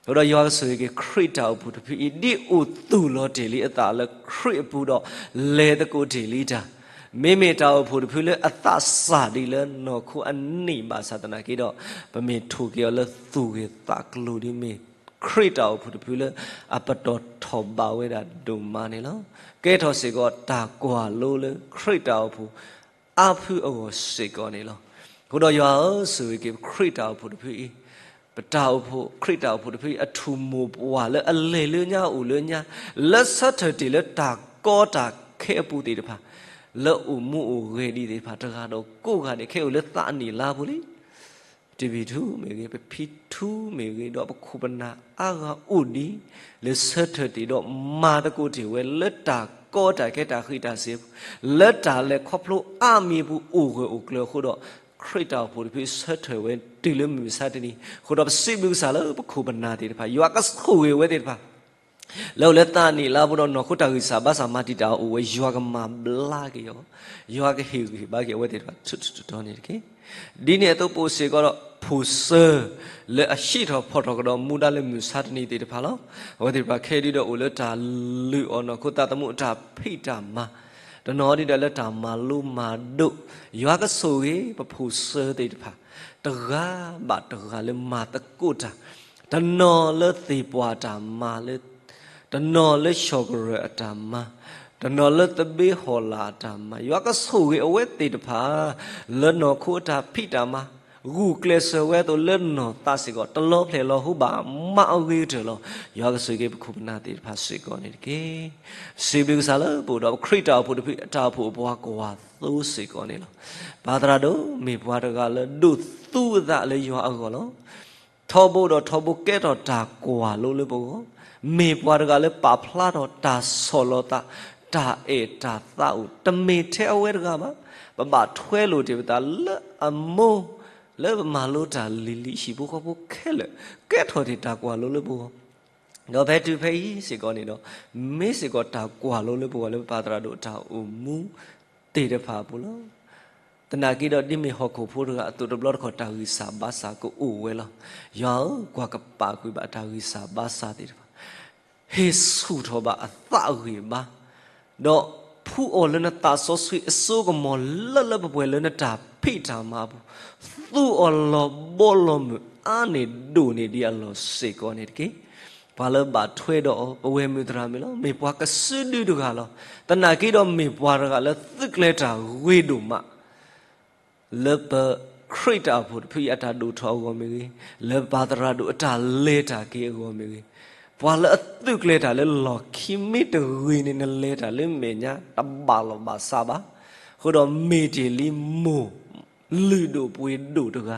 အဃိဒီးယွၤကဆိၣ်ဂ့ၤက့ၤခရံာ်တၢ်အိၣ်ဖှိၣ်တဖုအံၤ ဒ်အိၣ်သူၣ်လီၤတ့ၢ်လံအသးလၢခရံာ်အပူၤဒီး လဲၤသကိးတ့ၢ်လံတၢ် မ့မ့ၢ်တၢ်အိၣ်ဖှိၣ်တဖုလၢအသးစၢ်ဒံးလၢနီၢ်ခိအနံၣ်ဘၣ်ဆၣ်သနာ်က့ဒီး ပမ့ၢ်ထိၣ်က့ၤအီၤလၢသူၣ်ဂ့ၤသးကျိၤဒ်မ့ၢ် ခရံာ်တၢ်အိၣ်ဖှိၣ်တဖုလၢအပတီၢ်ထီၣ်ဘၣ်ဝဲဒၣ်ဒိၣ်မးန့ၣ်လီၤ. ကဲထီၣ်စ့ၢ်ကီးတၢ်ကွၢ်လိလၢခရံာ်တၢ်အိၣ်ဖှိၣ်အါဖုအဂီၢ်စ့ၢ်ကီးန့ၣ်လီၤ. အဃိဒီးယွၤဧၢ, ဆိၣ်ဂ့ၤက့ၤခရံာ်တၢ်အိၣ်ဖှိၣ်တဖုအံၤ, ပတၢ်အိၣ်ဖှိၣ် ခရံာ်တၢ်အိၣ်ဖှိၣ်တဖုအံၤ အထူၣ်မိၢ်ပှၢ်လၢအလဲၤလၢညါအိၣ်လၢညါ, လၢဆၢထၢၣ်တ့ၢ်လၢတၢ်ကီတၢ်ခဲအပူၤသ့ၣ်တဖၣ်, လၢအိၣ်မူအိၣ်ဂဲၤဒံးသ့ၣ်တဖၣ် တဂၤဒီးကိးဂၤဒဲး ခဲအံၤအိၣ်လၢသးအနံၣ်လါပူၤလံ တဘ့ၣ်ထူမ့ၢ်ဂ့ၤ, ပဖံထူမ့ၢ်ဂ့ၤ, ဒီးပခိၣ်ပနၢ်အါဂၤအိၣ်ဒံး လၢဆၢထၢၣ်တ့ၢ်ဒီးမၤသကိးတ့ၢ်ဝဲလၢတၢ်ကီတၢ်ခဲတၢ်ဃံးတၢ်စ့ၤအပူၤ, လၢတၢ်လဲၤခီဖျိအါမံၤအပူၤ အိၣ်ဂၢၢ်အိၣ်ကျၢၤအဃိဒီး ခရံာ်တၢ်အိၣ်ဖှိၣ်တဖုဆၢထၢၣ်ဝဲတုၤလၢမုၢ်မဆါတနံၤအဃိဒီး ပစံးဘျုးကစၢ်လၢပခိၣ်ပနၢ်သ့ၣ်တဖၣ် ယွၤကဆိၣ်ဂ့ၤဝဲသ့ၣ်တဖၣ် လၢအိၣ်လၢသးနံၣ်လါပူၤဒီး နီၢ်ခိတၢ်ဂံၢ်စၢ်ဘါစၢ်မၤတံာ်တာ်အိၣ်ဝဲ ယွၤကမၤဘျါက့ၤအီၤ, ယွၤကဟ့ၣ်ဂံၢ်ဟ့ၣ်ဘါက့ၤအဝဲသ့ၣ်တဖၣ် ထူထူတီတီန့ၣ်တက့ၢ်. ဒ်န့ၣ်အသိး ပအိၣ်စ့ၢ်ကီးဒီး ဖိၣ်စၢလၢအဟံးထီၣ်ဖီၣ်ထီၣ်ကဒီးမူဒါလၢမုၢ်မဆါတနံၤသ့ၣ်တဖၣ်လီၤ. အဝဲသ့ၣ်တဖၣ်ခဲအံၤဒီးအိၣ်လၢတၢ်လုၢ်အီၣ်နီၢ်ခိသးသမူအတၢ်ဖံးတၢ်မၤ တနီၤဒ်ဒီးလၢတၢ်မၤလိမၤဒိး, ယွၤကဆိၣ်ဂ့ၤပဖိၣ်စၢၤသ့ၣ်တဖၣ်, တဂၤဘၣ်တဂၤလၢမၤသကိးတၢ်, တနီၤလၢသ့ၣ်ပှၢ်တၢ်မၤလၢ တနီၤလၢဆီၣ်ကရၢၢ်အတၢ်မၤ, တနီၤလၢသဘ့ဟီၣ်လာ်အတၢ်မၤ, ယွၤကဆိၣ်ဂ့ၤအဝဲသ့ၣ်တဖၣ် လၢနီၢ်ခိအတၢ်ဖံးတၢ်မၤ, ဂုာ်ကျဲးစၢးဝဲအသိးလၢနီၢ်သးစ့ၢ်ကီး တလီၤဖျဲၣ်လီၤဟူဘၣ်, မၤအဂ့ၤကတၢၢ်လီၤ. ယွၤကဆိၣ်ဂ့ၤပခိၣ်ပနၢ်သ့ၣ်တဖၣ်စ့ၢ်ကီးန့ၣ်တက့ၢ်. စံးဘျုးကစၢ်လၢပအိၣ်ဒီးပခရံာ်တၢ်အိၣ်ဖှိၣ်တဖုအတၢ်အိၣ်ဖှိၣ်အပှၤကွၢ်သိစ့ၢ်ကီးန့ၣ်လီၤ. ပၢ်သရၣ်ဒိၣ်မ့ၢ်ပှၤတဂၤလၢဒိးသူအသးလၢယွၤအဂီၢ်လီၤ. ထီဘိဒီးထီဘိကဲထီၣ်တၢ်ကွၢ်လိလၢပဂီၢ်, မ့ၢ်ပှၤတဂၤလၢပာ်ဖျါထီၣ်တၢ်ဆီၣ်လီၤသး, တၢ်အဲၣ်တၢ်သးအိၣ်, တမ့ၢ်ထဲအဝဲတဂၤဘၣ်. ပဘၣ်ထွဲလိာ်တ့ၢ်ပသးလၢအမိၢ်, လၢပမၤလိတၢ်လံၤလံၤ ဟံၣ်ဖိဃီဖိခဲလၢာ်, ကဲထီၣ်တ့ၢ်တၢ်ကွၢ်လိလၢပဂီၢ် ဒီးဖဲတုၤဖဲအံၤစ့ၢ်ကီးန့ၣ်ဒီး, မ့ၢ်စ့ၢ်ကီးတၢ်ကွၢ်လိလၢပဂီၢ်လၢပပၢ်သရၣ်ဒိၣ်အတၢ်အိၣ်မူသ့ၣ်တဖၣ်အပူၤလီၤ. သနာ်က့ဒီးဒ်မ့ၢ်ဟီၣ်ခိၣ်ဖိတဂၤအသိးတဘျီတခီၣ်တၢ်ဂံၢ်စၢ်ဘါစၢ်ကအိၣ်ဝဲလီၤ. ယွၤဧၢ, ကွၢ်ကပာ်ကွံာ်ဘၣ်အတၢ်ဂံၢ်စၢ်ဘါစၢ်သ့ၣ်တဖၣ် ဟ့ၣ်ဆူၣ်ထီၣ်ဘၣ်အသးအဂံၢ်အဘါ, ဒီးဖှူအီၤလၢနသးစီဆှံအစိကမီၤလၢလၢပှဲၤပှဲၤလၢနတၢ်ဖံးတၢ်မၤအပူၤ, သူအီၤလီၤဘီလီၤမုၢ်အါန့ၢ်ဒိၣ်န့ၢ်ဒံးအလီၢ်စ့ၢ်ကီးန့ၣ်တက့ၢ်. ပှၤလၢဘၣ်ထွဲဒီးအီၤ ပဝဲမုၢ်သရၣ်မုၣ်လီၤ. မ့ၢ်ပှၤကစုဒုတဂၤလီၤ. သနာ်က့ဒီးမ့ၢ်ပှၤတဂၤလၢသုးကျဲၤတၢ်ဂ့ၤဒိၣ်မး လၢပခရံာ်တၢ်အိၣ်ဖှိၣ်တဖုအံၤအတၢ်ဒိၣ်ထီၣ်အဂီၢ်မ့ၢ်ဂ့ၤ, လၢပၢ်သရၣ်ဒိၣ်အတၢ်လဲၤတၢ်က့ၤအဂီၢ်မ့ၢ်ဂ့ၤ, ပှၤလၢအသုးကျဲၤတၢ်လၢလီၢ်ခံမ့ၢ်တဂ့ၤန့ၣ် နလဲၤတၢ်လၢမဲာ်ညါတဘၣ်လီၢ်ဘၣ်စးဘၣ်. အဃိဒီးမ့ၢ်တ့ၢ်လံမိၢ်လုၢ်ဒိၣ်ပှ့ၤဒိၣ်တဂၤ,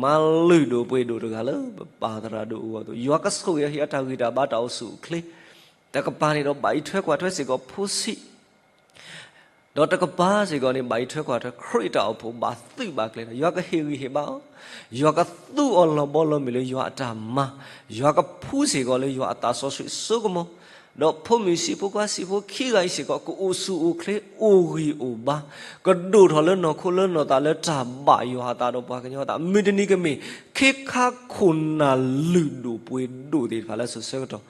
မါလုၢ်ဒိၣ်ပှ့ၤဒိၣ်တဂၤလၢပပၢ်သရၣ်ဒိၣ်အဂီၢ်အသိး, ယွၤကဆိၣ်ဂ့ၤအီၤ ဟ့ၣ်အီၤတၢ်ဂံၢ်တၢ်ဘါတၢ်အိၣ်ဆူၣ်အိၣ်ချ့, တကပၤန့ၣ်ဒီးဘၣ်အံးထွဲကွၢ်ထွဲစ့ၢ်ကီးဖိဆံး ဒီးတကပၤစ့ၢ်ကီးန့ၣ် ဘၣ်အံးထွဲကွၢ်ထွဲခရံာ်တၢ်အိၣ်ဖှိၣ် ဘၣ်သုးဘၣ်ကျဲၤဒီး ယွၤကဟ့ၣ်ဂံၢ်ဟ့ၣ်ဘါအီၤ, ယွၤကသူအီၤလီၤဘီလီၤမုၢ်လၢယွၤအတၢ်မၤ, ယွၤကဖှူစ့ၢ်ကီးလၢယွၤအသးစီဆှံအစိကမီၤ, ဒီးဖိမုၣ်ဆံးဖိခွါဆံးဖိခံဂၤအံၤစ့ၢ်ကီး ကအိၣ်ဆူၣ်အိၣ်ချ့ အိၣ်ဂံၢ်အိၣ်ဘါ, ကဒိၣ်ထီၣ်လၢနီၢ်ခိလၢနီၢ်သးလၢတၢ်ဘၣ်ယွၤအသးဒီးပှၤကညီအသး, မုၢ်တနံၤကမ့ၢ် ခ့ခါခိၣ်နၢ်လုၢ်ဒိၣ်ပှ့ၤဒိၣ်သ့ၣ်တဖၣ်လၢစိၤဆၢကတီၢ်,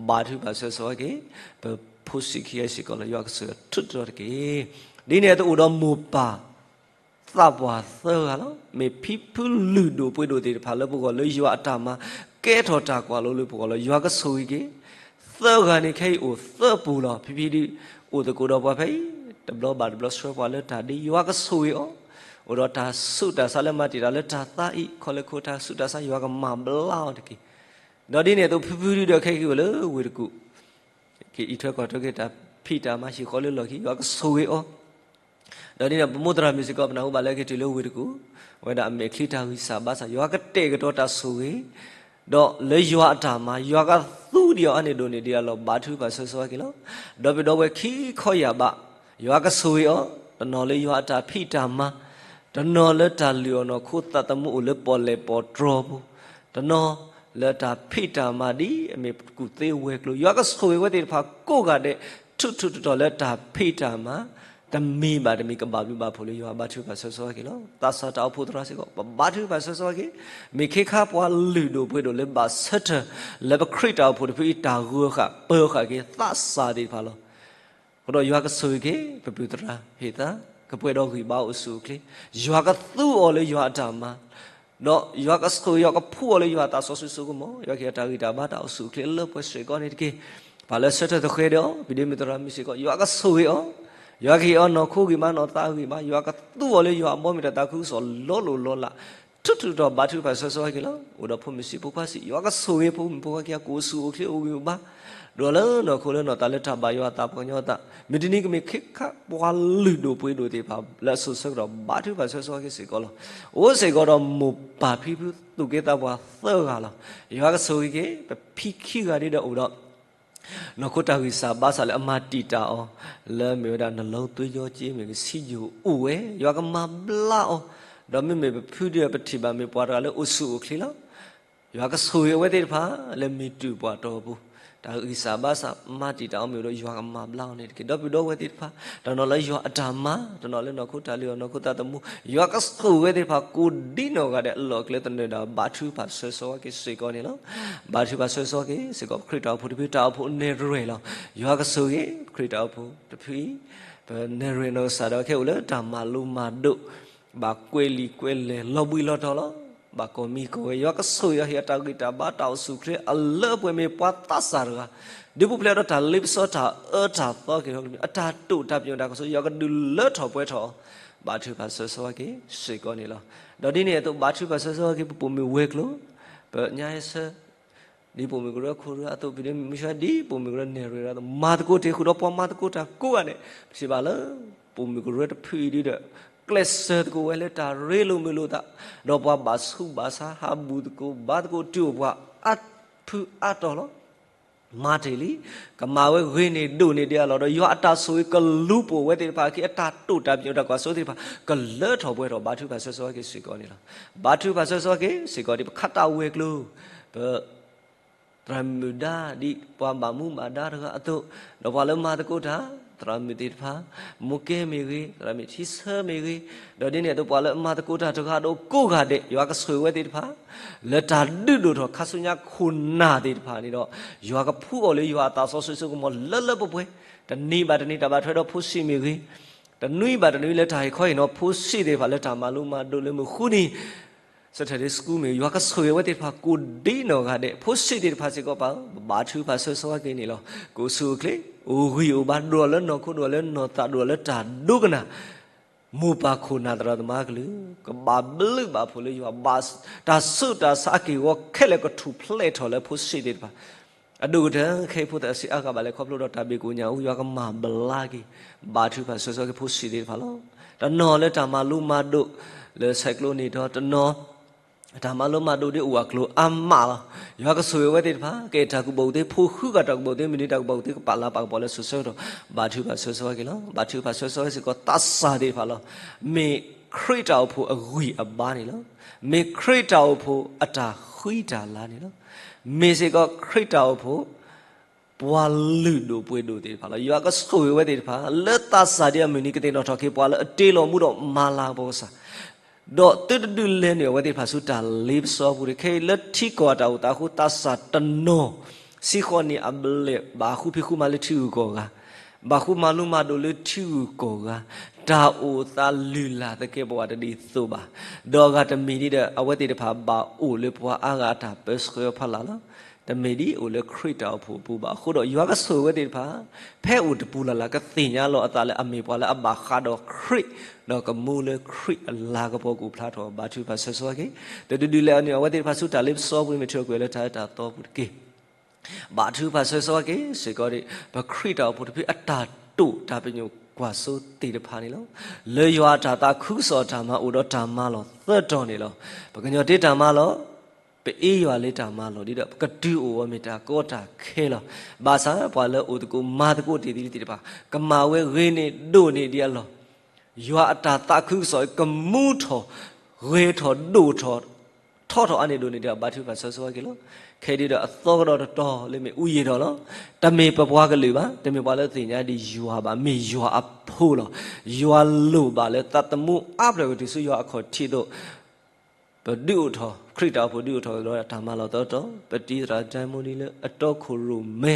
ဘါထုကဖၣ်ဆၢဂ့ၤဆၢဝါက့ၤ ပဖိဆံးခံဂၤစ့ၢ်ကီးလၢ ယွၤကဆိၣ်ဂ့ၤအီၤထုးထီၣ်တက့ၢ်. ဒ်န့ၣ်အသိးအိၣ်ဒီးမိၢ်ပၢ်သးပှၢ်သၢဂၤလီၤ. မ့ၢ်ဖံဖုလုၢ်ဒိၣ်ပှ့ၤဒိၣ်သ့ၣ်တဖၣ်လၢပဂီၢ်လၢယွၤအတၢ်မၤ ကဲထီၣ်တၢ်ကွၢ်လိလၢပဂီၢ်လီၤ. ယွၤကဆိၣ်ဂ့ၤက့ၤ သၢဂၤန့ၣ်ခဲအံၤအိၣ်သၢပူၤလီၤ. ဖံဖံဒုးအိၣ်သကိးဒီးပှၤဖဲအံၤ တဘျီဘၣ်တဘျီဆှၢပှၤလၢတၢ်ဒ့ ယွၤကဆိၣ်ဂ့ၤအီၤ, အိၣ်ဒီးတၢ်ဆူးတၢ်ဆါလၢမၤတံာ်တာ်လၢတၢ်သးအံၤ ခီလၢခိတၢ်ဆူးတၢ်ဆါ ယွၤကမၤဘျါအီၤတက့ၢ်. ဒီးဒ်န့ၣ်အသိး ဖုဖုဒုးဒီးခဲအံၤက့ၤအိၣ်လၢဝ့ၢ်တကူၣ် က့ၤအံးထွဲကွၢ်ထွဲက့ၤတၢ်ဖံးတၢ်မၤဟံၣ်ဃီလၢလီၢ်ခံ ယွၤကဆိၣ်ဂ့ၤအီၤ, ဒီးဒ်န့ၣ်ပမိၢ်သရၣ်မုၣ်စ့ၢ်ကီး ပနၢ်ဟူဘၣ်လၢက့ၤတုၤလၢဝ့ၢ်တကူၣ်, အဝဲဒၣ်အမဲာ်ချံတၢ်ဂံၢ်စၢ်ဘါစၢ် ယွၤကတဲာ်ကတီၤတၢ်ဆိၣ်ဂ့ၤ, ဒီးလၢယွၤအတၢ်မၤ ယွၤကသူဒံးအီၤအါန့ၢ်ဒိၣ်န့ၢ်ဒံးအလီၢ် ဘါထုကဖၣ်ဆၢဂ့ၤဆၢဝါက့ၤလီၤ. ဒီပုၢ်ဒီဝဲၢ်ခံခီယာ်ဘး ယွၤကဆိၣ်ဂ့ၤအီၤ, တနီၤလၢယွၤအတၢ်ဖံးတၢ်မၤ, တနီၤလၢတၢ်လုၢ်အီၣ်နီၢ်ခိသးသမူအိၣ်လၢပီၣ်လဲၣ်ပီၣ်တြီၤပူၤ, တနီၤလၢတၢ်ဖံးတၢ်မၤဒ်အမ့ၢ်ကူၣ်သ့ဝဲၤကျိၤ, ယွၤကဆိၣ်ဂ့ၤဝဲသ့ၣ်တဖၣ်ကိးဂၤဒဲး ထူးထူးတီၤတီၤလၢတၢ်ဖံးတၢ်မၤ တမံၤဘၣ်တမံၤကဘၣ်ဘျုးဘၣ်ဖှိၣ်လၢယွၤ ဘါထုကဖၣ်ဆၢဂ့ၤဆၢဝါက့ၤလီၤ. သးစၢ်တၢ်အိၣ်ဖှိၣ်သရၣ်စ့ၢ်ကီး ပဘါထုကဖၣ်ဆၢဂ့ၤဆၢဝါက့ၤ, မ့ၢ်ခ့ခါပှၤလုၢ်ဒိၣ်ပှ့ၤဒိၣ်လၢဘၣ်ဆၢထၢၣ် လၢပခရံာ်တၢ်အိၣ်ဖှိၣ်တဖုအံၤတၢ်ဂၢၢ်ဃာ်ပၢၤဃာ်က့ၤသးစၢ်သ့ၣ်တဖၣ်လီၤ. အဃိဒီးယွၤကဆိၣ်ဂ့ၤက့ၤ ပပုၢ်သရၣ်ဟ့ၣ်သါ ကပှဲၤဒီးဂံၢ်ဘါအိၣ်ဆူၣ်အိၣ်ချ့, ယွၤကသူအီၤလၢယွၤအတၢ်မၤ ဒီးယွၤကဆိၣ်ဂ့ၤအီၤ ကဖှူအီၤလၢယွၤအသးစီဆှံစိကမီၤ, ယွၤကဟ့ၣ်အီၤတၢ်ဂံၢ်တၢ်ဘါတၢ်အိၣ်ဆူၣ်အိၣ်ချ့လၢပှဲၤစ့ၢ်ကီးန့ၣ်တက့ၢ်. ပှၤလၢဆၢထၢၣ်သဃဲၤဒီးအီၤ ဖံဒ့မုၢ်သရၣ်မုၣ်စ့ၢ်ကီး ယွၤကဆိၣ်ဂ့ၤအီၤ, ယွၤကဟ့ၣ်အီၤနီၢ်ခိဂံၢ်ဘါနီၢ်သးဂံၢ်ဘါ, ယွၤကသူအီၤလၢယွၤအဘီအမုၢ်တၢ်သးခုကစီၣ်လီၤလိၢ်လီၤလး ထူးထူးတီၤတီၤ ဘါထုကဖၣ်ဆၢဂ့ၤဆၢဝါက့ၤလီၤ. အိၣ်ဒီးဖိမုၣ်ဆံးဖိခွါဆံး ယွၤကဆိၣ်ဂ့ၤဖိမုၣ်ဖိခွါခံဂၤ ကအိၣ်ဆူၣ်အိၣ်ချ့အိၣ်ဂံၢ်အိၣ်ဘါ ဒီးလၢနီၢ်ခိလၢနီၢ်သးလၢတၢ်ဘၣ်ယွၤအသးပှၤကညီအသး, မုၢ်တနံၤကမ့ၢ်ခ့ခါပှၤလုၢ်ဒိၣ်ပှ့ၤဒိၣ်သ့ၣ်တဖၣ်လၢအစိၤဆၢကတီၢ် ဘါထုကဖၣ်ဆၢဂ့ၤဆၢဝါက့ၤစ့ၢ်ကီးလီၤ. အိၣ်စ့ၢ်ကီးဒီးမိၢ်ပၢ်ဖံဖုသူၣ်က့သးပှၢ်သၢဂၤလီၤ. ယွၤကဆိၣ်ဂ့ၤက့ၤ ပဖံခံဂၤဒ်ဒီးအိၣ်ဒီး နီၢ်ခိတၢ်ဂံၢ်စၢ်ဘါစၢ်လၢအမၤတံာ်တာ်အီၤ လၢမ့ၢ်ဝဲဒၣ် နှလုံးသွေးကြောကြေး မ့ၢ်ဂ့ၤ ဆီးချိုအိၣ်ဝဲ ယွၤကမၤဘျါအီၤ, ဒီးမ့မ့ၢ်ပဖုဒုးပထံၣ်ဘၣ်မ့ၢ်ပှၤတဂၤလၢအိၣ်ဆူၣ်အိၣ်ချ့လီၤ. ယွၤကဆိၣ်ဂ့ၤအဝဲသ့ၣ်တဖၣ် လၢမံၤတူာ်ပှၤတီၤပူၤ, တၢ်ဂံၢ်စၢ်ဘါစၢ်မၤတံာ်တာ်အီၤမ့ၢ်ဒီး ယွၤကမၤဘျါအီၤန့ၣ်တက့ၢ်. ဒီပုၢ်ဒီဝဲၢ်သ့ၣ်တဖၣ် တနီၤလၢယွၤအတၢ်မၤ, တနီၤလၢနီၢ်ခိတၢ်လုၢ်အီၣ်နီၢ်ခိသးသမူ, ယွၤကဆိၣ်ဂ့ၤဝဲသ့ၣ်တဖၣ် ကိးဒ်နီၢ်ဂၤဒဲး အလီၢ်အကျဲသနၢၣ်ဒၣ် ဘါထုကဖၣ်ဆၢဂ့ၤဆၢဝါက့ၤစ့ၢ်ကီးန့ၣ်လီၤ. ဘါထုကဖၣ်ဆၢဂ့ၤဆၢဝါက့ၤစ့ၢ်ကီး ပခရံာ်တၢ်အိၣ်ဖှိၣ်တဖု တၢ်အိၣ်ဖှိၣ်နဲၣ်ရွဲၣ်လီၤ. ယွၤကဆိၣ်ဂ့ၤ ပခရံာ်တၢ်အိၣ်ဖှိၣ်တဖုအံၤ ပနဲၣ်ရွဲၣ်နီၢ်ကစၢ်ဒီး ခဲအံၤအိၣ်လၢတၢ်မၤလိမၤဒိး, ဘၣ်ကွဲးလံာ်ကွဲးလဲၢ်လီၤဘှံးလီၤတီၤလီၤ. ဘၣ်ကီၢ်မံကီၢ်ဂဲၤ, ယွၤကဆိၣ်ဂ့ၤအီၤ ဟ့ၣ်အတၢ်ဂံၢ်တၢ်ဘါ တၢ်အိၣ်ဆူၣ်အိၣ်ချ့အလၢအပှဲၤ မ့ၢ်ပှၤသးစၢ်တဂၤ, ဒုးပူၤဖျဲးဒီးတၢ်လ့ပစီ တၢ်အၢတၢ်သီက့ၤ အတၢ်တိာ်တၢ်ပညိၣ်တၢ်ကွၢ်စိ ယွၤကဒုးလၢထီၣ်ပှဲၤထီၣ်, ဘါထုကဖၣ်ဆၢဂ့ၤဆၢဝါက့ၤစ့ၢ်ကီးန့ၣ်လီၤ. ဒီးဒ်န့ၣ်အသိး ဘါထုကဖၣ်ဆၢဂ့ၤဆၢဝါက့ၤ ပပိာ်မုၣ်ဝဲၤကျိၤ, ပညါဟဲဆၢ ဒ်ပိာ်မုၣ်ကရၢခိၣ်ရၢအသိး ပဒိးမုၢ်ဆါ ဒ်ပိာ်မုၣ်ကရၢနဲၣ်ရွဲၣ်အသိး မၤသကိးတ့ၢ်ဃုာ်ဒီးပှၤမၤသကိးတၢ်ကိးဂၤဒဲး, ပထံၣ်ဘၣ်လၢ ပိာ်မုၣ်ကရၢတဖုအံၤဒ်ဒီး ကျဲးစၢးသကိးဝဲလၢတၢ်ရ့လိာ်မုာ်လိာ်သး, ဒီးပှၤဘၣ်ဆူးဘၣ်ဆါ ဟးဘူၣ်သကိးဘါသကိး တုၤအိၣ်ပှၤအါဖုအါတီၤလီၤ. မၤတ့ၢ်လံ, ကမၤဝဲဂ့ၤန့ၢ်ဒိၣ်န့ၢ်ဒံးအလီၢ် ဒီးယွၤအတၢ်ဆိၣ်ဂ့ၤကလူၤပိာ်ဝဲသ့ၣ်တဖၣ်အခံ အတၢ်တိာ်တၢ်ပညိၣ်တၢ်ကွၢ်စိသ့ၣ်တဖၣ် ကလၢထီၣ်ပှဲၤထီၣ် ဘါထုကဖၣ်ဆၢဂ့ၤဆၢဝါက့ၤစ့ၢ်ကီးန့ၣ်လီၤ. ဘါထုကဖၣ်ဆၢဂ့ၤဆၢဝါက့ၤစ့ၢ်ကီး ဒ်ပခးတၢ်ဝဲၤကျိၤ, ပ သရၣ်မုၣ်ဒါ ဒ်ပှၤဘၣ်မူဘၣ်ဒါတဂၤအသိး, ဒီးပှၤလၢမၤသကိးတၢ် သရၣ်မုၣ်သ့ၣ်တဖၣ်, မိၢ်ကဲမ့ၢ်ဂ့ၤ, သရၣ်မုၣ်ထံဆၢမ့ၢ်ဂ့ၤ, ဒီးဒ်န့ၣ်အသိး ပှၤလၢမၤသကိးတၢ်တဂၤဒီးကိးဂၤဒဲး ယွၤကဆိၣ်ဂ့ၤဝဲသ့ၣ်တဖၣ် လၢတၢ်ဒုးဒိၣ်ထီၣ်ခါဆူညါခိၣ်နၢ်သ့ၣ်တဖၣ်န့ၣ်ဒီး ယွၤကဖှူအီၤလၢယွၤအသးစီဆှံစိကမီၤလၢလၢပှဲၤပှဲၤ, တနံၤဘၣ်တနံၤ တၢ်ဘၣ်ထွဲဒီးဖိဆံးမ့ၢ်ဂ့ၤ, တနွံဘၣ်တနွံလၢတၢ်ဟ့ၣ်ခီဟ့ၣ်နီၤဖိဆံးသ့ၣ်တဖၣ် လၢတၢ်မၤလိမၤဒိးလၢမုၢ်ဃုနံၤ Saturday School မ့ၢ် ယွၤကဆိၣ်ဂ့ၤဝဲသ့ၣ်တဖၣ်ကိးဒ်နီၢ်ဂၤဒဲး, ဖိဆံးသ့ၣ်တဖၣ်စ့ၢ်ကီးပၢ် ဘါထုကဖၣ်ဆၢဂ့ၤဆၢဝါက့ၤန့ၣ်လီၤ. ကအိၣ်ဆူၣ်အိၣ်ချ့, အိၣ်ဂံၢ်အိၣ်ဘါ ဒိၣ်လၢနီၢ်ခိ ဒိၣ်လၢနီၢ်သး ဒိၣ်လၢတၢ်ဒိကနၣ်, မိၢ်ပၢ်ခိၣ်နၢ်သရၣ်သမါကလုာ် ကဘၣ်ဘျုးဘၣ်ဖှိၣ်လၢယွၤဘၣ်, တၢ်ဆူးတၢ်ဆါအက့ၢ်အဂီၤခဲလၢာ်ကထူၣ်ဖျဲးထီၣ်လၢဖိဆံးသ့ၣ်တဖၣ် အဒိၣ်ကတၢၢ် ခဲအံၤဖိသၣ်ဆံးအါဂၤဘၣ်လဲၣ် ခီဖျိဒီးတၢ်ဘၣ်ကိၣ်ညၣ်အူ ယွၤကမၤဘျါက့ၤ, ဘါထုကဖၣ်ဆၢဂ့ၤဆၢဝါက့ၤဖိဆံးသ့ၣ်တဖၣ်လီၤ. တနီၤလၢတၢ်မၤလိမၤဒိး လၢဆဲးကျိးန့ၣ်ဒီး တနီၤ တၢ်မၤလိမၤဒိးဒ်အိၣ်အကျိၤအါမးလီၤ. ယွၤကဆိၣ်ဂ့ၤဝဲသ့ၣ်တဖၣ် ကဲတၢ်ကူၣ်ဘၣ်ကူၣ်သ့ ဖိဃုဂၤတၢ်ကူၣ်ဘၣ်ကူၣ်သ့ မုၢ်နံၤတၢ်ကူၣ်ဘၣ်ကူၣ်သ့ ကပာ်လၤပာ်ကပီၤလၢစိၤဆၢကတီၢ်, ဘါထုကဖၣ်ဆၢဂ့ၤဆၢဝါက့ၤလီၤ. ဘါထုကဖၣ်ဆၢဂ့ၤဆၢဝါက့ၤစ့ၢ်ကီးသးစၢ်သ့ၣ်တဖၣ်လီၤ. မ့ၢ်ခရံာ်တၢ်အိၣ်ဖှိၣ်အဂံၢ်အဘါန့ၣ်လီၤ. မ့ၢ်ခရံာ်တၢ်အိၣ်ဖှိၣ်အတၢ်ဃံတၢ်လၤန့ၣ်လီၤ. မ့ၢ်စ့ၢ်ကီးခရံာ်တၢ်အိၣ်ဖှိၣ် ပှၤလုၢ်ဒိၣ်ပှ့ၤဒိၣ်သ့ၣ်တဖၣ်လီၤ. ယွၤကဆိၣ်ဂ့ၤဝဲသ့ၣ်တဖၣ် လၢသးစၢ်ဒ်အမုၢ်နံၤ ကသ့ၣ်နီၣ်ထီၣ်က့ၤပှၤလၢအတ့လီၤမူဒီးမၤလၤကပီၤကစၢ်, ဒီးသုတဒုးလဲၤနုာ်အဝဲသ့ၣ်တဖၣ်ဆူတၢ်လ့ပစီအပူၤတက့ၢ်. ခဲအံၤလၢထံကီၢ်အတၢ်အိၣ်သးအဃိ သးစၢ်တနီၤ ဆံဃိးနံၣ်အဘျဲၣ် ဘၣ်ဃုဖံးဃုမၤလၢထံဂုၤကီၢ်ဂၤ, ဘၣ်ဃုမၤလိမၤဒိးလၢထံဂုၤကီၢ်ဂၤ, တၢ်အိၣ်သးလုၢ်လၢ်သကဲးပဝးတဒ်သိးဘၣ်. ဒီးအဂၤတမံၤဒ်ဒီး အဝဲသ့ၣ်တဖၣ်ဘၣ်အိၣ်လၢပှၤအါဂၤအတၢ်ပၢဆှၢဖီလာ်လီၤ. တမ့ၢ်ဒ်အိၣ်လၢခရံာ်တၢ်အိၣ်ဖှိၣ်အပူၤဘၣ်. အဃိဒီးယွၤကဆိၣ်ဂ့ၤဝဲသ့ၣ်တဖၣ် ဖဲအိၣ်တပူၤလၢ်လၢ် ကသ့ၣ်ညါလီၤအသးလၢအမ့ၢ်ပှၤလၢအဘၣ်ဃးဒီးခရံာ်, ဒီးကမူလၢခရံာ်အလၤကပီၤကအိၣ်ဖျါထီၣ် ဘါထုကဖၣ်ဆၢဂ့ၤဆၢဝါက့ၤ, တဒုးဒုးလဲၤနုာ်အဝဲသ့ၣ်တဖၣ်ဆူတၢ်လ့ပစီအပူၤ မ့ၢ်ထုးကွံာ်လၢတၢ်အၢတၢ်သီအပူၤတက့ၢ်. ဘါထုကဖၣ်ဆၢဂ့ၤဆၢဝါက့ၤစ့ၢ်ကီးဒ် ပခရံာ်တၢ်အိၣ်ဖှိၣ်တဖုအတၢ်တိာ်တၢ်ပညိၣ်ကွၢ်စိသ့ၣ်တဖၣ်န့ၣ်လီၤ. လၢယွၤအတၢ်သးခုကစီၣ်အတၢ်မၤအိၣ်ဒီးတၢ်မၤလီၢ်သၢတီၤန့ၣ်လီၤ. ပကညီၤတ့တၢ်မၤလီၢ်, ပအ့ယွၤလၢတၢ်မၤလီၢ် ဒ်ဒီး ပကတုၤအိၣ်အီၤမ့ၢ်တၢ်ကီတၢ်ခဲလီၤ. ဘၣ်ဆၣ်ပှၤလၢအိၣ်သကိးမၤသကိးတ့ၢ်သ့ၣ်တဖၣ် ကမၤဝဲဂ့ၤန့ၢ်ဒိၣ်န့ၢ်ဒံးအလီၢ် ယွၤအတၢ်သးခုကစီၣ်အံၤ ကမူထီၣ်, ဂဲၤထီၣ်ဒိၣ်ထီၣ်, ထီထီၣ်အါန့ၢ်ဒိၣ်န့ၢ်ဒံး ဘါထုကဖၣ်ဆၢဂ့ၤဆၢဝါက့ၤလီၤ. ခဲအံၤဒ်ဒီးအသီကဒီးတတီၤလၢမ့ၢ်အူယံာ်ထီၣ်လီၤ. တမ့ၢ်ပပှၤကလုာ်ဘၣ်, တမ့ၢ်ပှၤလၢသ့ၣ်ညါဒ်ယွၤဘၣ်, မ့ၢ်ယွၤအဖိလီၤ. ယွၤလိၣ်ဘၣ်လၢသးသမူအါဖျၢၣ်ကတုၤဆူယွၤအခီၣ်ထံးအသိး ပဒုးအိၣ်ထီၣ်, ခရံာ်တၢ်အိၣ်ဖှိၣ်ဒုးအိၣ်ထီၣ်ကဒီးတၢ်မၤလီၢ်သၢတီၤ, ပတံၤသရၣ်ဒၣ်မူဒံးလၢအတီခိၣ်ရိၣ်မဲ,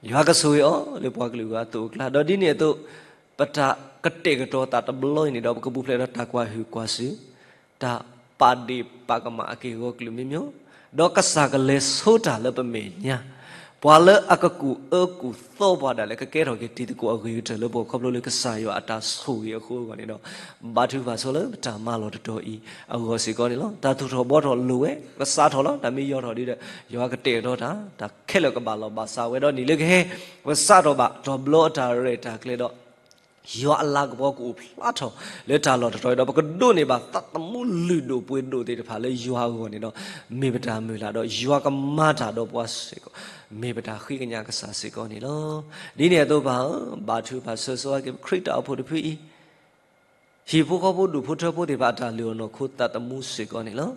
ယွၤကဆိၣ်ဂ့ၤအီၤလၢပှၤကလုာ်ဂၤအသိးအကျါ, ဒီးဒ်န့ၣ်အသိး ပတၢ်ကတဲာ်ကတီၤသးတဘျီအံၤန့ၣ်ဒီး ပကပူၤဖျဲးဒီးတၢ်ကွၢ်ဟုၣ်ကွၢ်စူၣ်, တၢ်ပာ်ဒ့ၣ်ပာ်ကမၣ်အက့ၢ်အဂီၤကလုာ်မံၤမံၤ, ဒီးကစၢ်ကလဲၤဆိတၢ်လၢပမဲာ်ညါ ပှၤလၢအကကူၣ်အၢကူၣ်သီပှၤဒၣ်လဲာ် ကကဲထီၣ်က့ၤတံၤသကိးအဂ့ၤကတၢၢ်လၢပှၤခီဖျိလၢကစၢ်ယွၤအတၢ်ဆိၣ်ဂ့ၤအဃိအဂီၢ်န့ၣ်ဒီး ဘါထုကဖၣ်ဆိလၢပတၢ်မၤလီၢ်တတီၤအံၤအဂီၢ်စ့ၢ်ကီးန့ၣ်လီၤ. တၢ်သူၣ်ထီၣ်ဘှီထီၣ်လိၣ်ဝဲ, ကစးထီၣ်လီၤ, တၢ်မ့ၢ်ယီၤထီၣ်ဒ်ဒီး ယွၤကတဲာ်ကတီၤတၢ်, တၢ်ခဲလၢာ်ကဘၣ်လီၤဘၣ်စးဝဲဒီးနံၣ်လၢကဟဲ, ပကစးထီၣ်ဘၣ်ထီၣ်ဘျီအတၢ်ရဲၣ်တၢ်ကျဲၤဒီး ယွၤအလၤကပီၤကအိၣ်ဖျါထီၣ်လၢတၢ်လီၢ်တတီၤအံၤဒီး ပကဒိးန့ၢ်ဘၣ်သးသမူလုၢ်ဒိၣ်ပှ့ၤဒိၣ်သ့ၣ်တဖၣ်လၢယွၤအဂီၢ်န့ၣ်ဒီး မ့ၢ်ပတၢ်မုၢ်လၢ်ဒီးယွၤကမၤတၢ်ဒီးပှၤစ့ၢ်ကီး, မ့ၢ်ပတၢ်ဃ့ကညးကစၢ်စ့ၢ်ကီးန့ၣ်လီၤ. ဒ်န့ၣ်အသိးပၢ်ဧၢ, ဘါထုကဖၣ်ဆၢဂ့ၤဆၢဝါက့ၤ ပခရံာ်တၢ်အိၣ်ဖှိၣ်တဖုအံၤ ဟံၣ်ဖိဃီဖိဒူၣ်ဖိထၢဖိသ့ၣ်တဖၣ်အတၢ်လုၢ်အီၣ်နီၢ်ခိသးသမူစ့ၢ်ကီးန့ၣ်လီၤ.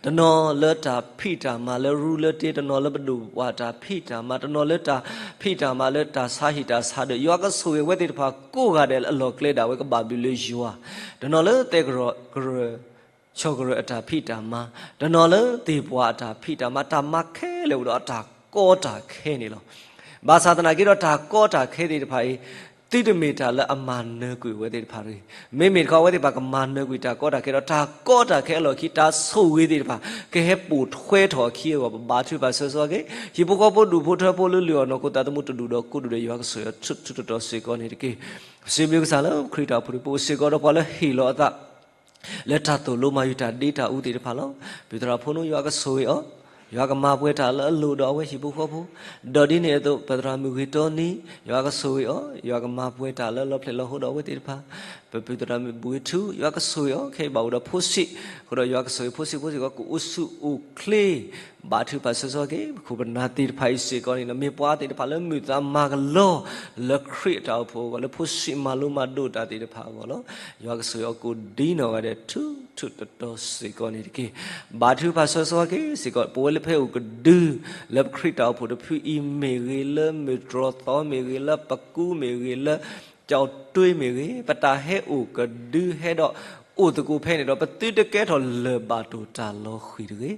တနီၤလၢတၢ်ဖံးတၢ်မၤလၢရူလၢတ့, တနီၤလၢပဒိၣ်ပပှၢ်တၢ်ဖံးတၢ်မၤ, တနီၤလၢတၢ်ဖံးတၢ်မၤလၢတၢ်ဆါဟံၣ်တၢ်ဆါဒၢး, ယွၤကဆိၣ်ဂ့ၤဝဲသ့ၣ်တဖၣ်ကိးဂၤဒဲးလၢအလီၢ်ကျဲဒၣ်ဝဲကဘၣ်ဘျုးလၢယွၤ, တနီၤလၢသဲကရၢၢ် ကရၢၢ် ဆီၣ်ကရၢၢ်အတၢ်ဖံးတၢ်မၤ, တနီၤလၢသ့ၣ်ပှၢ်အတၢ်ဖံးတၢ်မၤ, တၢ်မၤခဲလၢာ်အိၣ်ဒီးအတၢ်ကီတၢ်ခဲန့ၣ်လီၤ. ဘၣ်ဆၣ်သနာ်က့ဒီးတၢ်ကီတၢ်ခဲသ့ၣ်တဖၣ်အံၤ သုတမ့ၢ်တၢ်လၢအမၤနၢၤကွံာ်အဝဲသ့ၣ်တဖၣ်တဂ့ၤ. မ့မ့ၢ်တခီ အဝဲသ့ၣ်တဖၣ်ကမၤနၢၤကွံာ်တၢ်ကီတၢ်ခဲဒီး တၢ်ကီတၢ်ခဲအလီၢ်ခံ တၢ်ဆိၣ်ဂ့ၤသ့ၣ်တဖၣ် ကဟဲပိာ်ထွဲထီၣ်အခံအဂီၢ် ပဘါထုကဖၣ်ဆၢဂ့ၤဆၢဝါက့ၤ ဟံၣ်ဖိဃီဖိ ဒူၣ်ဖိထၢဖိ လၢလုၢ်အီၣ်နီၢ်ခိ သးသမူတဒူၣ်ဒီးကိးဒူၣ်ဒီး ယွၤကဆိၣ်ဂ့ၤအီၤထူထူတီတီစ့ၢ်ကီးန့ၣ်တက့ၢ်. ပစံးဘျုးကစၢ်လၢခရံာ်တၢ်အိၣ်ဖှိၣ်တပူၤစ့ၢ်ကီးဒီး ပှၤလၢဟ့ၣ်လီၤအသး လၢတၢ်သိၣ်လိမၤယုၤ တၢ်ဒ့တၢ်အူသ့ၣ်တဖၣ်လီၤ. ပသရၣ်ဖိနူ ယွၤကဆိၣ်ဂ့ၤအီၤ, ယွၤကမၤပှဲၤတၢ်လၢအလိၣ်ဒီးအဝဲဟံၣ်ဖိဃီဖိ, ဒီးဒ်န့ၣ်အသိး ပသရၣ်မုၢ်ဂ့ၤတီနံၤ ယွၤကဆိၣ်ဂ့ၤအီၤ, ယွၤကမၤပှဲၤတၢ်လၢလီၤဖျဲၣ်လီၤဟိဒီးအဝဲသ့ၣ်တဖၣ်, ပပုၢ်သရၣ်မုၢ်ဘှံးထူ ယွၤကဆိၣ်ဂ့ၤအီၤ, ခဲအံၤဘၣ်အိၣ်ဒီးဖိဆံး, အဃိဒီးယွၤကဆိၣ်ဂ့ၤဖိဆံးဖိစ့ၢ်ကီး ကအိၣ်ဆူၣ်အိၣ်ချ့ ဘါထုကဖၣ်ဆၢဂ့ၤဆၢဝါက့ၤ ပခိၣ်ပနၢ်သ့ၣ်တဖၣ်အံၤစ့ၢ်ကီးန့ၣ်ဒီး မ့ၢ်ပှၤသ့ၣ်တဖၣ်လၢမုာ်သးမၤကလီ လၢခရံာ်အတၢ်အိၣ်ဖှိၣ်အဂီၢ် လၢဖိဆံးမၤလိမၤဒိးတၢ်သ့ၣ်တဖၣ်အဂီၢ်လီၤ. ယွၤကဆိၣ်ဂ့ၤအီၤကိးဒ်နီၢ်ဂၤဒဲး ထူထူတီတီစ့ၢ်ကီးန့ၣ်တက့ၢ်. ဘါထုကဖၣ်ဆၢဂ့ၤဆၢဝါက့ၤစ့ၢ်ကီး ပဝဲလၢပဟဲအိၣ်ကဒု လၢပခရံာ်တၢ်အိၣ်ဖှိၣ်တဖုအံၤမ့ၢ်ဂ့ၤ, လၢမုၢ်တြီၢ်သီမ့ၢ်ဂ့ၤ, လၢပကူမ့ၢ်ဂ့ၤ, လၢကၠီၣ်တွ့မ့ၢ်ဂ့ၤ, ပတၢ်ဟဲအိၣ်ကဒုဟဲဒီး အိၣ်သကိးဖဲန့ၣ်ဒီး ပသုတကဲထီၣ်လၢၢ်ဘၣ်တိၢ်တၢ်လီၤဃံၤတဂ့ၤ.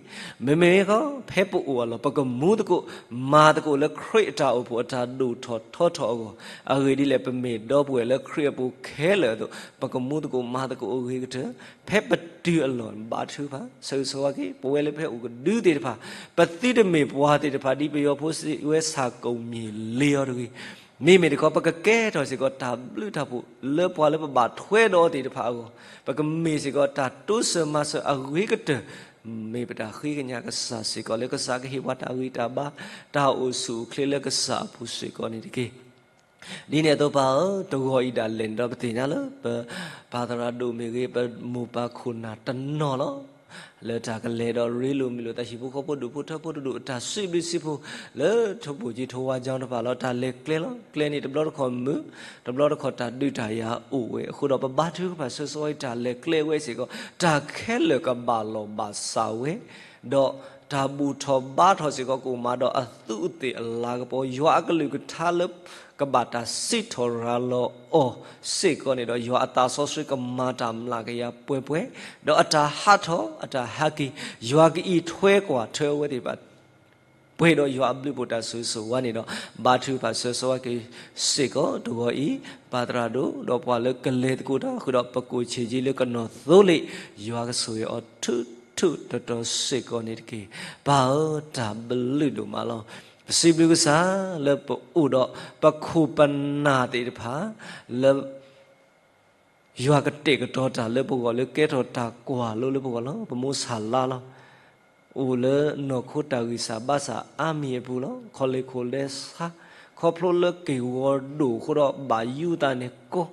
မ့မ့ၢ်ခီ ဖဲပအိၣ်အလီၢ် ပကမူသကိး မၤသကိးလၢခရံာ်အတၢ်အိၣ်ဖှိၣ်အတၢ်ဒိၣ်ထီၣ်ထီထီၣ်အဂီၢ်, အဂ့ၢ်ဒ်လဲၣ် ပမ့ၢ်ဒီပုၢ်ဝဲၢ်လၢခရံာ်အပူၤခဲလၢာ်အသိး ပကမူသကိးမၤသကိးအဂ့ၤကတၢၢ် ဖဲပတုၤအလီၢ် ဘါထုကဖၣ်ဆၢဂ့ၤဆၢဝါက့ၤ ပဝဲလၢပဟဲအိၣ်ကဒုသ့ၣ်တဖၣ်, ပသုတမ့ၢ်ပှၤသ့ၣ်တဖၣ် ဒ်ပယီၤဖိစံးဝဲ ဆၣ်ကိၣ်မ့ၢ်လ့အီၤတဂ့ၤ. မ့မ့ၢ်တခီ ပကကဲထီၣ်စ့ၢ်ကီးတၢ်ဘျုးတၢ်ဖှိၣ် လၢပှၤလၢပဘၣ်ထွဲဒီးသ့ၣ်တဖၣ်အဂီၢ်, ပကမ့ၢ်စ့ၢ်ကီးတၢ်တိစၢၤမၤစၢၤအဂ့ၤကတၢၢ်, မ့ၢ်ပတၢ်ဃ့ကညးကစၢ်စ့ၢ်ကီး လၢကစၢ်ကဟ့ၣ်ပှၤတၢ်ဂံၢ်တၢ်ဘါ, တၢ်အိၣ်ဆူၣ်အိၣ်ချ့လၢကစၢ်အပူၤစ့ၢ်ကီးန့ၣ်တက့ၢ်. ဒ်န့ၣ်အသိးပၢ်ဧၢ, တဂီၤအံၤဒၣ်လဲာ်န့ၣ်ဒီး ပသ့ၣ်ညါလၢ ပပၢ်သရၣ်ဒိၣ်မ့ၢ်ဂ့ၤ, ပမိၢ်ပၢ်ခိၣ်နၢ်တနီၤလီၤ. လၢတၢ်ကလဲၤဒီးရ့လိာ်မုာ်လိာ်သး ဟံၣ်ဖိဃီဖိ ဒူၣ်ဖိထၢဖိတဒူၣ် အတၢ်စံးဘျုးစံးဖှိၣ် လၢထိၣ်ဖိကၠံထိၣ်ဝါကၠီတဖၣ်လီၤ. တၢ်လဲၤကျဲလီၤ. ကျဲန့ၣ်တဘျီတခီၣ်မုာ်, တဘျီတခီၣ်တၢ်ဒုးတၢ်ယၤအိၣ်ဝဲအဃိဒီး ပဘါထုကဖၣ်ဆၢဂ့ၤဆၢဝါက့ၤ တၢ်လဲၤကျဲဝဲစ့ၢ်ကီး တၢ်ခဲလၢာ်ကဘၣ်လီၢ်ဘၣ်စးဝဲ ဒီးတၢ်ဘူၣ်ထီၣ်ဘါထီၣ်စ့ၢ်ကီး ကအိၣ်မးဒီးအသူးအသ့ၣ်အလၤကပီၤ, ယွၤအကလုၢ်ကထါလၢကဘၣ်တၢ်စံးထီၣ်ရၤလီၤအီၤစ့ၢ်ကီးန့ၣ်ဒီး ယွၤအသးစီဆှံကမၤတၢ်မျးကယၤပှဲၤပှဲၤ, ဒီးအတၢ်ဟးထီၣ်အတၢ်ဟးက့ၤ, ယွၤကအံးထွဲကွၢ်ထွဲအဝဲသ့ၣ်တဖၣ် ပှဲၤဒီးယွၤအဘျုးအဖှိၣ်တၢ်ဆိၣ်ဂ့ၤဆိၣ်ဝါန့ၣ်ဒီး ဘါထုကဖၣ်ဆၢဂ့ၤဆၢဝါက့ၤစ့ၢ်ကီး တဂီၤအံၤ ပၢ်သရၣ်ဒိၣ် ဒီးပှၤလၢကလဲၤသကိးတၢ်ဃုာ်ဒီး ပကိၣ်ဆံးကၠံလၢကနီၤသိလ့ၣ်, ယွၤကဆိၣ်ဂ့ၤအီၤထူထူတီတီစ့ၢ်ကီးန့ၣ်တက့ၢ်. ပၢ်ဧၢ, တၢ်ဘျုးဒိၣ်မးလီၤ. ပစံးဘျုးကစၢ်လၢပအိၣ်ဒီးပခိၣ်ပနၢ်သ့ၣ်တဖၣ် လၢ ယွၤကတဲာ်ကတီၤတၢ်လၢပဂီၢ်လၢကဲထီၣ်တၢ်ကွၢ်လိလၢပဂီၢ်လီၤ. ပမိၢ်ဆၣ်လါလီၤ. အိၣ်လၢနီၢ်ခိတၢ်ဂံၢ်စၢ်ဘါစၢ်အါမံၤအပူၤလီၤ. ခီလ့ၢ်ခိၣ်လဲဆါ, ခီဖျိလၢက့ၢ်ဂီၤဒိၣ်အဃိဒီးဘၣ်ယူးသးန့ၣ်ကီ,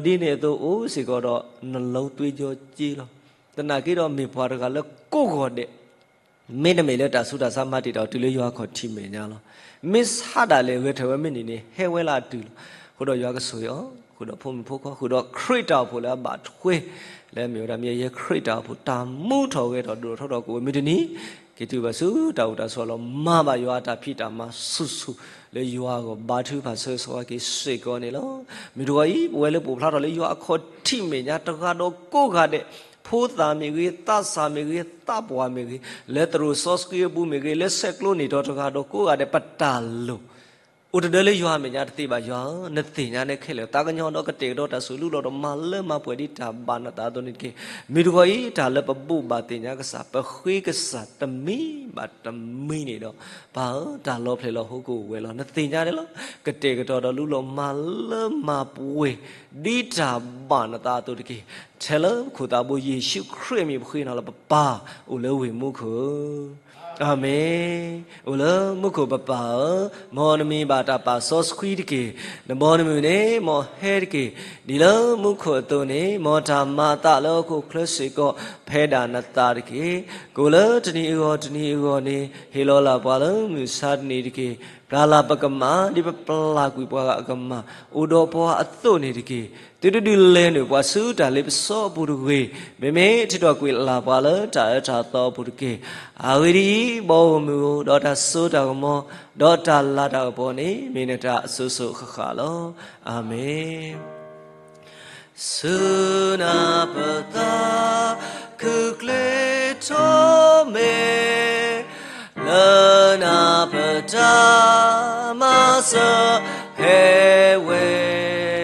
ဒီးဒ်န့ၣ်အသိးအိၣ်စ့ၢ်ကီးဒီး နလီၤသွံၣ်ကၠီကၠ့လီၤ. သနာ်က့ဒီးမ့ၢ်ပှၤတဂၤလၢကိးဂီၤဒဲး မ့တမ့ၢ်လၢတၢ်ဆူးတၢ်ဆါမၤတံာ်တာ်အီၤ တုၤလၢယွၤအခီၣ်ထံးမဲာ်ညါလီၤ. မ့ၢ်ဆါဒၣ်လဲာ်ဂဲၤထၢၣ်ဝဲမ့ၢ်န့ၣ်န့ၣ် ဟဲဝဲလၢအတုၤလီၤ. အဃိဒီးယွၤကဆိၣ်ဂ့ၤအီၤ, ဃုာ်ဒီးဖိမုၣ်ဖိခွါ, ဃုာ်ဒီးခရံာ်တၢ်အိၣ်ဖှိၣ်လၢအဘၣ်ထွဲ, လၢအမ့ၢ်ဝဲဒၣ်မ့ၢ်ယဲခရံာ်တၢ်အိၣ်ဖှိၣ် တၢ်မူထီၣ်ဂဲၤထီၣ်ဒိၣ်ထီၣ်ထီထီၣ်ကအိၣ်ဝဲမုၢ်တနံၤ, က့ၤတုၤဘၣ်ဆူတၢ်အိၣ်တၢ်ဆိးအလီၢ် မၤဘၣ်ယွၤအတၢ်ဖံးတၢ်မၤဆူၣ်ဆူၣ်လၢယွၤအဂီၢ် ဘါထုကဖၣ်ဆၢဂ့ၤဆၢဝါက့ၤစ့ၢ်ကီးန့ၣ်လီၤ. မုၢ်တဂီၤအံၤ ပဝဲလၢပိၣ်ဖျါထီၣ်လၢယွၤအခီၣ်ထံးမဲာ်ညါ တဂၤဒီးကိးဂၤဒဲး ဖိသၣ်မ့ၢ်ဂ့ၤ, သးစၢ်မ့ၢ်ဂ့ၤ, သးပှၢ်မ့ၢ်ဂ့ၤ, လၢသရိာ်စီဆှံအပူၤမ့ၢ်ဂ့ၤ, လၢဆဲးကျိးန့ၢ်တီၤတဂၤဒီးကိးဂၤဒဲး ပတၢ်လိၣ် အိၣ်တဒၢလၢယွၤအမဲာ်ညါတသ့ဘၣ်. ယွၤဧၢ, နသ့ၣ်ညါနခဲလၢာ်, သးကညီၤဒီးကတဲာ်ကတီၤတၢ်ဆိၣ်ဂ့ၤလိလီၤဒီးမၤလၢမၤပှဲၤဒ်တၢ်ဘၣ်နသးအသိးန့ၣ်တက့ၢ်. မုၢ်တဂီၤအံၤ တၢ်လၢပဘိးဘၣ်သ့ၣ်ညါကစၢ်, ပဃ့ကစၢ်တမံၤဘၣ်တမံၤန့ၣ်ဒီး ပၢ်ဧၢ, တၢ်လီၤဖျဲၣ်လီၤဟိကအိၣ်ဝဲလီၤ. နသ့ၣ်ညါန့ၣ်လီၤ. ကတဲာ်ကတီၤဒီးလူလီၤမၤလၢမၤပှဲၤ ဒ်တၢ်ဘၣ်နသးအသိးတက့ၢ်. ထဲလၢပခိၣ်သးဘိယ့ၣ်ၡူးခရံာ်အမံၤပဃ့နၤလီၤ ပပၢ်, အိၣ်လၢဝ့ၢ်မူခိၣ်ဧၢ, အၤမ့ၣ်. အိၣ်လၢမူခိၣ်ပပၢ်ဧၢ, မ်နမံၤဘၣ်တၢ်ပာ်စီဆှံတက့ၢ်. နဘီနမုၢ်န့ၣ် မ်ဟဲတက့ၢ်. ဒ်လၢမူခိၣ်အသိးန့ၣ် မ်တၢ်မၤအသးလၢဟီၣ်ခိၣ်ချၢစ့ၢ်ကီး ဖဲဒၣ်နသးတက့ၢ်. ကအိၣ်လၢတနံၤအဂီၢ်တနံၤအဂီၢ်န့ၣ် ဟ့ၣ်လီၤလၢ်ပှၤလၢမုၢ်ဆါတနံၤတက့ၢ်. ပျၢ်လၢ်ပကမၢ် ဒ်ပပျၢ်ကွံာ်ပှၤဂၤအကမၢ်, အိၣ်ဒီးပှၤအသိးန့ၣ်တက့ၢ်. သုတဒုးလဲၤနုာ်ပှၤဆူတၢ်လ့ပစီအပူၤတဂ့ၤ, မ့မ့ၢ်ထုးထီၣ်ကွံာ်လၢ်ပှၤလၢတၢ်အၢတၢ်သီအပူၤတက့ၢ်. အဂ့ၢ်ဒ်အံၤ, ဘီဧိၤမုၢ်ဧိၤ, ဒီးတၢ်စိတၢ်ကမီၤ, ဒီးတၢ်လၤတၢ်ကပီၤန့ၣ် မ့ၢ်နတၢ်အစိၤစိၤဃၣ်ဃၣ်လီၤ. အၤမ့ၣ်. ဆူနၢ်ပသး ခုၣ်ကျ့ထီၣ်မ့ၢ် လၢနၢ်ပတၢ်မၤစၢၤဟဲဝဲ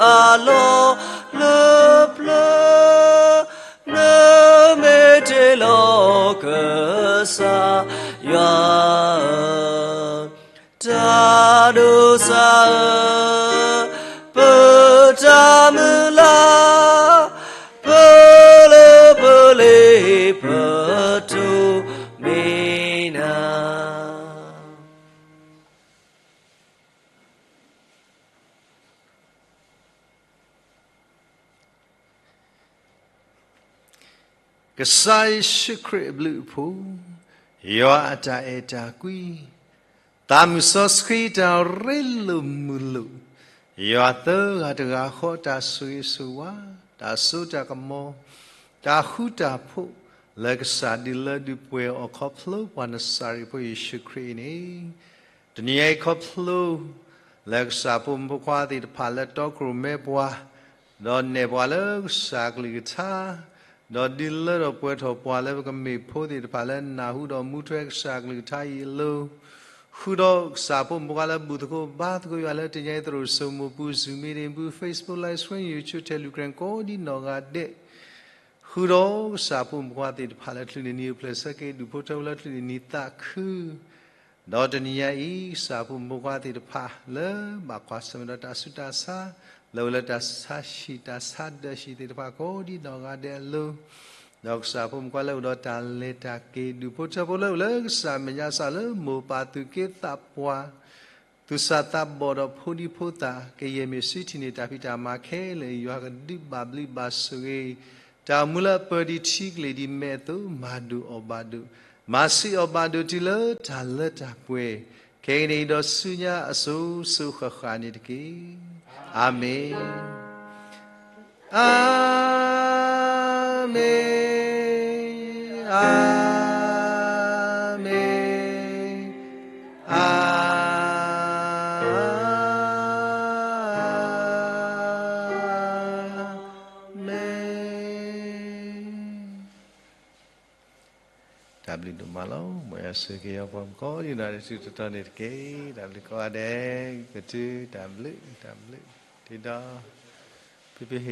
အလီၢ်လၢပျၢၤ, နမ့ၢ်တ့လီၤကစၢ်ယွၤဧၢ, တၢ်ဒိးစၢ်ဧၢ, ပတၢ်မုၢ်လၢ်, ပလၢပလ့ပတိၢ်မ့ၢ်နၤ. ကစၢ်ယ့ၣ်ၡူးခရံာ်အဘျုးအဖှိၣ်, ယွၤအတၢ်အဲၣ်တၢ်ကွံ, သးမုၢ်စီဆှံတၢ်ရ့လိာ်မုာ်လိာ်, ယွၤသၢဂၤတဂၤဃီတၢ်ဆိၣ်ဂ့ၤဆိၣ်ဝါ, တၢ်စိတၢ်ကမီၤ, တၢ်ဃူတၢ်ဖိး, လၢကစၢ်ဒုးလၢဒုးပှဲၤအီၤခီဖျိပှၤနစၤရ့းဖိယ့ၣ်ၡူးခရံာ်အံၤန့ၣ်, တနံၤအံၤခီဖျိ လၢကစၢ်ဖိမုၣ်ဖိခွါသ့ၣ်တဖၣ်လၢတီခိၣ်ရိၣ်မဲပှၤ, ဒီးနဲၣ်ပှၤလၢကစၢ်ကလုၢ်ကထါ, ဒီးဒုးလၢထီၣ်ပှဲၤထီၣ်ပှၤလၢပကမ့ၢ်ဖိသ့ၣ်တဖၣ်လၢနၢ်ဟူဒီးမူထွဲကစၢ်ကလုၢ်ကထါအံၤအလိၤ, ဃုာ်ဒီးကစၢ်ဖိမုၣ်ဖိခွါလၢဘူၣ်သကိးဘါသကိးယွၤလၢတနံၤအံၤသရိာ်စိမိၤပူၤ Zoom meeting ပူၤ Facebook Live Stream YouTube Telegram ကိးဒံနီၢ်ဂၤဒဲး ဃုာ်ဒီးကစၢ်ဖိမုၣ်ဖိခွါသ့ၣ်တဖၣ်လၢချုးန့ၣ်နံၤအိၣ်ဖျဲၣ်ဆၢက့ၤ ဒူၣ်ဖိထၢဖိလၢချုးန့ၣ်နံၤသးခု, ဒီးတနံၤညါအံၤ ကစၢ်ဖိမုၣ်ဖိခွါသ့ၣ်တဖၣ်လၢဘၣ်ကွၢ်ဆၢၣ်မဲာ်ဒီးတၢ်ဆူးတၢ်ဆါ, လၢအိၣ်လၢတၢ်ဆါဟံၣ်တၢ်ဆါဒၢးဟံၣ်သ့ၣ်တဖၣ်ကိးဒံနီၢ်ဂၤဒဲးအလိၤ, ဒီးကစၢ်ဖိမုၣ်ဖိခွါလၢအိၣ်ဒီးတၢ်လဲၤတၢ်က့ၤ ဒူၣ်ဖိထၢဖိလၢအိၣ်လၢကစၢ်မဲာ်ညါစၢ်လၢမိၢ်ပၢ်သူၣ်က့သးပှၢ် သူၣ်စၢ်သးဘီၣ်ဒီးဖိဒံဖိသၣ် ကယဲၢ်မ့ၢ်စုထံၣ်န့ၢ်တၢ်ဖံးတၢ်မၤခဲလၢာ် ယွၤကဒုးဘၣ်ဘျုးဘၣ်ဆိၣ်ဂ့ၤ တၢ်အိၣ်မူလၢအပၢၤဒံးထံကလ့ၢ်ဒံးမဲာ်အသိး မၤဒိၣ်အီၣ်ဘၣ်ဒိၣ်, မၤဆံးအီၣ်ဘၣ်ဒိၣ်တုၤလၢတၢ်လၢတၢ်ပှဲၤ, ခဲကနံၣ်အံၤဒီးဆူညါအစိၤစိၤဃၣ်ဃၣ်န့ၣ်တက့ၢ်. အၤမ့ၣ်. အၤမ့ၣ်, အၤမ့ၣ်, အၤမ့ၣ်. တၢ်ဘျုးဒိၣ်မးလီၤ. မ်ယွၤဆိၣ်ဂ့ၤက့ၤပှၤကိးဒံနီၢ်ဂၤဒဲးတစုတတီၤန့ၣ်တက့ၢ်. တၢ်ဘျုးကိးဂၤဒဲး, ကတုၤတၢ်ဘျုး, တၢ်ဘျုး, တုၤဒီး, ဖဲဖဲဟ့ၣ်